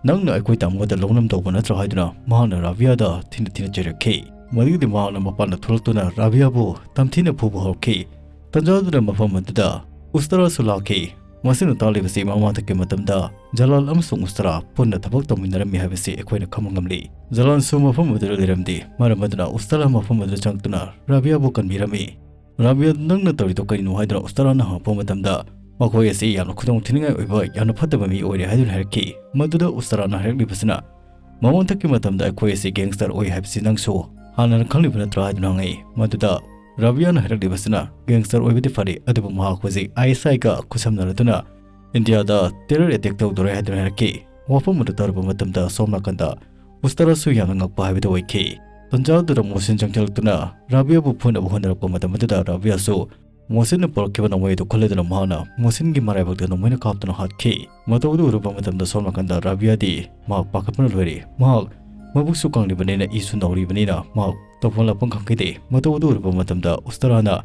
"ꯅꯪꯅ ꯑꯩꯈꯣꯏ ꯇꯥꯃꯣꯗ ꯂꯧꯅꯝ ꯇꯧꯕ ꯅꯠꯇ꯭ꯔꯥ?" ꯍꯥꯏꯗꯨꯅ ꯃꯍꯥꯛꯅ ꯔꯥꯕꯤꯌꯥꯗ ꯊꯤꯅ ꯊꯤꯅ ꯆꯩꯔꯛꯈꯤ꯫ ꯃꯗꯨꯒꯤꯗꯤ ꯃꯍꯥꯛꯅ ꯃꯄꯥꯟꯗ ꯊꯣꯛꯂꯛꯇꯨꯅ ꯔꯥꯕꯤꯌꯥꯕꯨ ꯇꯝꯊꯤꯅ ꯐꯨꯕ ꯍꯧꯔꯛꯈꯤ꯫ ꯇꯟꯖꯥꯗꯨꯗ ꯃꯐꯝ ꯑꯗꯨꯗ ꯎꯁꯇꯔꯥꯁꯨ ꯂꯥꯛꯈꯤ꯫ ꯃꯁꯤꯅ ꯇꯥꯛꯂꯤꯕꯁꯤ ꯃꯃꯥꯡꯊꯛꯀꯤ ꯃꯇꯝꯗ ꯖꯂꯥꯜ ꯑꯃꯁꯨꯡ ꯎꯁꯇꯔꯥ ꯄꯨꯟꯅ ꯊꯕꯛ ꯇꯧꯃꯤꯟꯅꯔꯝꯃꯤ ꯍꯥꯏꯕꯁꯤ ꯑꯩꯈꯣꯏꯅ ꯈꯪꯕ ꯉꯝꯂꯤ꯫ ꯖꯂꯥꯜꯁꯨ ꯃꯐꯝ ꯑꯗꯨꯗ ꯂꯩꯔꯝꯗꯦ, ꯃꯔꯝ ꯑꯗꯨꯅ ꯎꯁꯇꯔꯥ ꯃꯐꯝ ꯑꯗꯨꯗ ꯆꯪꯂꯛꯇꯨꯅ ꯔꯥꯕꯤꯌꯥꯕꯨ ꯀꯟꯕꯤꯔꯝꯃꯤ꯫ "ꯔꯥꯕꯤꯌꯥ, ꯅꯪꯅ ꯇꯧꯔꯤꯗꯣ ꯀꯔꯤꯅꯣ?" ꯍꯥꯏꯗꯨꯅ ꯎꯁꯇꯔꯥꯅ ꯍꯪꯉꯛꯄ ꯃꯇꯝꯗ, "ꯃꯈꯣꯏ ꯑꯁꯤ ꯌꯥꯝꯅ ꯈꯨꯗꯣꯡ ꯊꯤꯅꯤꯡꯉꯥꯏ ꯑꯣꯏꯕ ꯌꯥꯝꯅ ꯐꯠꯇꯕ ꯃꯤ ꯑꯣꯏꯔꯦ" ꯍꯥꯏꯗꯨꯅ ꯍꯥꯏꯔꯛꯈꯤ꯫ ꯃꯗꯨꯗ ꯎꯁꯇꯔꯥꯅ ꯍꯥꯏꯔꯛꯂꯤꯕꯁꯤꯅ, "ꯃꯃꯥꯡꯊꯛꯀꯤ ꯃꯇꯝꯗ ꯑꯩꯈꯣꯏ ꯑꯁꯤ gangster ꯑꯣꯏ ꯍꯥꯏꯕꯁꯤ ꯅꯪꯁꯨ ꯍꯥꯟꯅꯅ ꯈꯪꯂꯤꯕ ꯅꯠꯇ꯭ꯔꯥ?" ꯍꯥꯏꯗꯨꯅ ꯍꯪꯉꯛꯏ꯫ ꯃꯗꯨꯗ ꯔꯥꯕꯤꯌꯥꯅ ꯍꯥꯏꯔꯛꯂꯤꯕꯁꯤꯅ, "Gangster ꯑꯣꯏꯕꯗꯤ ꯐꯔꯦ, ꯑꯗꯨꯕꯨ ꯃꯍꯥꯛ ꯍꯧꯖꯤꯛ ISI ꯒ ꯈꯨꯠꯁꯝꯅꯔꯗꯨꯅ ꯏꯟꯗꯤꯌꯥꯗ terror attack ꯇꯧꯗꯣꯔꯦ" ꯍꯥꯏꯗꯨꯅ ꯍꯥꯏꯔꯛꯈꯤ꯫ ꯋꯥꯐꯝ ꯑꯗꯨ ꯇꯥꯔꯨꯕ ꯃꯇꯝꯗ ꯁꯣꯝ ꯅꯥꯀꯟꯗ ꯎꯁꯇꯔꯥꯁꯨ ꯌꯥꯝꯅ ꯉꯛꯄ ꯍꯥꯏꯕꯗꯨ ꯑꯣꯏꯈꯤ꯫ ꯇꯟꯖꯥꯗꯨꯗ ꯃꯣꯁꯤꯟ ꯆꯪꯁꯤꯜꯂꯛꯇꯨꯅ ꯔꯥꯕꯤꯌꯥꯕꯨ ꯐꯨꯅꯕ ꯍꯣꯠꯅꯔꯛꯄ ꯃꯇꯝ ꯑꯗꯨꯗ ꯔꯥꯕꯤꯌꯥꯁꯨ ꯃꯣꯁꯤꯟꯅ ꯄꯨꯔꯛꯈꯤꯕ ꯅꯣꯡꯃꯩ ꯑꯗꯨ ꯈꯨꯜꯂꯗꯨꯅ ꯃꯍꯥꯛꯅ ꯃꯣꯁꯤꯟꯒꯤ ꯃꯔꯥꯏꯕꯛꯇ ꯅꯣꯡꯃꯩꯅ ꯀꯥꯞꯇꯨꯅ ꯍꯥꯠꯈꯤ꯫ ꯃꯇꯧ ꯑꯗꯨ ꯎꯔꯨꯕ ꯃꯇꯝꯗ ꯁꯣꯝ ꯅꯥꯀꯟꯗ ꯔꯥꯕꯤꯌꯥꯗꯤ ꯃꯍꯥꯛ ꯄꯥꯈꯠꯄꯅ ꯂꯣꯏꯔꯦ꯫ ꯃꯍꯥꯛ ꯃꯕꯨꯛꯁꯨ ꯀꯪꯂꯤꯕꯅꯤꯅ ꯏꯁꯨ ꯅꯧꯔꯤꯕꯅꯤꯅ ꯃꯍꯥꯛ ꯇꯧꯐꯝ ꯂꯥꯛꯐꯝ ꯈꯪꯈꯤꯗꯦ꯫ ꯃꯇꯧ ꯑꯗꯨ ꯎꯔꯨꯕ ꯃꯇꯝꯗ ꯎꯁꯇꯔꯥꯅ,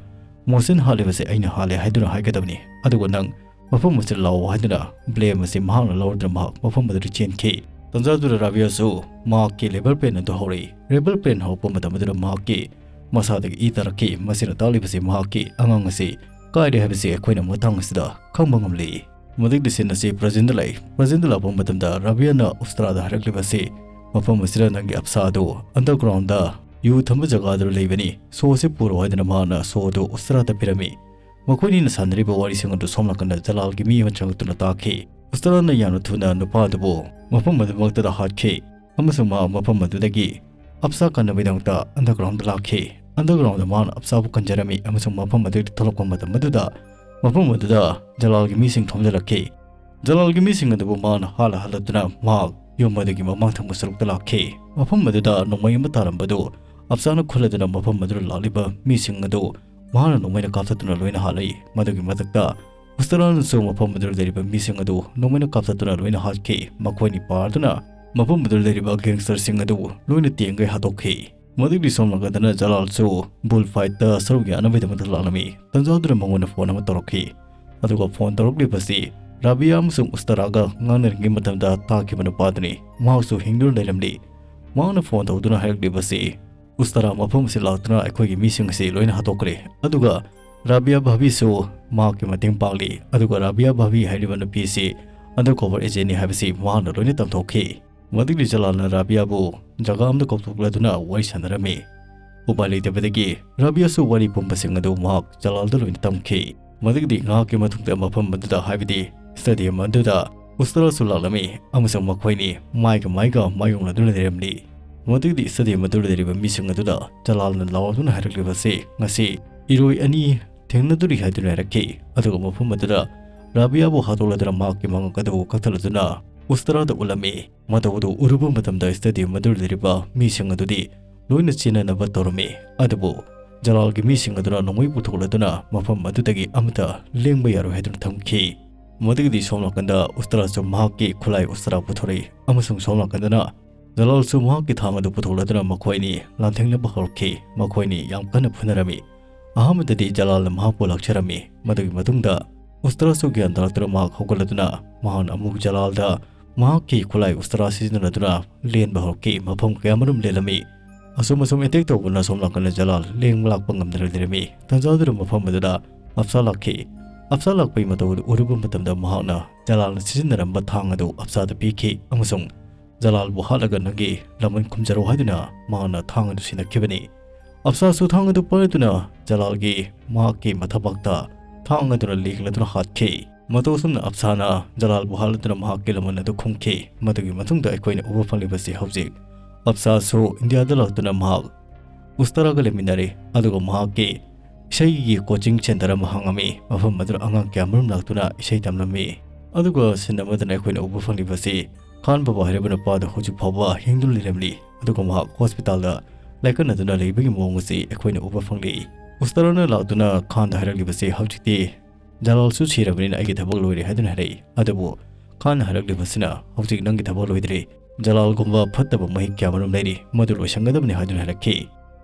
"ꯃꯣꯁꯤꯟ ꯍꯥꯠꯂꯤꯕꯁꯦ ꯑꯩꯅ ꯍꯥꯠꯂꯦ ꯍꯥꯏꯗꯨꯅ ꯍꯥꯏꯒꯗꯕꯅꯤ, ꯑꯗꯨꯒ ꯅꯪ ꯃꯐꯝ ꯑꯁꯤꯗ ꯂꯥꯛꯑꯣ" ꯍꯥꯏꯗꯨꯅ blame ꯑꯁꯤ ꯃꯍꯥꯛꯅ ꯂꯧꯔꯗꯨꯅ ꯃꯍꯥꯛ ꯃꯐꯝ ꯑꯗꯨꯗ ꯆꯦꯟꯈꯤ꯫ ꯇꯟꯖꯥꯗꯨꯗ ꯔꯥꯕꯤꯌꯥꯁꯨ ꯃꯍꯥꯛꯀꯤ labor pain ꯑꯗꯨ ꯍꯧꯔꯛꯏ꯫ Labor pain ꯍꯧꯔꯛꯄ ꯃꯇꯝ ꯑꯗꯨꯗ ꯃꯍꯥꯛꯀꯤ ꯃꯁꯥꯗꯒꯤ ꯏ ꯇꯥꯔꯛꯈꯤ꯫ ꯃꯁꯤꯅ ꯇꯥꯛꯂꯤꯕꯁꯤ ꯃꯍꯥꯛꯀꯤ ꯑꯉꯥꯡ ꯑꯁꯤ ꯀꯥꯏꯔꯦ ꯍꯥꯏꯕꯁꯤ ꯑꯩꯈꯣꯏꯅ ꯃꯇꯥꯡ ꯑꯁꯤꯗ ꯈꯪꯕ ꯉꯝꯂꯤ꯫ ꯃꯗꯨꯒꯤ scene ꯑꯁꯤ present ꯗ ꯂꯩ꯫ Present ꯗ ꯂꯥꯛꯄ ꯃꯇꯝꯗ ꯔꯥꯕꯤꯌꯥꯅ ꯎꯁꯇꯔꯥꯗ ꯍꯥꯏꯔꯛꯂꯤꯕ ꯑꯁꯤ, "ꯃꯐꯝ ꯑꯁꯤꯗ ꯅꯪꯒꯤ ꯑꯞꯁꯥ ꯑꯗꯨ underground ꯗ ꯌꯨ ꯊꯝꯕ ꯖꯒꯥꯗꯨꯗ ꯂꯩꯕꯅꯤ, ꯁꯣ ꯑꯁꯤ ꯄꯨꯔꯣ" ꯍꯥꯏꯗꯨꯅ ꯃꯍꯥꯛꯅ ꯁꯣ ꯑꯗꯨ ꯎꯁꯇꯔꯥꯗ ꯄꯤꯔꯝꯃꯤ꯫ ꯃꯈꯣꯏꯅꯤꯅ ꯁꯥꯟꯅꯔꯤꯕ ꯋꯥꯔꯤꯁꯤꯡ ꯑꯗꯨ ꯁꯣꯝ ꯅꯥꯀꯟꯗ ꯖꯂꯥꯜꯒꯤ ꯃꯤ ꯑꯃ ꯆꯪꯂꯛꯇꯨꯅ ꯇꯥꯈꯤ꯫ ꯎꯁꯇꯔꯥꯅ ꯌꯥꯝꯅ ꯊꯨꯅ ꯅꯨꯄꯥ ꯑꯗꯨꯕꯨ ꯃꯐꯝ ꯑꯗꯨꯃꯛꯇꯗ ꯍꯥꯠꯈꯤ ꯑꯃꯁꯨꯡ ꯃꯍꯥꯛ ꯃꯐꯝ ꯑꯗꯨꯗꯒꯤ ꯑꯞꯁꯥ ꯀꯟꯅꯕꯒꯤꯗꯃꯛꯇ underground ꯗ ꯂꯥꯛꯈꯤ꯫ Underground ꯗ ꯃꯍꯥꯛꯅ ꯑꯞꯁꯥꯕꯨ ꯀꯟꯖꯔꯝꯃꯤ ꯑꯃꯁꯨꯡ ꯃꯐꯝ ꯑꯗꯨꯗꯒꯤ ꯊꯣꯛꯂꯛꯄ ꯃꯇꯝ ꯑꯗꯨꯗ ꯃꯐꯝ ꯑꯗꯨꯗ ꯖꯂꯥꯜꯒꯤ ꯃꯤꯁꯤꯡ ꯊꯣꯝꯖꯤꯜꯂꯛꯈꯤ꯫ ꯖꯂꯥꯜꯒꯤ ꯃꯤꯁꯤꯡ ꯑꯗꯨꯕꯨ ꯃꯍꯥꯛꯅ ꯍꯥꯠꯂ ꯍꯜꯂꯛꯇꯨꯅ ꯃꯍꯥꯛ ꯌꯨꯝ ꯑꯗꯨꯒꯤ ꯃꯃꯥꯡ ꯊꯪꯕ ꯁꯔꯨꯛꯇ ꯂꯥꯛꯈꯤ꯫ ꯃꯐꯝ ꯑꯗꯨꯗ ꯅꯣꯡꯃꯩ ꯑꯃ ꯇꯥꯔꯝꯕꯗꯨ ꯑꯞꯁꯥꯅ ꯈꯨꯜꯂꯗꯨꯅ ꯃꯐꯝ ꯑꯗꯨꯗ ꯂꯥꯛꯂꯤꯕ ꯃꯤꯁꯤꯡ ꯑꯗꯨ ꯃꯍꯥꯛꯅ ꯅꯣꯡꯃꯩꯅ ꯀꯥꯞꯊꯠꯇꯨꯅ ꯂꯣꯏꯅ ꯍꯥꯠꯂꯤ꯫ ꯃꯗꯨꯒꯤ ꯃꯊꯛꯇ ꯎꯁꯇꯔꯥꯅꯁꯨ ꯃꯐꯝ ꯑꯗꯨꯗ ꯂꯩꯔꯤꯕ ꯃꯤꯁꯤꯡ ꯑꯗꯨ ꯅꯣꯡꯃꯩꯅ ꯀꯥꯞꯊꯠꯇꯨꯅ ꯂꯣꯏꯅ ꯍꯥꯠꯈꯤ꯫ ꯃꯈꯣꯏꯅꯤ ꯄꯥꯔꯗꯨꯅ ꯃꯐꯝ ꯑꯗꯨꯗ ꯂꯩꯔꯤꯕ gangster ꯁꯤꯡ ꯑꯗꯨ ꯂꯣꯏꯅ ꯇꯦꯡꯒꯩ ꯍꯥꯠꯇꯣꯛꯈꯤ꯫ ꯃꯗꯨꯒꯤ ꯁꯣꯝ ꯅꯥꯀꯟꯗꯅ ꯖꯂꯥꯜꯁꯨ bull fight ꯇ ꯁꯔꯨꯛ ꯌꯥꯅꯕꯒꯤꯗꯃꯛꯇ ꯂꯥꯛꯂꯝꯃꯤ꯫ ꯇꯟꯖꯥꯗꯨꯗ ꯃꯉꯣꯟꯗ ꯐꯣꯟ ꯑꯃ ꯇꯧꯔꯛꯈꯤ꯫ ꯑꯗꯨꯒ ꯐꯣꯟ ꯇꯧꯔꯛꯂꯤꯕꯁꯤ ꯔꯥꯕꯤꯌꯥ ꯑꯃꯁꯨꯡ ꯎꯁꯇꯔꯥꯒ ꯉꯥꯡꯅꯔꯤꯉꯩ ꯃꯇꯝꯗ ꯇꯥꯈꯤꯕ ꯅꯨꯄꯥꯗꯨꯅꯤ꯫ ꯃꯍꯥꯛꯁꯨ ꯍꯤꯡꯗꯨꯅ ꯂꯩꯔꯝꯂꯤ꯫ ꯃꯍꯥꯛꯅ ꯐꯣꯟ ꯇꯧꯗꯨꯅ ꯍꯥꯏꯔꯛꯂꯤꯕꯁꯤ, "ꯎꯁꯇꯔꯥ ꯃꯐꯝ ꯑꯁꯤ ꯂꯥꯛꯇꯨꯅ ꯑꯩꯈꯣꯏꯒꯤ ꯃꯤꯁꯤꯡ ꯑꯁꯤ ꯂꯣꯏꯅ ꯍꯥꯠꯇꯣꯛꯈ꯭ꯔꯦ, ꯑꯗꯨꯒ ꯔꯥꯕꯤꯌꯥ ꯚꯥꯕꯤꯁꯨ ꯃꯍꯥꯛꯀꯤ ꯃꯇꯦꯡ ꯄꯥꯡꯂꯤ, ꯑꯗꯨꯒ ꯔꯥꯕꯤꯌꯥ ꯚꯥꯕꯤ ꯍꯥꯏꯔꯤꯕ ꯅꯨꯄꯤ ꯑꯁꯤ undercover agent ꯅꯤ ꯍꯥꯏꯕꯁꯤ ꯃꯍꯥꯛꯅ ꯂꯣꯏꯅ ꯇꯝꯊꯣꯛꯈꯤ"꯫ ꯃꯗꯨꯒꯤ ꯖꯂꯥꯜꯅ ꯔꯥꯕꯤꯌꯥꯕꯨ ꯖꯒꯥ ꯑꯃꯗ ꯀꯧꯊꯣꯛꯂꯗꯨꯅ ꯋꯥꯔꯤ ꯁꯥꯟꯅꯔꯝꯃꯤ꯫ ꯎꯄꯥꯏ ꯂꯩꯇꯕꯗꯒꯤ ꯔꯥꯕꯤꯌꯥꯁꯨ ꯋꯥꯔꯤ ꯄꯨꯝꯕꯁꯤꯡ ꯑꯗꯨ ꯃꯍꯥꯛ ꯖꯂꯥꯜꯗ ꯂꯣꯏꯅ ꯇꯝꯈꯤ꯫ ꯃꯗꯨꯒꯤ ꯉꯥꯏꯍꯥꯛꯀꯤ ꯃꯇꯨꯡꯗ ꯃꯐꯝ ꯑꯗꯨꯗ, ꯍꯥꯏꯕꯗꯤ stadium ꯑꯗꯨꯗ, ꯎꯁꯇꯔꯥꯁꯨ ꯂꯥꯛꯂꯝꯃꯤ ꯑꯃꯁꯨꯡ ꯃꯈꯣꯏꯅꯤ ꯃꯥꯏꯒ ꯃꯥꯏꯒ ꯃꯥꯌꯣꯛꯅꯗꯨꯅ ꯂꯩꯔꯝꯂꯤ꯫ ꯃꯗꯨꯒꯤ stadium ꯑꯗꯨꯗ ꯂꯩꯔꯤꯕ ꯃꯤꯁꯤꯡ ꯑꯗꯨꯗ ꯖꯂꯥꯜꯅ ꯂꯥꯎꯗꯨꯅ ꯍꯥꯏꯔꯛꯂꯤꯕꯁꯤ, "ꯉꯁꯤ ꯏꯔꯣꯏ ꯑꯅꯤ ꯊꯦꯡꯅꯗꯣꯔꯤ" ꯍꯥꯏꯗꯨꯅ ꯍꯥꯏꯔꯛꯈꯤ꯫ ꯑꯗꯨꯒ ꯃꯐꯝ ꯑꯗꯨꯗ ꯔꯥꯕꯤꯌꯥꯕꯨ ꯍꯥꯠꯇꯣꯛꯂꯗꯨꯅ ꯃꯍꯥꯛꯀꯤ ꯃꯉꯛ ꯑꯗꯨ ꯀꯛꯊꯠꯂꯗꯨꯅ ꯎꯁꯇꯔꯥꯗ ꯎꯠꯂꯝꯃꯤ꯫ ꯃꯇꯧ ꯑꯗꯨ ꯎꯔꯨꯕ ꯃꯇꯝꯗ stadium ꯑꯗꯨꯗ ꯂꯩꯔꯤꯕ ꯃꯤꯁꯤꯡ ꯑꯗꯨꯗꯤ ꯂꯣꯏꯅ ꯆꯦꯟꯅꯅꯕ ꯇꯧꯔꯝꯃꯤ꯫ ꯑꯗꯨꯕꯨ ꯖꯂꯥꯜꯒꯤ ꯃꯤꯁꯤꯡ ꯑꯗꯨꯅ ꯅꯣꯡꯃꯩ ꯄꯨꯊꯣꯛꯂꯗꯨꯅ ꯃꯐꯝ ꯑꯗꯨꯗꯒꯤ ꯑꯃꯠꯇ ꯂꯦꯡꯕ ꯌꯥꯔꯣꯏ ꯍꯥꯏꯗꯨꯅ ꯊꯝꯈꯤ꯫ ꯃꯗꯨꯒꯤꯗꯤ ꯁꯣꯝ ꯅꯥꯀꯟꯗ ꯎꯁꯇꯔꯥꯁꯨ ꯃꯍꯥꯛꯀꯤ ꯈꯨꯠꯂꯥꯏ ꯎꯁꯇꯔꯥ ꯄꯨꯊꯣꯔꯛꯏ ꯑꯃꯁꯨꯡ ꯁꯣꯝ ꯅꯥꯀꯟꯗꯅ ꯖꯂꯥꯜꯁꯨ ꯃꯍꯥꯛꯀꯤ ꯊꯥꯡ ꯑꯗꯨ ꯄꯨꯊꯣꯛꯂꯗꯨꯅ ꯃꯈꯣꯏꯅꯤ ꯂꯥꯟꯊꯦꯡꯅꯕ ꯍꯧꯔꯛꯈꯤ꯫ ꯃꯈꯣꯏꯅꯤ ꯌꯥꯝ ꯀꯟꯅ ꯐꯨꯅꯔꯝꯃꯤ꯫ ꯑꯍꯥꯟꯕꯗꯗꯤ ꯖꯂꯥꯜꯅ ꯃꯍꯥꯛꯄꯨ ꯂꯥꯛꯆꯔꯝꯃꯤ꯫ ꯃꯗꯨꯒꯤ ꯃꯇꯨꯡꯗ ꯎꯁꯇꯔꯥꯁꯨ ꯒ꯭ꯌꯥꯟ ꯇꯥꯔꯛꯇꯨꯅ ꯃꯍꯥꯛ ꯍꯧꯒꯠꯂꯗꯨꯅ ꯃꯍꯥꯛꯅ ꯑꯃꯨꯛ ꯖꯂꯥꯜꯗ ꯃꯍꯥꯛꯀꯤ ꯈꯨꯠꯂꯥꯏ ꯎꯁꯇꯔꯥ ꯁꯤꯖꯤꯟꯅꯗꯨꯅ ꯂꯦꯟꯕ ꯍꯧꯔꯛꯈꯤ꯫ ꯃꯐꯝ ꯀꯌꯥꯃꯔꯨꯝ ꯂꯦꯜꯂꯝꯃꯤ꯫ ꯑꯁꯨꯝ ꯑꯁꯨꯝ attack ꯇꯧꯕꯅ ꯁꯣꯝ ꯅꯥꯀꯟꯗ ꯖꯂꯥꯜ ꯂꯦꯡꯕ ꯂꯥꯛꯄ ꯉꯝꯗꯅ ꯂꯩꯔꯝꯃꯤ꯫ ꯇꯟꯖꯥꯗꯨꯗ ꯃꯐꯝ ꯑꯗꯨꯗ ꯑꯞꯁꯥ ꯂꯥꯛꯈꯤ꯫ ꯑꯞꯁꯥ ꯂꯥꯛꯄꯒꯤ ꯃꯇꯧ ꯑꯗꯨ ꯎꯔꯨꯕ ꯃꯇꯝꯗ ꯃꯍꯥꯛꯅ ꯖꯂꯥꯜꯅ ꯁꯤꯖꯤꯟꯅꯔꯝꯕ ꯊꯥꯡ ꯑꯗꯨ ꯑꯞꯁꯥꯗ ꯄꯤꯈꯤ ꯑꯃꯁꯨꯡ ꯖꯂꯥꯜꯕꯨ ꯍꯥꯠꯂꯒ ꯅꯪꯒꯤ ꯂꯃꯟ ꯈꯨꯝꯖꯔꯣ ꯍꯥꯏꯗꯨꯅ ꯃꯍꯥꯛꯅ ꯊꯥꯡ ꯑꯗꯨ ꯁꯤꯟꯅꯈꯤꯕꯅꯤ꯫ ꯑꯞꯁꯥꯁꯨ ꯊꯥꯡ ꯑꯗꯨ ꯄꯥꯏꯗꯨꯅ ꯖꯂꯥꯜꯒꯤ ꯃꯍꯥꯛꯀꯤ ꯃꯊꯕꯥꯛꯇ ꯊꯥꯡ ꯑꯗꯨꯅ ꯂꯦꯡꯂꯗꯨꯅ ꯍꯥꯠꯈꯤ꯫ ꯃꯇꯧ ꯑꯁꯨꯝꯅ ꯑꯞꯁꯥꯅ ꯖꯂꯥꯜꯕꯨ ꯍꯥꯠꯂꯗꯨꯅ ꯃꯍꯥꯛꯀꯤ ꯂꯃꯟ ꯑꯗꯨ ꯈꯨꯝꯈꯤ꯫ ꯃꯗꯨꯒꯤ ꯃꯇꯨꯡꯗ ꯑꯩꯈꯣꯏꯅ ꯎꯕ ꯐꯪꯂꯤꯕꯁꯤ ꯍꯧꯖꯤꯛ ꯑꯞꯁꯥꯁꯨ ꯏꯟꯗꯤꯌꯥꯗ ꯂꯥꯛꯇꯨꯅ ꯃꯍꯥꯛ ꯎꯁꯇꯔꯥꯒ ꯂꯩꯃꯤꯟꯅꯔꯤ, ꯑꯗꯨꯒ ꯃꯍꯥꯛꯀꯤ ꯏꯁꯩꯒꯤ coaching centre ꯑꯃ ꯍꯥꯡꯉꯝꯃꯤ꯫ ꯃꯐꯝ ꯑꯗꯨꯗ ꯑꯉꯥꯡ ꯀꯌꯥ ꯃꯔꯨꯝ ꯂꯥꯛꯇꯨꯅ ꯏꯁꯩ ꯇꯝꯂꯝꯃꯤ꯫ ꯑꯗꯨꯒ scene ꯑꯃꯗꯅ ꯑꯩꯈꯣꯏꯅ ꯎꯕ ꯐꯪꯂꯤꯕꯁꯤ ꯈꯥꯟ ꯕꯕꯥ ꯍꯥꯏꯔꯤꯕ ꯅꯨꯄꯥꯗꯨ ꯍꯧꯖꯤꯛ ꯐꯥꯎꯕ ꯍꯤꯡꯗꯨꯅ ꯂꯩꯔꯝꯂꯤ, ꯑꯗꯨꯒ ꯃꯍꯥꯛ hospitalꯗ ꯂꯥꯏꯀꯠꯅꯗꯨꯅ ꯂꯩꯕꯒꯤ ꯃꯑꯣꯡ ꯑꯁꯤ ꯑꯩꯈꯣꯏꯅ ꯎꯕ ꯐꯪꯂꯤ꯫ ꯎꯁꯇꯔꯥꯅ ꯂꯥꯛꯇꯨꯅ ꯈꯥꯟꯗ ꯍꯥꯏꯔꯛꯂꯤꯕꯁꯤ ꯍꯧꯖꯤꯛꯇꯤ ꯖꯂꯥꯜꯁꯨ ꯁꯤꯔꯕꯅꯤꯅ ꯑꯩꯒꯤ ꯊꯕꯛ ꯂꯣꯏꯔꯦ ꯍꯥꯏꯗꯨꯅ ꯍꯥꯏꯔꯛꯏ꯫ ꯑꯗꯨꯕꯨ ꯈꯥꯟꯅ ꯍꯥꯏꯔꯛꯂꯤꯕꯁꯤꯅ ꯍꯧꯖꯤꯛ ꯅꯪꯒꯤ ꯊꯕꯛ ꯂꯣꯏꯗ꯭ꯔꯤ, ꯖꯂꯥꯜꯒꯨꯝꯕ ꯐꯠꯇꯕ ꯃꯍꯤꯛ ꯀꯌꯥ ꯃꯔꯨꯝ ꯂꯩꯔꯤ, ꯃꯗꯨ ꯂꯣꯏꯁꯤꯟꯒꯗꯕꯅꯤ ꯍꯥꯏꯗꯨꯅ ꯍꯥꯏꯔꯛꯈꯤ꯫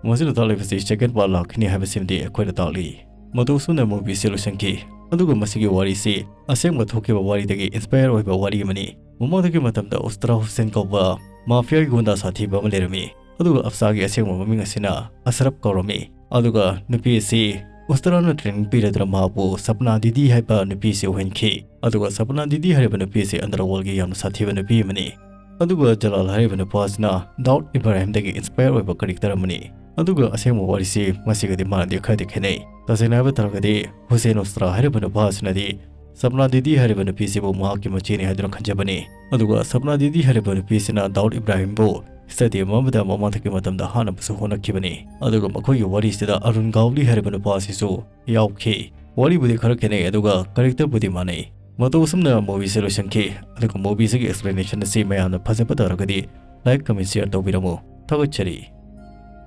ꯃꯁꯤꯗ ꯇꯥꯛꯂꯤꯕꯁꯤ second part ꯂꯥꯛꯈꯤꯅꯤ ꯍꯥꯏꯕꯁꯤꯃꯗꯤ ꯑꯩꯈꯣꯏꯗ ꯇꯥꯛꯂꯤ꯫ ꯃꯇꯧ ꯑꯁꯨꯝꯅ movieꯁꯤ ꯂꯣꯏꯁꯤꯟꯈꯤ꯫ ꯑꯗꯨꯒ ꯃꯁꯤꯒꯤ ꯋꯥꯔꯤꯁꯤ ꯑꯁꯦꯡꯕ ꯊꯣꯛꯈꯤꯕ ꯋꯥꯔꯤꯗꯒꯤ inspire ꯑꯣꯏꯕ ꯋꯥꯔꯤ ꯑꯃꯅꯤ꯫ ꯃꯃꯥꯡꯗꯒꯤ ꯃꯇꯝꯗ ꯎꯁꯇꯔꯥ ꯍꯨꯁꯦꯟ ꯀꯧꯕ mafiaꯒꯤ ꯒꯨꯟꯗꯥ ꯁꯥꯊꯤꯕ ꯑꯃ ꯂꯩꯔꯝꯃꯤ꯫ ꯑꯗꯨꯒ ꯑꯞꯁꯥꯒꯤ ꯑꯁꯦꯡꯕ ꯃꯃꯤꯡ ꯑꯁꯤꯅ ꯑꯁꯔꯞ ꯀꯧꯔꯝꯃꯤ꯫ ꯑꯗꯨꯒ ꯅꯨꯄꯤ ꯑꯁꯤ ꯎꯁꯇꯔꯥꯅ training ꯄꯤꯔꯗꯨꯅ ꯃꯍꯥꯛꯄꯨ ꯁꯞꯅꯥ ꯗꯤꯗꯤ ꯍꯥꯏꯕ ꯅꯨꯄꯤ ꯑꯁꯤ ꯑꯣꯏꯍꯟꯈꯤ꯫ ꯑꯗꯨꯒ ꯁꯞꯅꯥ ꯗꯤꯗꯤ ꯍꯥꯏꯔꯤꯕ ꯅꯨꯄꯤ ꯑꯁꯤ underworldꯒꯤ ꯌꯥꯝꯅ ꯁꯥꯊꯤꯕ ꯅꯨꯄꯤ ꯑꯃꯅꯤ꯫ ꯑꯗꯨꯒ ꯖꯂꯥꯜ ꯍꯥꯏꯔꯤꯕ ꯅꯨꯄꯥ ꯑꯁꯤꯅ ꯗꯥꯎꯗ ꯏꯕ꯭ꯔꯥꯍꯤꯝꯗꯒꯤ inspire ꯑꯣꯏꯕ character ꯑꯃꯅꯤ꯫ ꯑꯗꯨꯒ ꯑꯁꯦꯡꯕ ꯋꯥꯔꯤꯁꯤ ꯃꯁꯤꯒꯗꯤ ꯃꯥꯟꯅꯗꯦ, ꯈꯔꯗꯤ ꯈꯦꯠꯅꯩ꯫ ꯇꯁꯦꯡꯅ ꯍꯥꯏꯕ ꯇꯥꯔꯒꯗꯤ ꯍꯨꯁꯦꯟ ꯎꯁꯇꯔꯥ ꯍꯥꯏꯔꯤꯕ ꯅꯨꯄꯥ ꯑꯁꯤꯅꯗꯤ ꯁꯞꯅꯥ ꯗꯤꯗꯤ ꯍꯥꯏꯔꯤꯕ ꯅꯨꯄꯤꯁꯤꯕꯨ ꯃꯍꯥꯛꯀꯤ ꯃꯆꯦꯅꯤ ꯍꯥꯏꯗꯨꯅ ꯈꯟꯖꯕꯅꯤ꯫ ꯑꯗꯨꯒ ꯁꯞꯅꯥ ꯗꯤꯗꯤ ꯍꯥꯏꯔꯤꯕ ꯅꯨꯄꯤꯁꯤꯅ ꯗꯥꯎꯗ ꯏꯕ꯭ꯔꯥꯍꯤꯝꯕꯨ stadium ꯑꯃꯗ ꯃꯃꯥꯡꯊꯛꯀꯤ ꯃꯇꯝꯗ ꯍꯥꯠꯅꯕꯁꯨ ꯍꯣꯠꯅꯈꯤꯕꯅꯤ꯫ ꯑꯗꯨꯒ ꯃꯈꯣꯏꯒꯤ ꯋꯥꯔꯤꯁꯤꯗ ꯑꯔꯨꯟ ꯒꯥꯎꯂꯤ ꯍꯥꯏꯔꯤꯕ ꯅꯨꯄꯥ ꯑꯁꯤꯁꯨ ꯌꯥꯎꯈꯤ꯫ ꯋꯥꯔꯤꯕꯨꯗꯤ ꯈꯔ ꯈꯦꯠꯅꯩ, ꯑꯗꯨꯒ characterꯕꯨꯗꯤ ꯃꯥꯟꯅꯩ꯫ ꯃꯇꯧ ꯑꯁꯨꯝꯅ movieꯁꯦ ꯂꯣꯏꯁꯤꯟꯈꯤ꯫ ꯑꯗꯨꯒ movieꯁꯤꯒꯤ explanation ꯑꯁꯤ ꯃꯌꯥꯝꯅ ꯐꯖꯕ ꯇꯥꯔꯒꯗꯤ like, comment, share ꯇꯧꯕꯤꯔꯝꯃꯨ꯫ ꯊꯥꯒꯠꯆꯔꯤ꯫